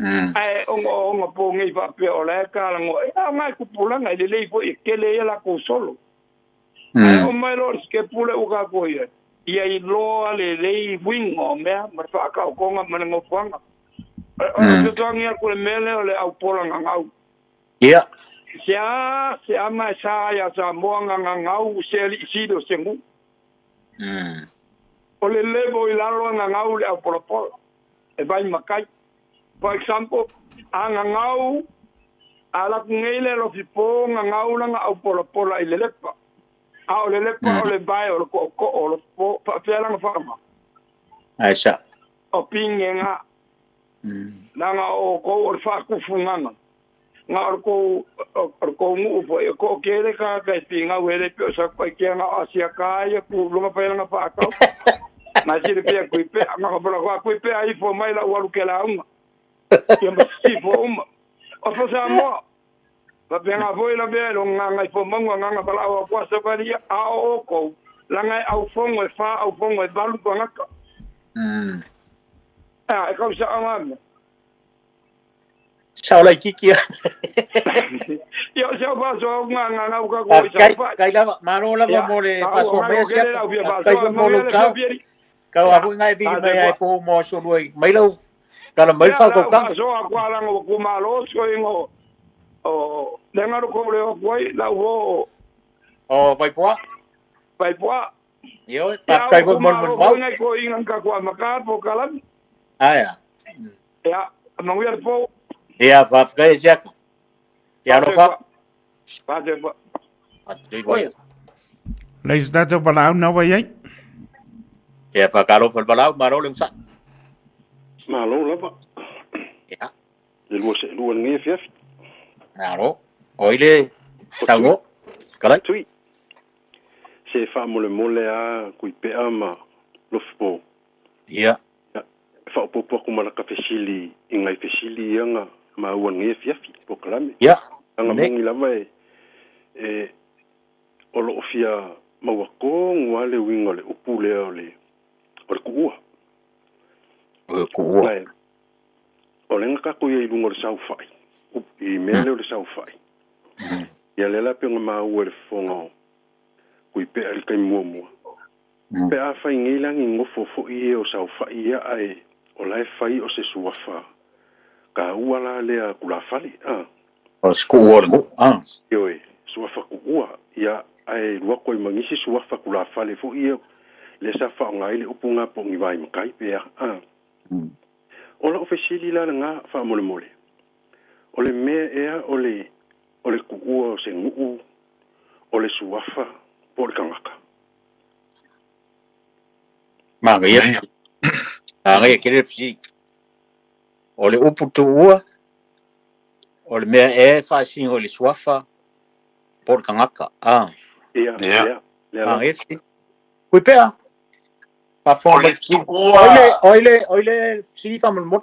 Ae ogaoga pogei faapea o la e kalagoa e aoga e kupulaga i lelei foʻi e kele ai lakou solo. Ae o mai loa le sikepule ua kakou ai ia iloa lelei uiga o mea ma le faakaokoga ma le gofoaga. O le fesoasoani aku le mea lea o le aupola gagau. Ia. Se a se ama e sa ai a Samoa gagagau se alii sili o se guu. O le level i lalo e gagau le aupolapola e vai makai. For example, a gagau a laku nei le alofi po gagau lana aupolapola i le lepa. A o le lepa o le vae o le koʻokoʻo o lofi po faafea lana faaaoga. Ai sa. O pigega lana o kou o le faakufugaga. Nga o le kou o le kou nuu foʻi e koʻokele tagata e pigau e le pe o Satupaitea na o asia ka ia kuluga fai lana faatau. Na silafia Kuipea na ka Kuipea ifo mai lau alu ke lauga. Ia ma sisifo uma. O fo Samoa. Faapega foi la mea e lo gagaifomauga agaga valaau aku a savalia a o oukou laga e aufogo e fa aufogo e valu tagata. A e kausaʻa mea. Sao lai kiki. Ia o se au faasoa au gagagau ka ko i Kai saofai. kai lava malo lava Ia, mo le ka faasoa ua mai galo sia. kele lau fia Kai faasoa foi mo manuia lou le tau. fiafiali. Kau Ia, afu ngai vili mai ai tatou po mo aso lua i mai lau kala mai Ia fa lau ko kanga. faasoa aku alaga ua kumalo soiga o le galu kou le oku ai lau o O vai poa. Vaipoa. Io Ia fa kai ua foi mo kumalo mo mau. foi ngai koiga ka kuamaka po kalami. Aia. Ia, manuia le po. Ia fa kai sia. Ia no fa. Faasoa. Atui foi. Leis tatou palaau na wai ai. Ia fa kalo fa balau malo le usa. Malo lava. Ia. Le lua se lua lenei afiafi. Malo. Oi le saugo. Kalai. Tui. Se faamolemole a Kuipea ma Lofipo. Ia. Faaopoopo aku ma laka fesili i ngai fesili ia nga maua lenei afiafi polokalame. Ia. Aga Ne. mogi lava e e o loo fia maua kogu a le uiga o le upu lea o le kuua. O kuua. Nae, o le ga kako ia i luga o le saofai. I mea lea o le saofai. Ia lea la pe ona maua i le fofoga o Kuipea i le taimi muamua. Pe a fai nei lagi gofo foʻi e o saofai ia ae o la e fai o se suafa kaua la lea kulafale a. O sku o le mo. Ah. Ioe, suafa kuua ia ae lua ai magisi suafa kulafale foʻi ia le sa faaaoga ai le upu ga po o vai makai pea a. O la'u fesili la lagā faamolemole. O le mea ea o le kuua o se guu o le suafa po o le tagata. Ma ngai. A ngai kere fisi. O le upu tuua. O le mea e faasingo i le suafa po o le tagata. Ah. Ia, Ia. lea Ah, lava. ngai fisi. Kuipea. Pa O le mai. tuua. Oile oile oile si fa mo.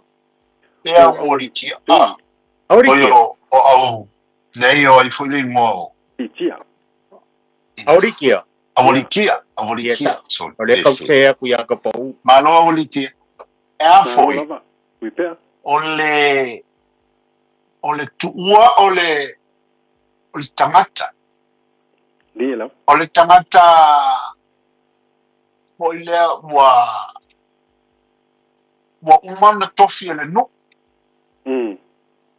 Ia o litia. Ah. Aurikia. O o au nei o ai foi le ingoa o. Litia. Aurikia. Aurikia, Aurikia. Sorry. O le kau se aku ia ka pau. Malo Aurikia. E a Malo foi. lava. Kuipea. O le tuua o le tagata. Lie lava. O le tagata foi lea ua uma ona tofi e le nuu.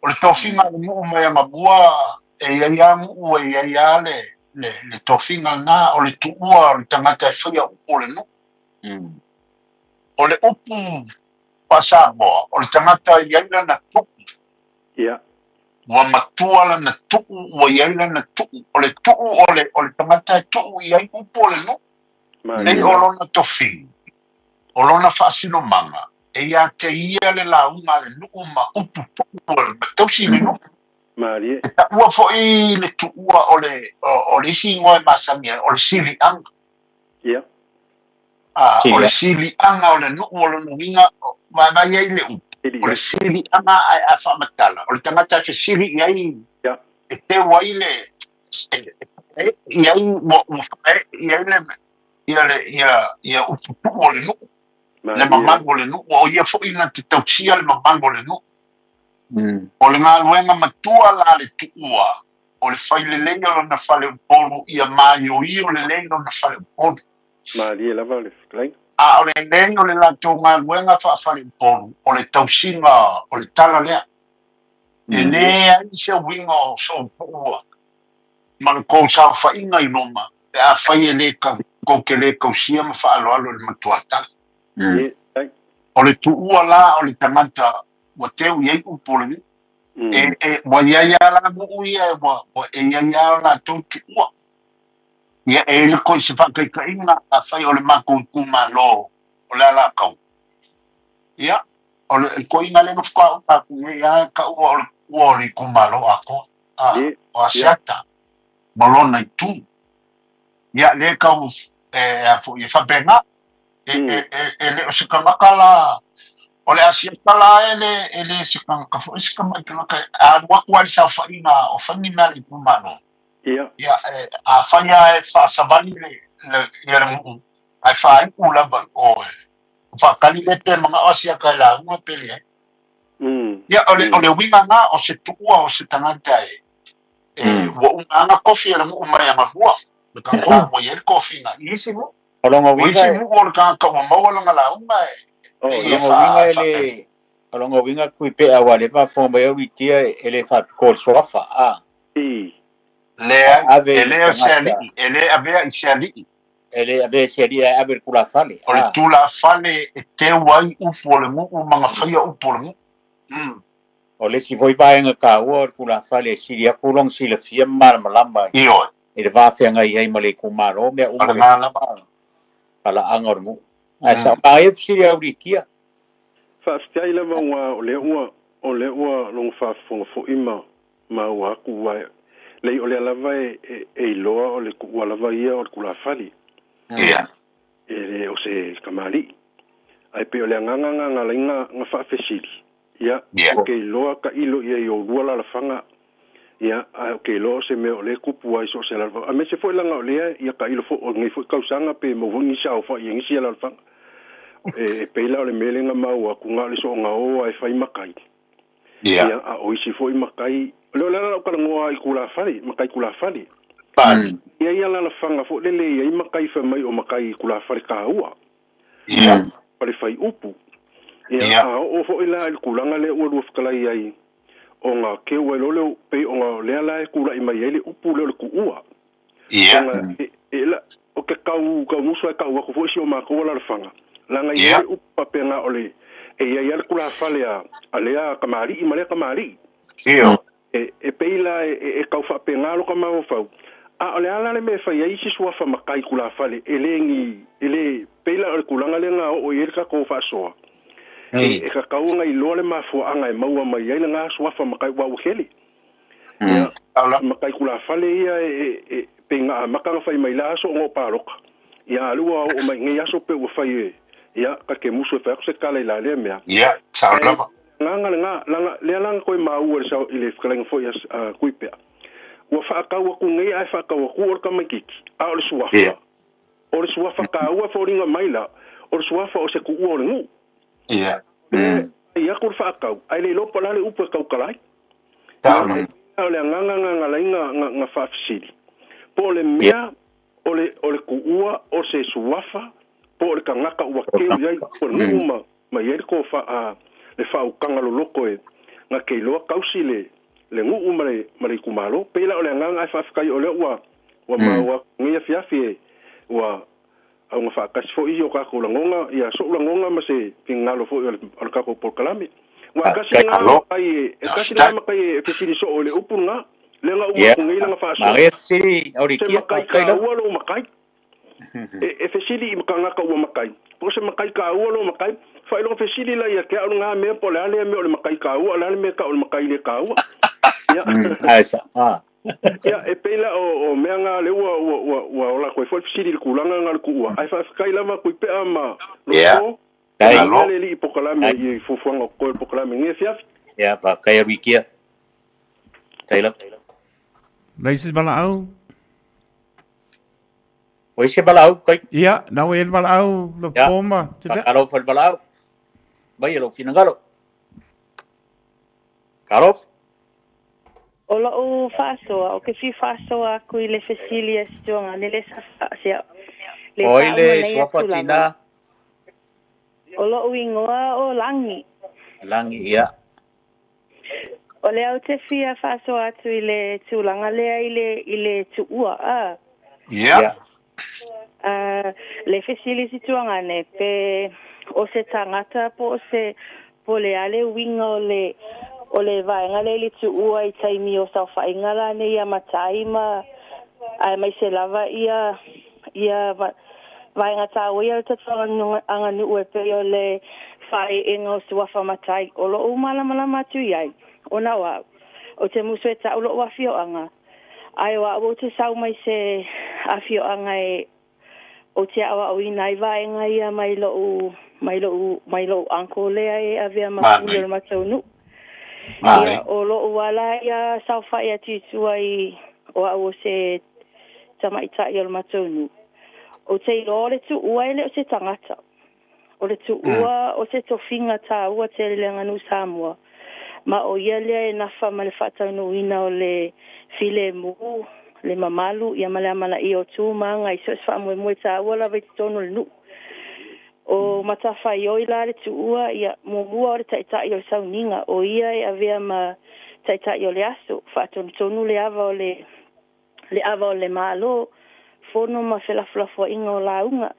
O le tofiga a le nuu mai agamua e iai a guu e iai a le tofiga lena o le tuua o le tagata e faia upu o le nuu. O le upu faasamoa o le tagata e iai lana tuu. Ia. Ua matua lana tuu ua iai lana tuu. O le tuu o le tagata e tuu i ai upu o le nuu. Nei o lona tofiga, o lona faasinomaga, e ia te ia le lauga a le nuu ma upu tuu o le matausi le nuu. Malie. E taua foʻi le tuua o le o le isi igoa e masani ai, o le siliaga. Ia. A, o le siliaga o le nuu o lona uiga, vaivai ai le upu. O le siliaga ae a faamatala, o le tagata e fesili i ai e teu ai le e Ia ai ua ia le ia le ia ia upu tuu o le nuu le mamalu o le nuu o ia foʻi na te tausia le mamalu o le nuu. O le galuega matua la le tuua o le failelei o lona faleupolu ia maioio lelei lona faleupolu. Malie lava le fetalaiga. A o le lei o le latou galuega faafaleupolu o le tausiga o le tala lea. E lē ai se uiga o soutuua ma le kou saofaiga i luma pe afai e lē kou te lē tausia ma faaaloalo i le matuatala. O le tuua la o le tagata ua teu i ai upu o le nuu. E ua iai a la nuu ia ua e iai a latou tuua. Ia e le koi se faataitaiga afai o le matou itumalo o le Alataua. Ia o le koiga lea na faatoa uma atu nei lava e taua o le tuua o le itumalo atoa. O Asiata ma lona itu. Ia lea tau e a foi e faapena. E le o se tagata la o le Asiata la e le se tagata foi se tamai tagata a alu atu lava i le saofaiga o fai ni mea a le itumalo. Ia afai lava e faasavali le ia le nuu ae faaiu lava i o e faatali lea pe manao Asiata e lauga pe leai. Ia o le uiga na o se tuua o se tagata e ua uma lava na tofi e le nuu mai agalua le tagata ua i ai le tofiga i isi nuu. O lona O uiga isi nuu o le tagata ua maua lana lauga O e lona uiga e le o lona uiga kui pe aua le faafofoga mai au Litia e le faapitoa i le suafa a. Leai, Ave e i lē o se tagata alii, e lē avea i se alii. E le avea i se alii ae ave i le tulafale O le a. tulafale e teu ai upu o le nuu ma gafaia upu o le nuu. O le isi foi vaega taua o le tulafale e sili atu lona silafia ma malamalama Ioe. I le va feagai ai ma le itumalo mea O uma lena lava. Palaaga o le nuu. Ae sao manaia fesili au Litia. Faafetai lava ua o lea ua o lea ua logo faafofoga foʻi ma ua aku ua lei o lea lava e iloa o le tuua lava ia o le tulafale. E le o se kamali'i. Ae pei o le agaga ga galai ga faafesili. Ia o ke iloa taʻilo ia i oulua lalafaga. Ia ae o ke iloa o se mea o lea tupu ai so o se lalafaga. Aemaise foʻi laga o lea ia taʻilo foʻi o lenei foʻi tausaga pe maua foi nisi aofaʻi e nisi ia lalafaga. E pei la o le mea lea na maua atu na o le soʻoga o ai fai makai. Ia a o isi foʻi makai o lea o le ala lau talanoa i tulafale makai tulafale. Ia ia lalafaga foʻi lele ia i makai fai mai o makai tulafale taua. Fale fai upu. Ia a oo foʻi la i le tulaga lea ua lua fetalai ai ona keu ai loa le pei ona lea la e kulaʻi mai ai le upu lea o le tuua. Ona e la o ke kau kau musu ai kau aku foʻi si o makou alalafaga. Laga i ai upu faapena o le e iai a le tulafale a lea kamaliʻi ma lea kamaliʻi. E pei la e kau faapena lo ka mafaufau. A o le ala le mea e fai ai isi suafa makai tulafale e lē ni e lē pei la o le tulaga lea na oo i ai le tatou faasoa. E tatau ona iloa le mafuaaga e maua mai ai lagā suafa makai ua ua kele. Ia makai tulafale ia e pei na amata na fai mai la aso ona o paloka. Ia a le ua oo mai nei aso pe ua fai e ia ka ke musu e fai atu se tala i la lea mea. Ia, sao lava. Agaga lagā laga lea laga koe maua i le sao i le fetalaiga foʻi a Kuipea. Ua faatau atu nei ae faatau atu o le tamaititi a o le suafa. O le suafa taua foliga mai la o le suafa o se tuua o le nuu. E ai atu le faatau ae le iloa po o le a le upu e tautala ai. O le agaga gagalai ga faafesili. Po o le mea o le tuua o se suafa po o le tagata ua keu i ai o le nuu ma i ai le tofa a le faautaga loloto e na te iloa tausi le nuu ma le itumalo. Pei la o le agaga ae faafetai o lea ua maua nei afiafi e ua auga faatasi foʻi i o tatou lagoga ia soʻu lagoga ma se finagalo foʻi o le tatou polokalame. Ua tasi lagā makai e tasi lagā makai e fesili soo i le upu lagā. Lea na uma atu nei lana faasoa. Manaia fesili au Se Litia, makai faafetai lava. taua lou makai. E fesili i tagata ua makai. Po o se makai taua lou makai. Faailoga fesili la ia ke au lagā mea po o le a lea mea o le makai taua o le a le mea tau o le makai le taua. Ia. Ae sa. Ah. Ia e pei la o mea ga le ua ola koe foʻi fesili i le tulaga ga le tuua. Ae faafetai lava Kuipea ma lofo. Kai. Ia le alii polokalame i fuafuaga o totoe o le polokalame i lenei afiafi. Ia, faafetai au Litia. Tai lava. Leisi Valaau. O ise valaau kai. Ia, na ua i le valaau le poma te pea. Faakalofa i le valaau. Mai e lou finagalo. Kalofa. O lou faasoa, o ke fia faasoa aku i le fesili a situaga ne le sa faasea. Le O ai faauma le nei suafa atu lava. tinā? O lou igoa o Lagi. Lagi, ia. O le au te fia faasoa atu i le tulaga lea i le i le tuua a. Ia. A le fesili situaga ne pe o se tagata po o se po le a le uiga o le o le vaega lea i le tuua i taimi o saofaiga lanei ia matai ma ae maise lava ia ia vaega tāua ia o le tatou aganuu e pei o le faaeega o suafa matai o loo malamalama atu i ai ona o au o te musu e ta'u lo'u afioaga ae o a'u ou te sau mai se afioaga e o te a'oa'oina ai vaega ia mai lo'u mai lo'u mai lo'u uncle lea e avea ma pule o le matou nu'u. Ia o lo'u ala ia saofa'i atu i tua i o a'u o se tamaita'i o le matou nu'u o te iloa o le tuua e le o se tagata o le tuua o se tofiga tāua tele le aganuu Samoa ma o ia lea e nafa ma le faataunuuina o le filemu le mamalu ia ma le amanaia o tu ma aga i so o se faamoemoe tāua lava i totonu o le nu'u. O matafaioi la le tuua ia muamua o le ta'ita'i o le sauniga o ia e avea ma ta'ita'i o le aso faatonutonu le ava o le le ava o le Mālō fono ma felafolafoaiga o lauga.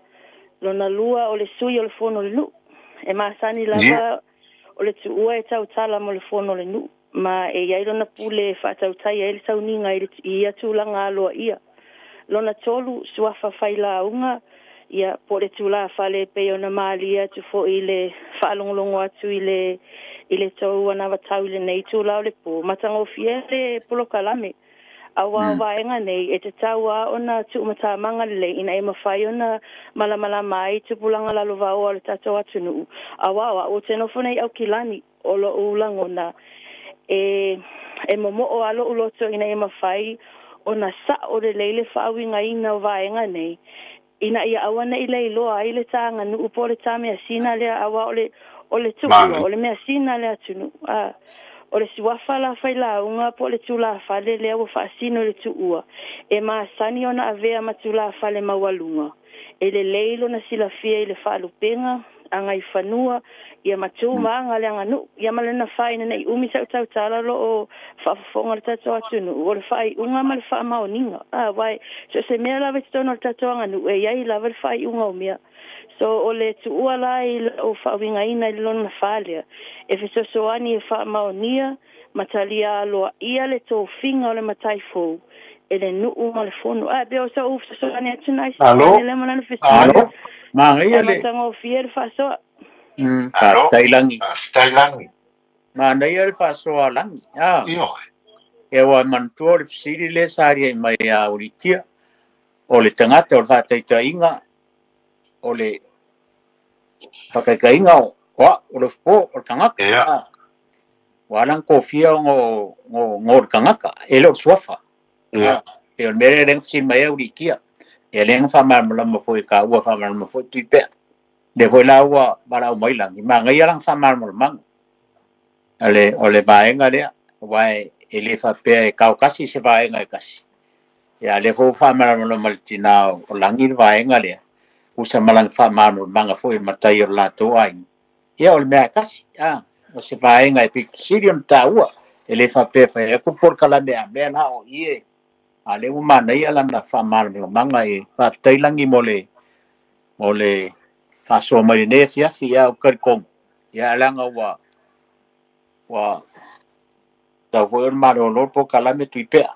Lona lua o le sui o le fono o le nu'u e masani lava o le tuua e tautala mo le fono o le nu'u ma e iai lona pule e faatautai ai le sauniga i le i ia tulaga aloaia. Lona tolu suafa failauga ia po o le tulāfale e pei ona malie atu fo'i i le faalogologo atu i le i le tou anavatau i lenei itulā o le pō matagofie le polokalame auā o vaega nei e tatau lava ona tuumatamaga lelei ina ia mafai ona malamalama ai tupulaga lalovaoa o le tatou atunuu auā o a'u ou te nofo nei Aukilani o lo'u lagona e e momo'o a lo'u loto ina ia mafai ona sa'o lelei le faauigaina o vaega nei ina ia aua ne'i leiloa ai le tā aganu'u po o le tā measina lea auā o le o le tuua o le measina a le atunuu a o le suafa la failauga po o le tulāfale lea ua faasino i le tuua e masani ona avea ma tulāfale maualuga e lelei lona silafia i le faalupega agaifanua ia ma tu ma aga le aganuu ia ma lona fā ina ne'i umi sa'u tautala loo faafofoga le tatou atunuu o le faaiuga ma le faamaoniga a uae so o se mea lava i totonu o le tatou aganuu e iai lava le faaiuga o mea. So o le tuua la i la'u faauigaina i le lona fā lea e fesoasoani e faamaonia ma talia aloaia le tofiga o le matai fou e le nu'u ma le fono. Ae pei o so'u fesoasoani atu nai Alo. lea ma lana fesili. Alo. Manaia E le. matagofie le faasoa. Faafetai lagi. Faafetai lagi. Manaia le faasoa a lagi. Ah. Ioe. E ua manatua o le fesili lea sa alia'i mai a ulitia. O le tagata o le faataitaiga o le faakaikaiga o a'u o le fofo o le tagata. Ia. Ah. Ua ala ona kofia o go le tagata e le o le suafa. Ia. E o le mea lea lea na fesili mai ai ulitia. Ia lea na faamalamalama foi e kāua faamalamalama foi tui pea. Lea foi la ua valaau mai lagi, manaia lana faamalamalamaga. O le vaega lea, aua e le faapea e kaokasi se vaega e kasi. Ia lea foi ua faamalamalama i le tinā o lagi le vaega lea, usa ma lana faamalamalamaga foi i le matai o le latou aiga. Ia o le mea e kasi, o se vaega e pito sili ona taua. E le faapea e fai atu polokalame a mea la o i e. A lea ua manaia lana faamalamalamaga e faafetai lagi mo le faasoa mai lenei afiafi ia o talitonu. Ia leaga ua tau foi ona malolo le polokalame tui pea.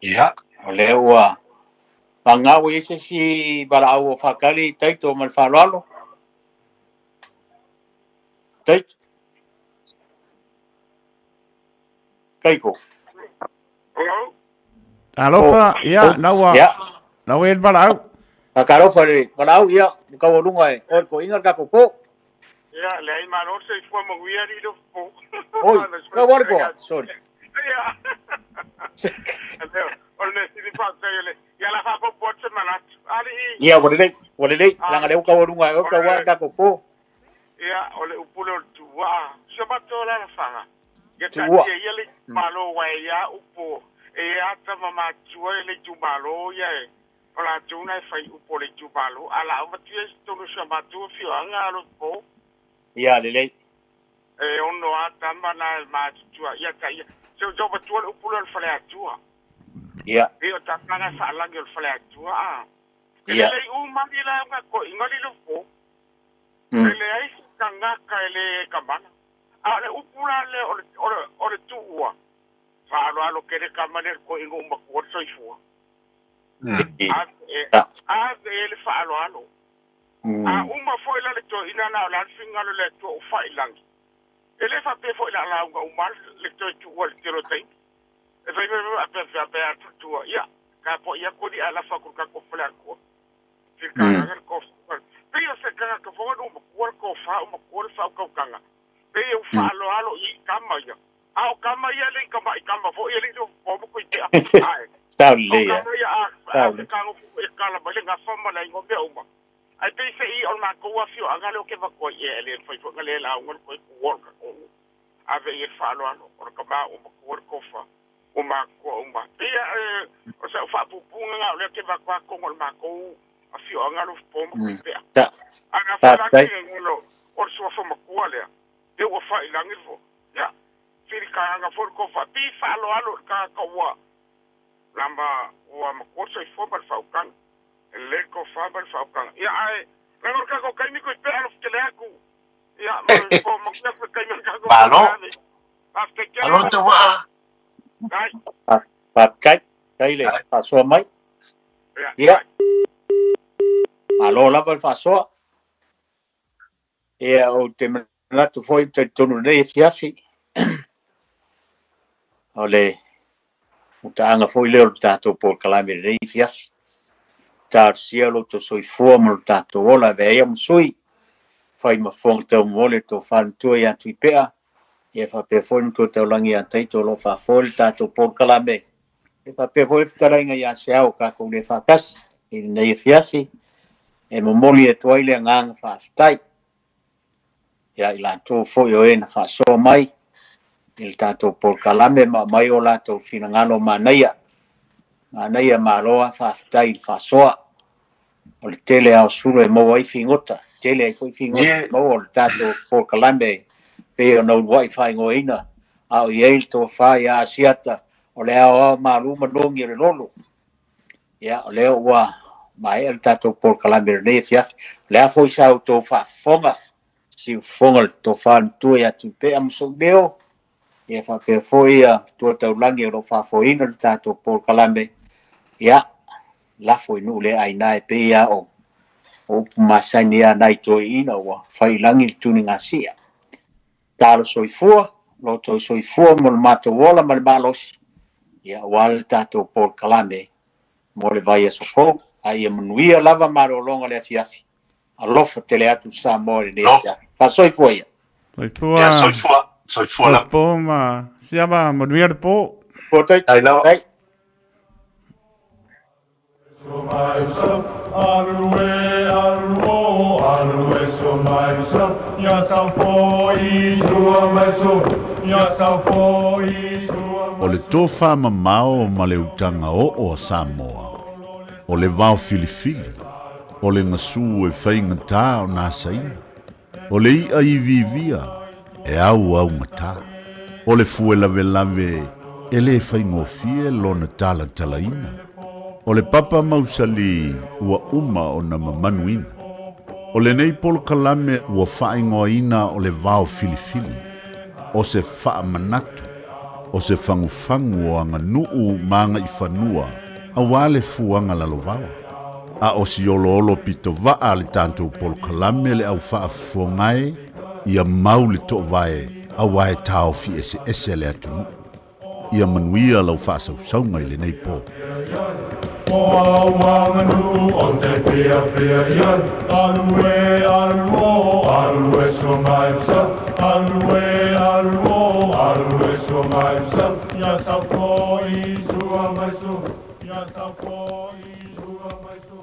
Ia. O lea ua vagau i ai se isi valaau o faatali taito ma le faaaloalo. Taito. Taito. Alofa, ia, na ua, na ua e le valaau. Faakalofa le valaau, ia, ua taualuga e oe le toeaina le tatou po. Ia, leai malo le soifua manuia alii le fofo. Oi, tau ale toa, sorry. Ia. O le sili pa te le. Ia la fa po se manatu. Ali i. Ia ua lelei, ua lelei, laga lea ua taualuga ai oe tauā le tatou po. Ia o le upu lea o le tuua. Si o matou alaalafaga. Ia Tuua. taatia ia le itumalo uae ia upu e ata ma matua e le itumalo ia e o latou na e fai upu o le itumalo. A la avatua i totonu o si o matou afioaga alo po. Ia lelei. E ono a tama na e matutua ia ta ia. Se o tau matua le upu lea o le faleatua. Ia. E o tatana faalagi o le faleatua a. E Ia. lelei uma ni la unga ko inga li le po. E leai se tagata e lē kamana. A o le upu la lea o le tuua. Faaaloalo kele kama le koʻiga uma kua le soifua. Ave e le faaaloalo. A uma foʻi la le toeʻina na o le a le figalo le atua o faʻilagi. E lē faapea foʻi la lauga uma le toe tuua le tele o taimi. E fai fai ape atu tua. Ia, ka po ia kuli ala fa ku ka ko fale akua. Filikagaga le kofa. Pei o se tagata foga na uma kua le kofa, uma kua le faaukaukanga. Pei e ufaaaloalo i kama ia. A o kama ia le i kama i kama foʻi e leʻi o mo koipeʻa. Ae. Sao O lelei kama ia a Sao a se kago e kala mai le gafa ma le ingo mea uma. Ai pei se i o le makou afioaga lea o ke vakoa i e le fai foʻiga le lauga le koe kua o le kakou. Ave i le faaaloalo o le kamā uma kua le kofa. O makoa uma. Ia o sa faapupuga ga o lea ke vakoa akoga o le makou afioaga lo po ma koipea. Ta. Aga Faafetai. falagi ngolo o le suafa makua lea. E ua faʻilagi le fo. Ia filikagaga foi le kofa. Pi faaaloalo i le tagata ua lama ua makua le soifua ma le faaukaga. E lelei le kofa ma le faaukaga. Ia ae laga o le kakou kaimi koipea alofetele aku. Ia ma le po makuia fe kaimi o le kakou Malo. polokame. Faafetai tele. Malo tauaa. Ai. Faafetai. Tai le faasoa mai. Ia. Malo lava le faasoa. Ia ou te manatu foi ma talitonu lenei afiafi. O le mutaaga foi lea o le tatou polokalame lenei afiafi. Talosia lo outou soifua ma lo tatou ola avea ia ma sui. Fai ma fofoga taumamoli le tofa matua ia Tuipea. Ia faapea foi le matua taulagi ia Taito o lo o faafoe le tatou polokalame. Ia faapea foi le fetalaiga ia Seao o kakou le faatasi i lenei afiafi. E momoli atu ai le agaga faafetai. Ia i latou foi o e na faasoa mai i le tatou polokalame ma aumai o latou finagalo manaia. Manaia malo lava faafetai i le faasoa. O le tele lava o sulu e maua ai figota. Tele ai foi figota Ie. maua o le tatou polokalame pei ona uluai faaigoaina. A o i ai le tofa ia Asiata o le aoao malu ma nogi o le lolo. Ia, o lea ua maea le tatou polokalame lenei afiafi. O le a foi sa outou faafofoga, siufofoga le tofa matua ia Tuipea ma sou leo. Ia faapea foi ia matua taulagi o lo o faafoeina le tatou polokalame. Ia, lafo i nuu le aina e pei lava o upu masani a nai toeaiina ua failagi le tunigasia. Talo soifua, lo outou soifua mo le matou ola ma le malosi. Ia, aua le tatou polokalame mo le vaiaso fou. A ia manuia lava malologa le afiafi. Alofa tele atu Samoa i lenei afiafi. Faasoifua ia. Soifua. Ia, soifua. Soifua lava. Po ma siama manuia le po. Po tai. Ai lava. Ai. O le tofa mamao ma le utaga oo a Samoa. O le vao filifili. O le gasu e faigatā o nasaina. O le i'a i vivia e au au matā. O le fue lavelave e lē faigofie lona talatalaina. O le papa mausali ua uma ona mamanuina. O lenei polokalame ua faaigoaina o le vao filifili. O se faamanatu. O se fagufagu o aganuu ma agaifanua auā le fuaga lalovaoa. A o si oloolo pitova'a le tatou polokalame le au faafofogae ia mau le to'ovae auā e taofi eseese le atunuu. Ia manuia lau faasausauga i lenei po. O au manu o te fia fia ia, alue aluo, alue so mai sa, alue aluo, alue so sua mai sau, ia sau foi sua mai su, ia sau foi sua mai su.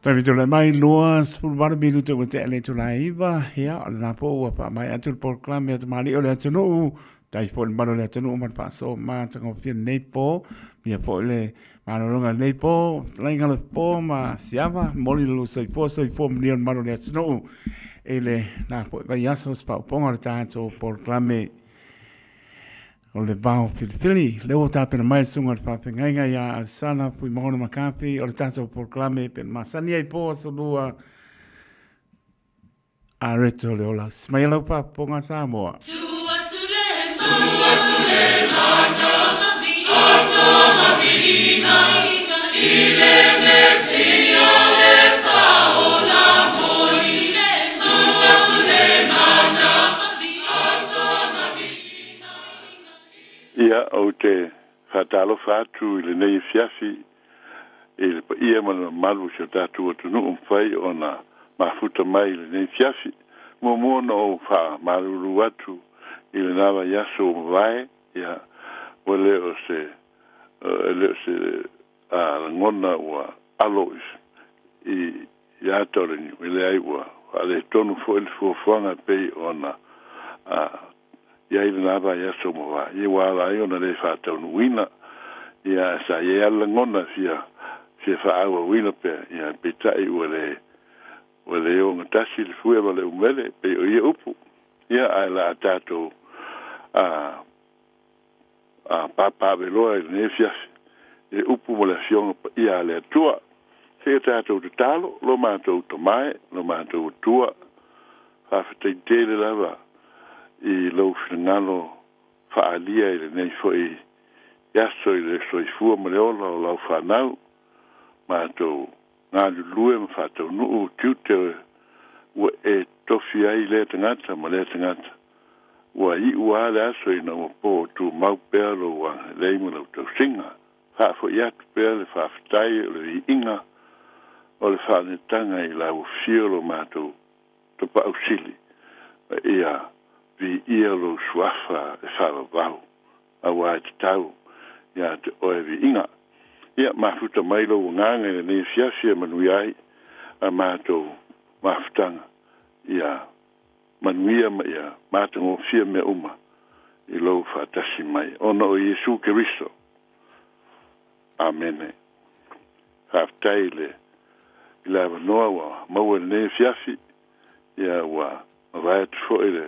Tavitola mai lua sefuluvalu minute ua tea le itulā iva ia o lenā po ua faamaea atu le polokalame a tamalii o le atunuu tai foʻi le malu o le atunuu ma le faasoa matagofie lenei po ia foʻi le malologa lenei po laiga le po ma siava moli le soifua soifua manuia le malu o le atunuu i lenā foʻi vaiaso se faaopoga o le tatou polokalame o le vao filifili. Lea ua tapena mai le susuga i le faafeagaiga ia Alesana Fuimaono Makafi o le tatou polokalame e pei ona masani ai po aso lua a reto le ola. Mai lau faafofoga Samoa. Ia, ou te faatalofa atu i lenei afiafi i le paia ma le mamalu o si o tatou atunuu mafai ona mafuta mai i lenei afiafi. Muamua ona ou faamalulu atu i lena vaiaso ua mavae, ia, ua le o se, e le o se lagona ua alo i, i ata o le niu, e leai ua faaletonu foi le fuafuaga e pei ona i ai lenā vaiaso ua mavae, ia ua ala ai ona lē faataunuuina. Ia ae sa i ai lava le lagona e fia fia faaauauina pea, ia peitai ua lē ua lē ogatasi le fue ma le umele pei o ia upu. Ia ae la a tatou a a papaaveloa i lenei afiafi i le upu ma le Afioga Paia a le Atua. Seia tatou tatalo, lo matou Tama e, lo matou Atua, faafetai tele lava i lou finagalo faaalia i lenei foi aso i le soifua ma le ola o lau fanau, matou galulue ma faataunuu tiute ua e tofi ai lea tagata ma lea tagata. Ua iu lava le aso ina ua po o tumau pea lou agalelei ma lau tausiga. Faafoi atu pea le faafetai o le viiga o le faanetaga i lau afio o lo matou Tapaau Sili, ma ia viia lou suafa e faavavau, auā e tatau iā te oe viiga. Ia mafuta mai lou agaga i lenei afiafi e manuia ai a matou mafutaga, ia manuia ma ia matagofie mea uma i lou faatasi mai, ona o Iesu Keriso. Amene. Faafetai i le i le avanoa ua maua i lenei afiafi, ia ua mavae atu foi le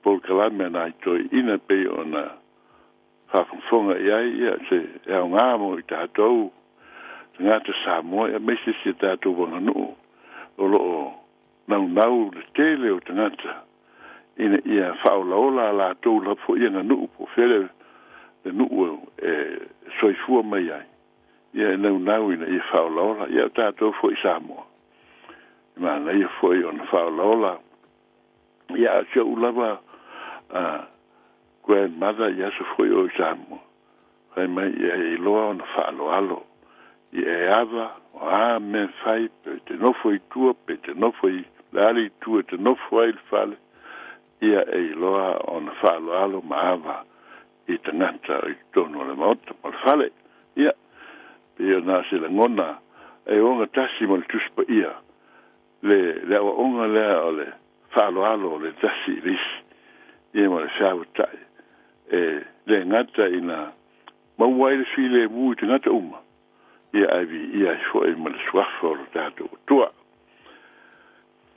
polokalame a nai toeaiina e pei ona faafogafoga i ai, ia se e aoga mo i tatou tagata Samoa, aemaise si a tatou aganuu o lo o naunau le tele o tagata ina ia faaolaola a latou lava fo'i aganuu po o fea le nuu e soifua mai ai ia e naunau ina ia faaolaola. Ia o tatou fo'i Samoa e manaia fo'i ona faaolaola. Ia a o si o'u lava grandmother i aso fo'i o i Samoa fai mai ia e iloa ona fa'aaloalo i e ava o a mea fai pe te nofo i tua pe te nofo i le a le itu e te nofo ai le fale ia e iloa ona fa'aaloalo ma ava i tagata o i totonu o le maota ma le fale. Ia pei ona se lagona e ogatasi ma le Tusi Paia le le aoaoga lea o le fa'aaloalo o le tasi i le isi ia ma le feavata'i e lē gata ina maua ai le filemu i tagata uma ia ae viia ai fo'i ma le suafa o lo tatou Atua.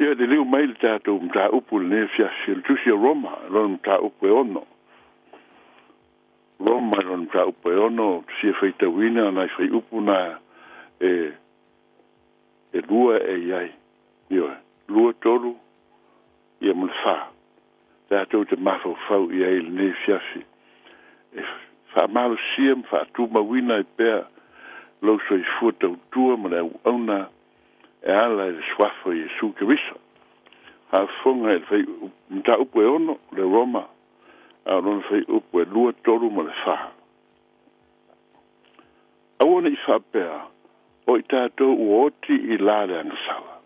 Ia liliu mai le tatou mataupu i lenei afiafi o le Tusi o Roma lona mataupu e 6. Roma i lona mataupu e 6 ou te fia faitauina nai fuaiupu na e e lua e i ai. Ioe, 2, 3 ia ma le 4. Tatou te mafaufau i ai i lenei afiafi e faamalosia ma faatumauina ai pea lou soifua tautua ma le auauna e ala i le suafa o Iesu Keriso. Faafofoga i le fai mataupu e 6 le Roma a o lona fuaiupu e 2, 3 ma le 4. Aua ne i faapea o i tatou ua oti i la le agasala,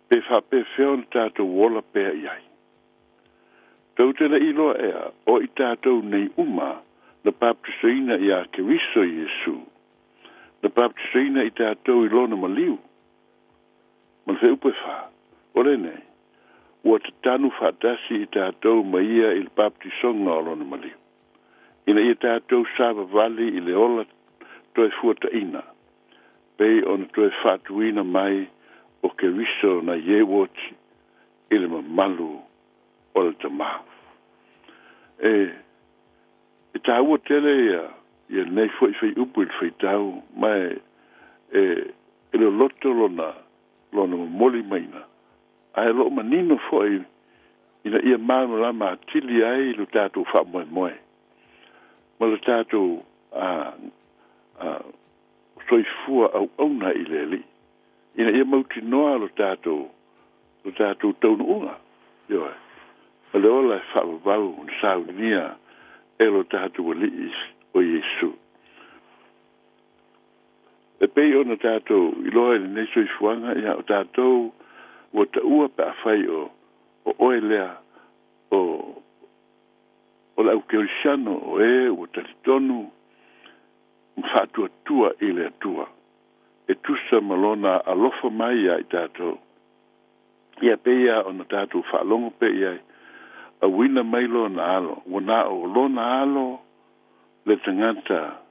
pe faapefea ona tatou ola pea i ai. Tou te le i iloa ea o i tatou nei uma na baptisaina iā Keriso Iesu, na baptisaina i tatou i lona maliu? Ma le fuaiupu e 4, o lenei, ua tatanu faatasi i tatou ma ia i le baptisoga o lona maliu, ina ia tatou savavali i le ola toe fuataʻina, pei ona toe faatuina mai o Keriso nai e ua oti i le mamalu o le Tamā. E e tāua tele ia ia lenei fo'i fuaiupu i le faitau ma e e e loloto lona lona momoli maina ae o lo'o manino fo'i ina ia malamalama atili ai lo tatou fa'amoemoe ma lo tatou a a soifua auauna i le Alii ina ia mautinoa lo tatou lo tatou taunuuga. Ioe, ma le ola e faavavau na saunia e lo tatou Alii o Iesu. E pei ona tatou iloa i lenei soifuaga, ia o tatou ua taua pe afai o o oe lea o o le aukerisiano o e ua talitonu ma faatuatua i le Atua e tusa ma lona alofa mai iā i tatou. Ia pei lava ona tatou faalogo pea i ai, auina mai lona alo, ua na o lona alo le tagata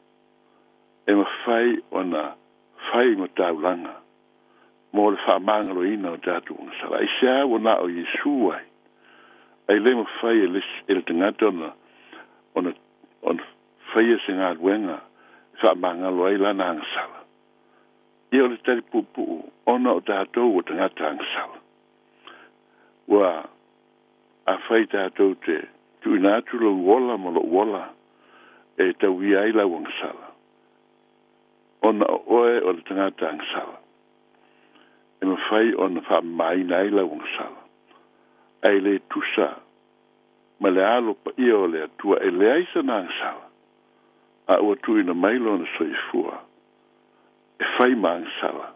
e mafai ona fai ma taulaga mo le faamagaloina o tatou agasala. Aisea ua na o Iesu ai, ai le mafai e le e le tagata ona ona ona faia se galuega e faamagalo ai lana agasala? Ia o le tali puupuu, ona o tatou ua tagata agasala. Ua afai tatou te tuuina atu lou ola ma lo'u ola e tauia ai lau agasala, ona o oe o le tagata agasala, e mafai ona faamamaina ai lau agasala, ae le tusa ma le alo paia o le Atua e leai sana agasala, a ua tuuina mai lona soifua e fai ma agasala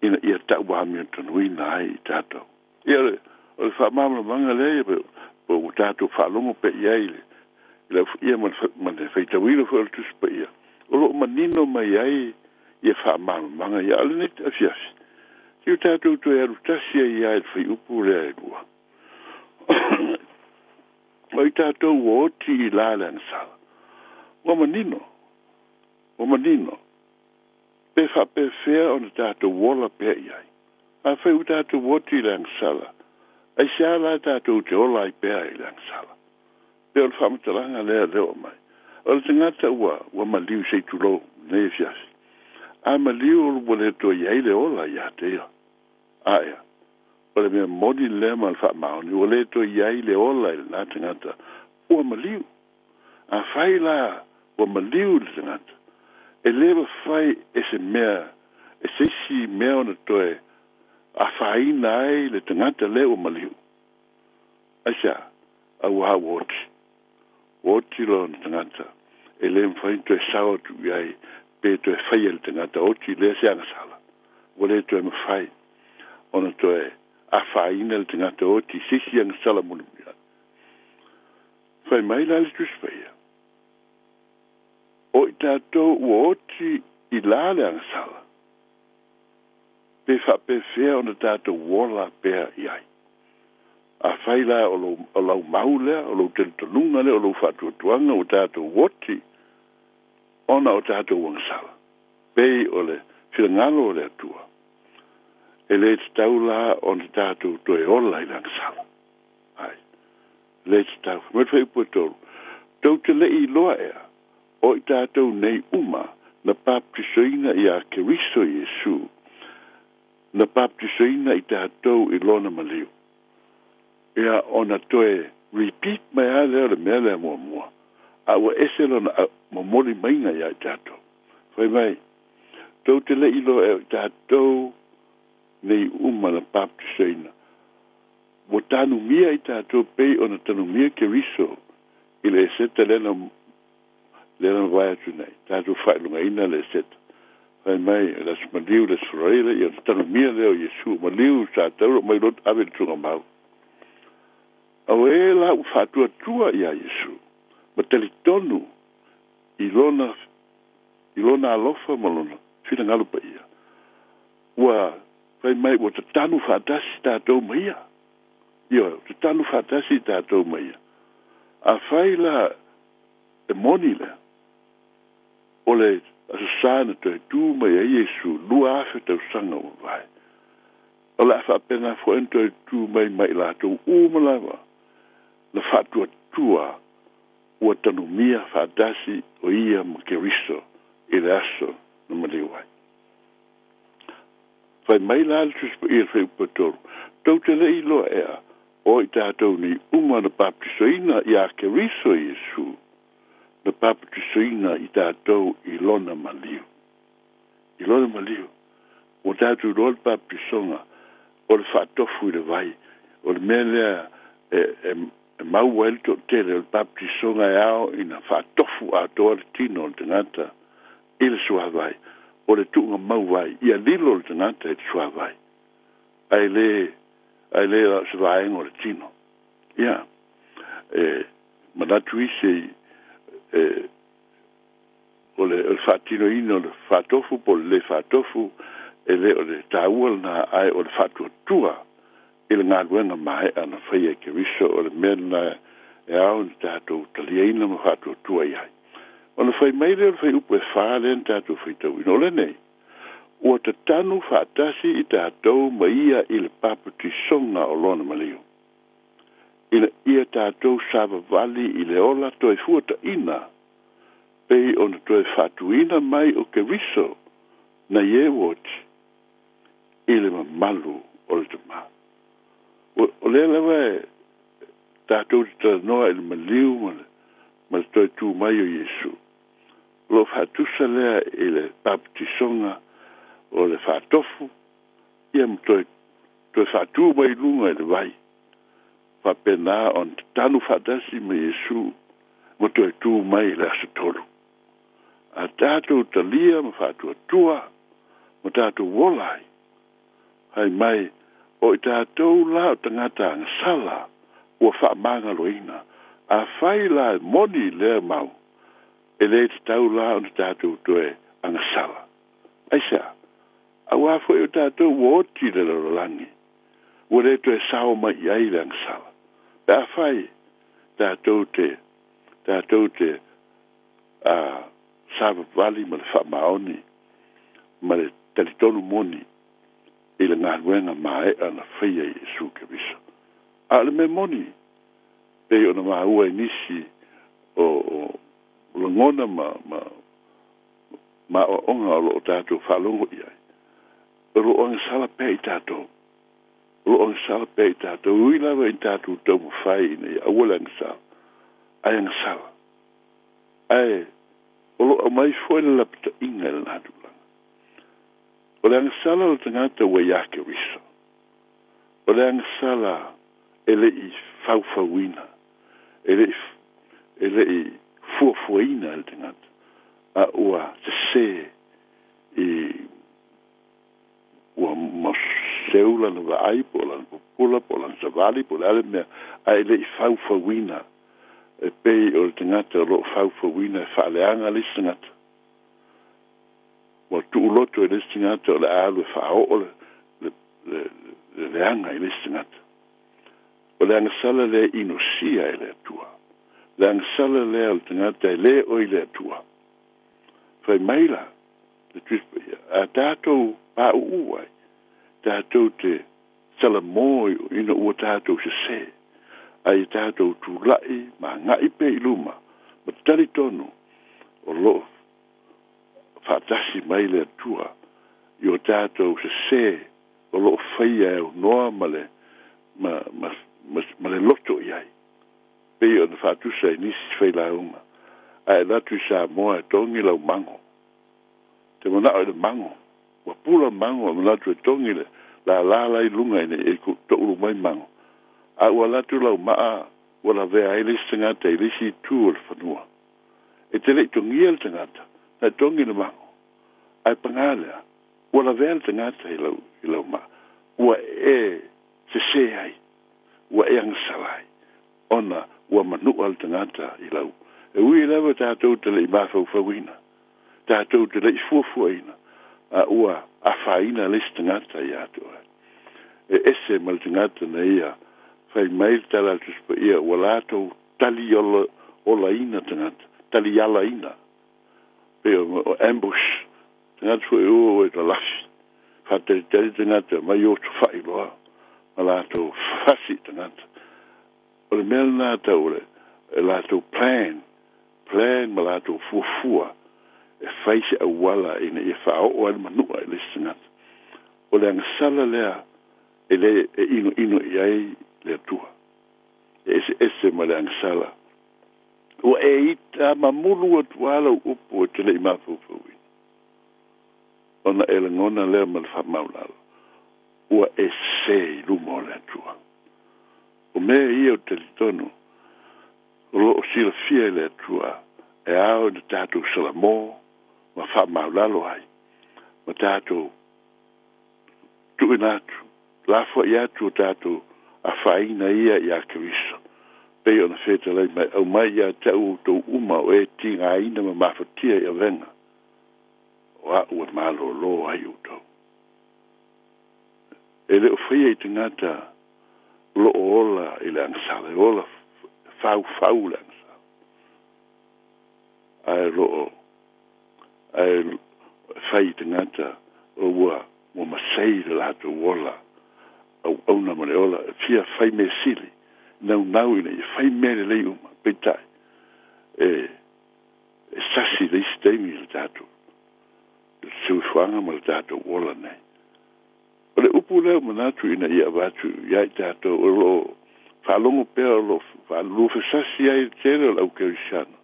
ina ia ta'uamiotonuina ai i tatou. Ia o le o le faamalamalamaga lea ia po ua tatou faalogo pea i ai i le i le aufu'ia ma le ma le faitauina foi o le Tusi Paia o lo'o manino mai ai ia faamalamalamaga ia. A o lenei afiafi se ua tatou toe alu tasi ai lava i le fuaiupu lea e 2. O i tatou ua oti i la le agasala, ua manino, ua manino pe faapefea ona tatou ola pea i ai. Afai ua tatou oti i le agasala, aisea la tatou te ola ai pea i le agasala? Pe o le faamatalaga lea lea ua aumai, o le tagata ua ua maliu se i tulou lenei afiafi. A maliu ua le toe i ai le ola ia te ia. A ea? O le mea moni lea ma le faamaoni, ua lē toe i ai le ola i lenā tagata ua maliu. Afai la ua maliu le tagata, e lē mafai e se mea e se isi mea ona toe afaina ai le tagata lea ua maliu. Aisea? Auā ua oti. Ua oti lona tagata, e lē mafai ona toe sao atu i ai pe toe faia e le tagata oti lea se agasala. Ua lē toe mafai ona toe afaina le tagata oti i se isi agasala mulimuli ane. Fai mai la le Tusi Paia, O i tatou ua oti i la le agasala, pe faapefea ona tatou ola pea i ai. Afai la o lou, o lau mau lea, o lou talitonuga lea, o lou faatuatuaga ua tatou oti ona o tatou agasala, pei o le finagalo o le Atua, e lē tatau la ona tatou toe ola i le agasala. Ai, lē tatau. Fai mai le fuaiupu e tolu, Tou te le i iloa ea, o i tatou nei uma na baptisoina iā Keriso Iesu, na baptisoina i tatou i Lona maliu. Ia, ona toe repeat mai lava lea o le mea lea muamua, a ua ese lona momoli maiga iā i tatou. Fai mai, Tou te le i iloa ea o i tatou nei uma na baptisoina, ua tanumia i tatou pei ona tanumia Keriso i le eseta lea na lea na mavae atu nei, tatou faailogaina le eseta. Fai mai, o le Aso Maliu, le Aso Faraile, ia ona tanumia lea o Iesu, maliu sa taula mai lotu ave i le tugamau. Auē la ua faatuatua iā Iesu, ma talitonu i lona, i lona alofa ma lona finagalo paia. Ua fai mai ua tatanu faatasi tatou ma ia. Ioe, ua tatanu faatasi tatou ma ia. Afai la e moni lea, o le Aso Sa na toe tu mai ai Iesu 2000 tausaga ua mavae, o le a faapena foi ona toe tu mai ma i latou uma lava na faatuatua ua tanumia faatasi o ia ma Keriso i le aso na maliu ai. Fai mai la le Tusi Paia i le fuaiupu e tolu, Tou te le i iloa ea, o i tatou nei uma na baptisoina iā Keriso Iesu, na baptisoina i tatou i Lona maliu. I Lona maliu. Ua tatou iloa le baptisoga o le faatofu i le vai, o le mea lea e, e, e maua ai le toatele o le baptisoga e ao ina faatofu atoa le tino o le tagata i le suavai, o le tuugamau vai, ia lilo le tagata i le suavai, ae le, ae le la o se vaega o le tino. Ia, e manatu isi e, o le, o le faatinoina o le faatofu po o le lē faatofu, e le o le taua lenā, ae o le faatuatua i le galuega maea na faia e Keriso, o le mea lenā e ao ina tatou taliaina ma faatuatua i ai. Ona fai mai lea o le fuaiupu e fa lea na tatou faitauina, o lenei, Ua tatanu faatasi i tatou ma ia i le papatisoga o Lona maliu, ina ia tatou savavali i le ola toe fuataina, pei ona toe faatuina mai o Keriso nai e ua oti i le mamalu o le Tama. O lea lava e tatou te talanoa i le maliu ma le, ma le toe tu mai o Iesu. O lo o faatusa lea i le baptisoga o le faatofu, ia ma toe, toe faatu mai i luga i le vai. Faapena ona tatanu faatasi ma Iesu ma toe tu mai i le aso tolu. A tatou talia ma faatuatua ma tatou ola ai, fai mai, o i tatou la o tagata agasala ua faamagaloina, afai la e moni lea mau, e lē tatau la ona tatou toe agasala. Aisea? Auā foi o tatou ua oti i le lalolagi, ua lē toe sao mai i ai le agasala. Pe afai tatou te, tatou te, a, savavali ma le faamaoni ma le talitonu moni i le galuega maea na faia e Iesu Keriso. A o le mea moni, pei ona maua i nisi o, o lagona ma, ma, ma aoaoga o lo o tatou faalogo i ai, o lo o agasala pea i tatou. O lo'o agasala pea i tatou ui lava i tatou taumafai ina ia aua le agasala ae agasala ae o lo'o aumai fo'i le lapata'iga i lenā tulaga. O le agasala o le tagata ua iā Keriso. O le agasala e le'i faufauina e le'i e le'i fuafuaina e le tagata a ua sesē i ua maseu lana vaai po o lana pupula po o lana savali po o le a le mea ae e le'i faufauina e pei o le tagata o lo'o faufauina e fa'aleaga le isi tagata. Ua tu'uloto i le isi tagata o le a alu e fa'ao'o le le le leaga i le isi tagata. O le agasala lea inosia e le Atua. Le agasala lea o le tagata e lē oi le Atua. Fai mai la le Tusi Paia a tatou pāu'u ai tatou te salamō ina ua tatou sesē ae ia tatou tula'i ma aga'i pea i luma ma talitonu o lo'o fa'atasi mai le Atua i o tatou sesē o lo'o faia e aunoa ma le ma ma ma le loto i ai. Pei ona fa'atusa i nisi failauga ae alu atu i Samoa e togi lau mago. Te mana'o i le mago ua pula mago e manatu e togi le lalā lai luga ina ia to'ulu mai mago. A ua alu atu lau ma'a ua lavea ai le isi tagata i le isi itū o le fanua. E te le'i togia le tagata na e togi le mago. Ae pagā lea ua lavea le tagata i lau i lau ma'a ua e sesē ai ua e agasala ai ona ua manu'a le tagata i lau. E ui lava tatou te le'i mafaufauina tatou te le'i fuafuaina a ua afaina le isi tagata iā te oe. E ese ma le tagata na ia fai mai le tala a le Tusi Paia ua latou tali ola olaina tagata talialaina pei o ambush tagata fo'i ua ua i lalafi fa'atalitali tagata mai o tofa'i loa ma latou fasi tagata. O le mea lenā tau o le e latou plan plan ma latou fuafua e fai se auala ina ia fa'ao'o ai le manu'a i le isi tagata. O le agasala lea e lē e inoino i ai le Atua. E eseese ma le agasala. Ua e ita mamulu atu lava lau upu e te le'i mafaufauina. Ona e lagona lea ma le fa'amaulalo ua e sesē i luma o le Atua. O mea ia o talitonu o lo'o silafia e le Atua e ao ina tatou salamō ma fa'amaulalo ai ma tatou tu'uina atu lafoa'i atu o tatou afaina ia iā Keriso. Pei ona fetalai mai aumai iā te a'u outou uma o e tigāina ma mafatia i avega o a'u e malōlō ai outou. E le o faia i tagata lo'o ola i le agasala e ola faufau le agasala ae lo'o ae fai i tagata o ua ua masei le latou ola auauna ma le ola e fia fai mea sili naunau ina ia fai mea lelei uma peita'i e e sasi le isi taimi i le tatou soifuaga ma le tatou ola nei. O le upu lea ua manatu ina ia avatu iā i tatou o lo'o faalogo pea o lo'o fa'alulufesasi ai le tele o le aukerisiano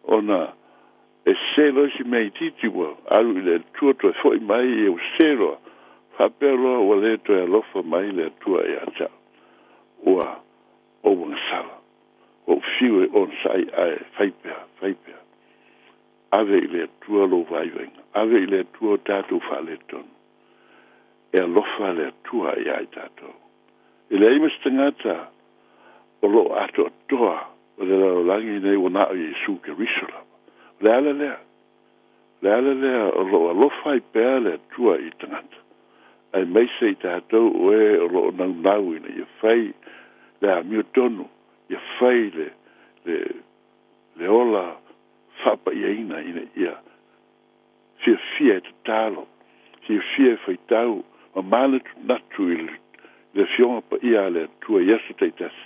ona e sesē loa isi mea itiiti ua alu i le Atua toe fo'i mai ia ua sesē loa fa'apea loa ua lē toe alofa mai le Atua iā te a'u ua ou agasala ua ou fiu e onosa'i ae fai pea fai pea. Ave i le Atua lou vaivaiga ave i le Atua o tatou fa'aletonu e alofa le Atua iā i tatou. E leai ma se tagata o lo'o atoatoa o le lalolagi nei ua na o Iesu Keriso lava. O le ala lea le ala lea o lo'o alofa ai pea le Atua i tagata aemaise i tatou o e o lo'o naunau ina ia fai le amiotonu ia fai le le le ola fa'apa'iaina ina ia fiafia e tatalo fiafia e faitau ma manatunatu i le afioga paia a le Atua i aso ta'itasi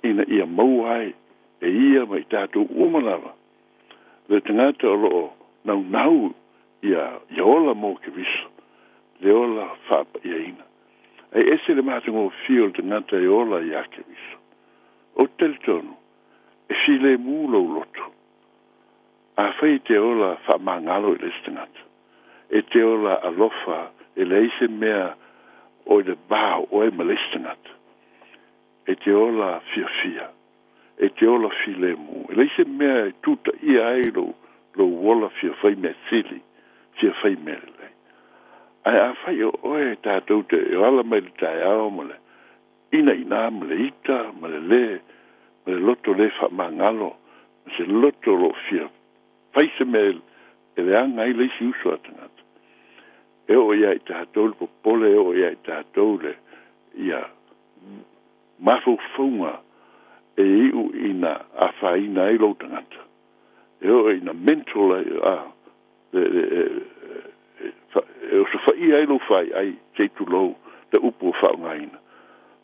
ina ia maua ai e ia ma i tatou uma lava le tagata o lo'o naunau ia ia ola mo Keriso le ola fa'apa'iaina. Ai ese le matagofie o le tagata e ola iā Keriso. Ou te talitonu, e filemu lou loto. Afai e te ola faamagalo i le isi tagata, e te ola alofa e leai se mea o i le va o oe ma le isi tagata. E te ola fiafia, e te ola filemu, e leai se mea e tutaia ai lou, lou ola fia fai mea sili, fia fai mea lelei. Ae afai o oe tatou te e ala mai le taeao ma le inaina ma le ita ma le lē ma le loto lē faamagalo ma se loto o loo fia fai se mea e leaga ai le isi uso a tagata. E oo ia i tatou le popole, e oo ia i tatou le ia mafaufauga e iu ina afaina ai lou tagata. E oo ina mental ai a le le e osofaia ai lou faiai se i tulou le upu ua faaaogaina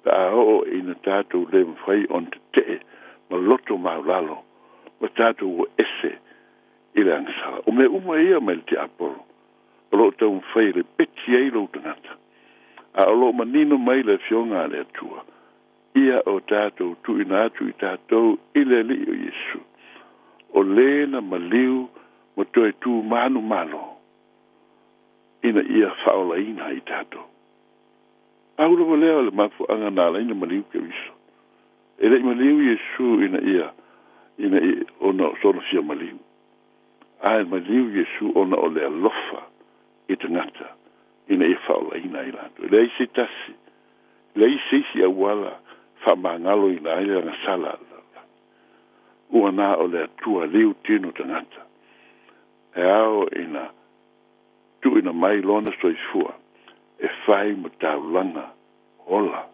pe a oo ina tatou le mafai ona tetee ma loto maulalo ma tatou ua ese i le agasala. O mea uma ia mai le tiapolo o loo taumafai e lepeti ai lou tagata, a o loo manino mai le Afioga a le Atua ia o tatou tuuina atu i tatou i le Alii o Iesu, o lē na maliu ma toe tu manumalo ina ia faaolaina i tatou. Pau lava lea o le mafuaaga na ala ai ona maliu Keriso. E le i maliu Iesu ina ia ina ia ona o sona fia maliu, ae maliu Iesu ona o le alofa i tagata ina ia faaolaina ai latou. E leai se tasi, leai se isi auala faamagaloina ai le agasala a le lalolagi. Ua na o le Atua liu tino tagata e ao ina tuuina mai lona soifua e fai ma taulaga ola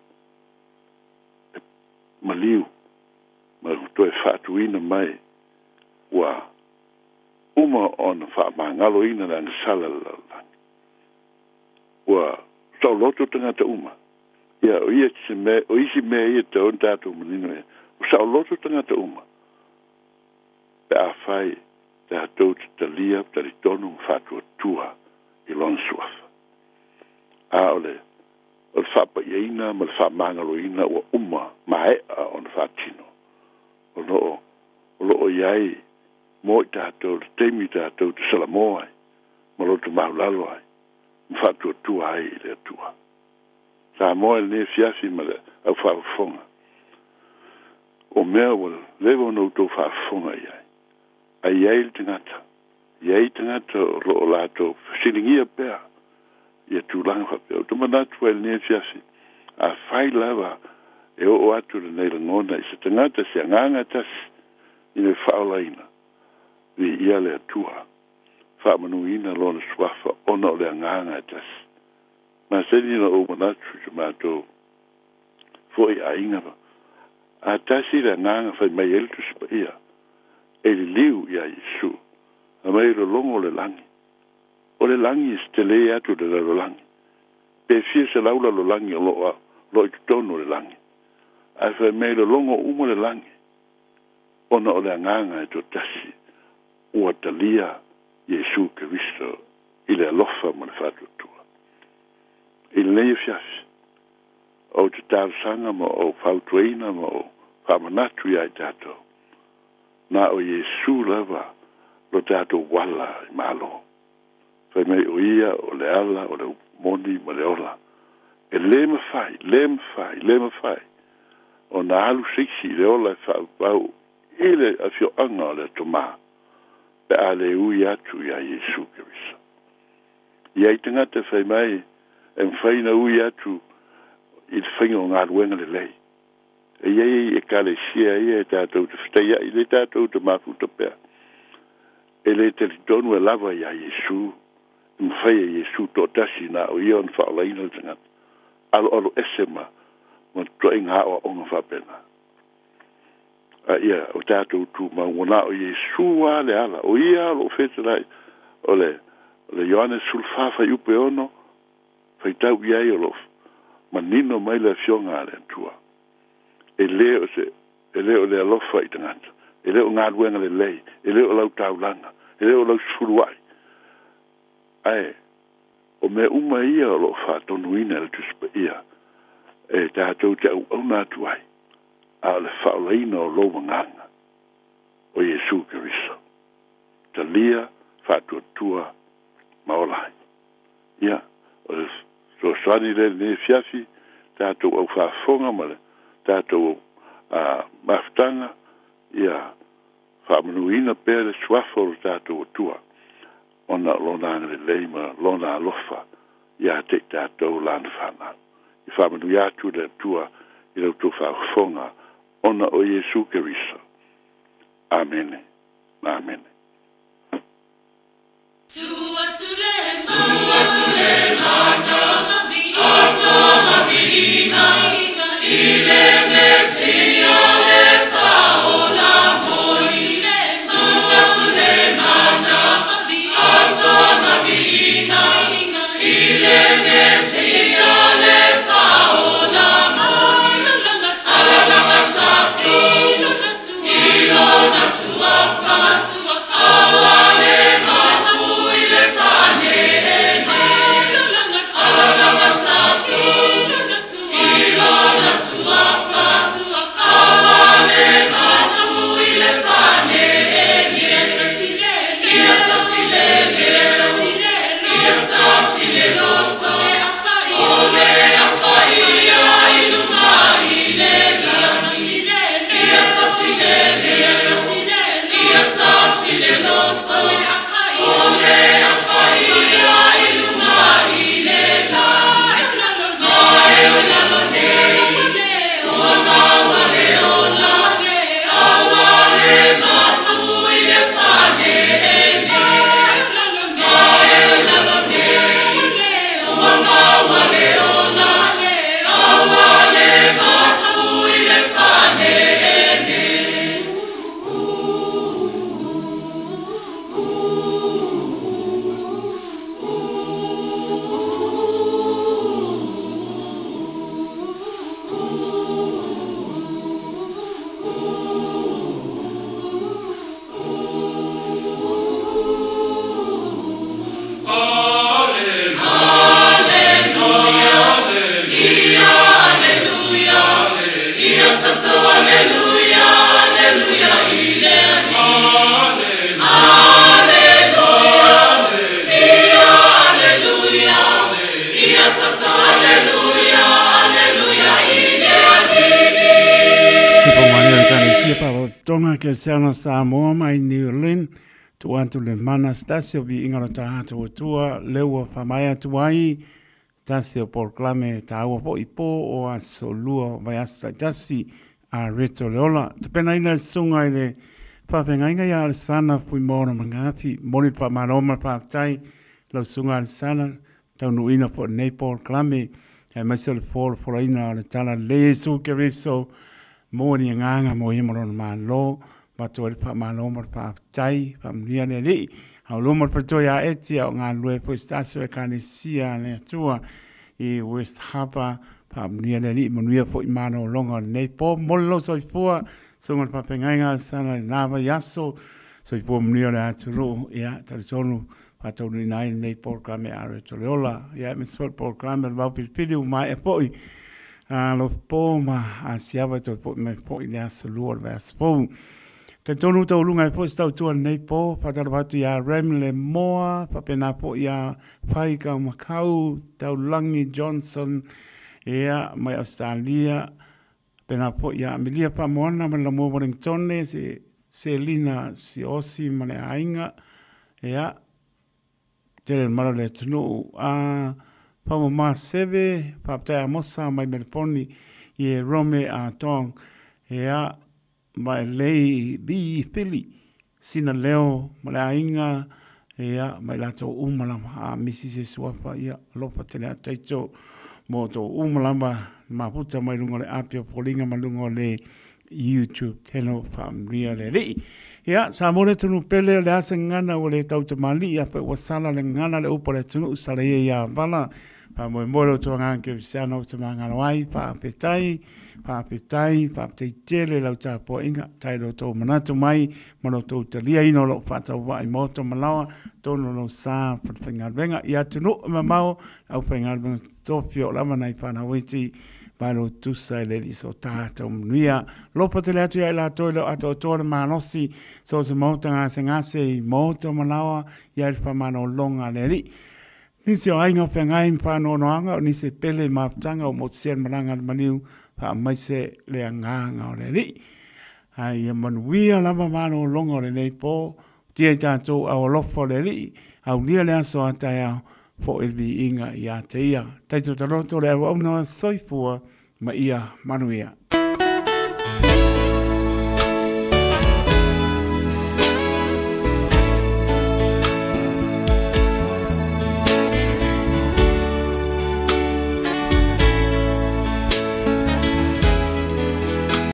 e maliu ma toe faatuina mai ua uma ona faamagaloina le agasala a le lalolagi. Ua saoloto tagata uma. Ia, o ia se mea, o isi mea ia e tatau ona tatou manino i ai. Ua saoloto tagata uma pe afai tatou te talia, talitonu ma faatuatua i lona suafa. A o le o le faapaiaina ma le faamagaloina ua uma maea ona faatino. O loo o loo i ai mo i tatou le taimi tatou te salamo ai ma loto maulalo ai ma faatuatua ai i le Atua. Samoa i lenei afiafi ma le au faafofoga, o mea ua leva ona outou faafofoga i ai, a i ai le tagata, i ai tagata o loo latou fesiligia pea ia tulaga faapea. Ou te manatu ai i lenei afiafi, afai lava e oo atu lenei lagona i se tagata, se agaga e tasi ina ia faaolaina, viia le Atua, faamanuina lona suafa ona o le agaga e tasi. Masani ona ou manatu i so matou foi aiga, a tasi le agaga fai mai ai le Tusi Paia, e liliu iā Iesu, fai mai e lologo o le lagi. O le lagi e setelē atu i le lalolagi, pe fia selau lalolagi o loo loo i totonu o le lagi, ae fai mai e lologo uma le lagi ona o le agaga e toatasi ua talia Iesu Keriso i le alofa ma le faatuatua. I lenei afiafi, ou te talosaga ma ou fautuaina ma ou faamanatu iā i tatou, na o Iesu lava lo tatou ala i Malo. Fai mai o ia o le ala, o le upu moni ma le ola. E lē mafai, lē mafai, lē mafai ona alu se isi i le ola e faaauau i le afioaga o le Atomā pe a le ui atu iā Iesu Keriso. I ai tagata e fai mai e mafai ona ui atu i le faiga o galuega lelei. E i ai ekalesia ia e tatou te fetaiai lea tatou te mafuta pea. E lē talitonu e lava iā Iesu, e mafai e Iesu toatasi na o ia ona faaolaina le tagata. Aloalo ese ma ma tuaiga aoaoga faapena. A ia o tatou tumau ua na o Iesu lava le ala, o ia o loo fetalai o le o le Ioane 14 fuaiupu e 6, faitau i ai o loo manino mai le Afioga a le Atua. E lē o se e lē o le alofa i tagata, e lē o galuega lelei, e lē o lau taulaga, e lē o lau sefuluai, ae o mea uma ia o loo faatonuina e le Tusi Paia. E tātou te auauna atu ai, a o le faaolaina o lou agaga o Iesu Keriso. Talia faatuatua ma ola ai. Ia, o le fesoasoani lea i lenei afiafi, tatou au faafofoga ma le tatou mafutaga, ia faamanuiina pea le suafa o lo tatou Atua, ona o Lona agalelei ma Lona alofa ia te i tatou Lana fanau. Ia faamanuia atu le Atua i la outou faafofoga ona o Iesu Keriso. Amene ma amene. Tonga ke seana Samoa mai New Zealand tu atu le mana stasi o vi ingaro ta atu tua leua whamaya tuai tasi o porklame tāua po ipo o aso lua vai asa tasi a reto leola. Te pena ina sunga i le whawhengainga ia Alisana pui mōna mangapi moni pa maroma pāptai lau sunga Alisana taunu ina po nei porklame e maise o le fōla fōla o le tala le Yesu Keriso mō ni nganga mō hi morona mālo, matua le pa mālo mo pa tai, pa mnia le li. Hau lo mo pa toi a eti o ngā lue po stasio e kanesia le atua i West Harbour, pa mnia le li, manuia po i māno longa nei po, molo soifua, sunga le papengainga sana le nava yaso, soifua mnia le aturu, ia, taritonu, pataunu inai nei porklame a re toleola, ia, me swel porklame le wau pilipili u mai e poi, lo po ma a siava toi po mai po i le asa lua le asa pou. Te tonu tau lunga e po stau tua nei po, patara watu ia Rem le Moa, papena po ia Whaika Makau, Taulangi Johnson, ia mai Australia, pena po ia Amelia Pamoana ma la mua Wellingtone, se Selina Siosi ma le ainga, ia tere mara le tunu a Pamo ma seve, paptai amosa mai Melponi, ye Rome a tong, ea mai lei bi pili, sina leo, ma le ainga, ea mai lato umalama, a misi se suafa, ia alofa tele a taito, mo tō umalama, maputa mai lunga le apia polinga ma lunga le YouTube, teno whaamria le lei. Ia, sa more tunu pele le asa ngana o le tau te mali, ia pe wasala le ngana le upo le tunu usala ia ia wala, pa moe moe lo tua ngana ke visana o te mangalo ai, pa apetai, pa apetai, pa apetai tele lau tā po inga, tai lo tō manatu mai, ma lo tō talia ino lo whatau wai moto malawa, tōno lo sā whangarenga, ia tunu mamao, au whangarenga tōwhio lama nei whanawiti, Malo tusa i le Alii so tatou manuia. Lopa tele atu ia i latou i le atoatoa le malosi, so o se maota gasegase i maota o malaoa ia i le famalologa a le Alii. Nisi o aiga o feagai ma faanoanoaga o nisi e pele i mafutaga ua motusia le malaga a le maliu faamaise le agaga o le Alii. Ae ia manuia lava malologa o lenei po, tia i tatou au alofa o le Alii, aulia le aso a taeao, foi le viiga ia te ia. Taito taloto le auauna soifua ma ia manuia.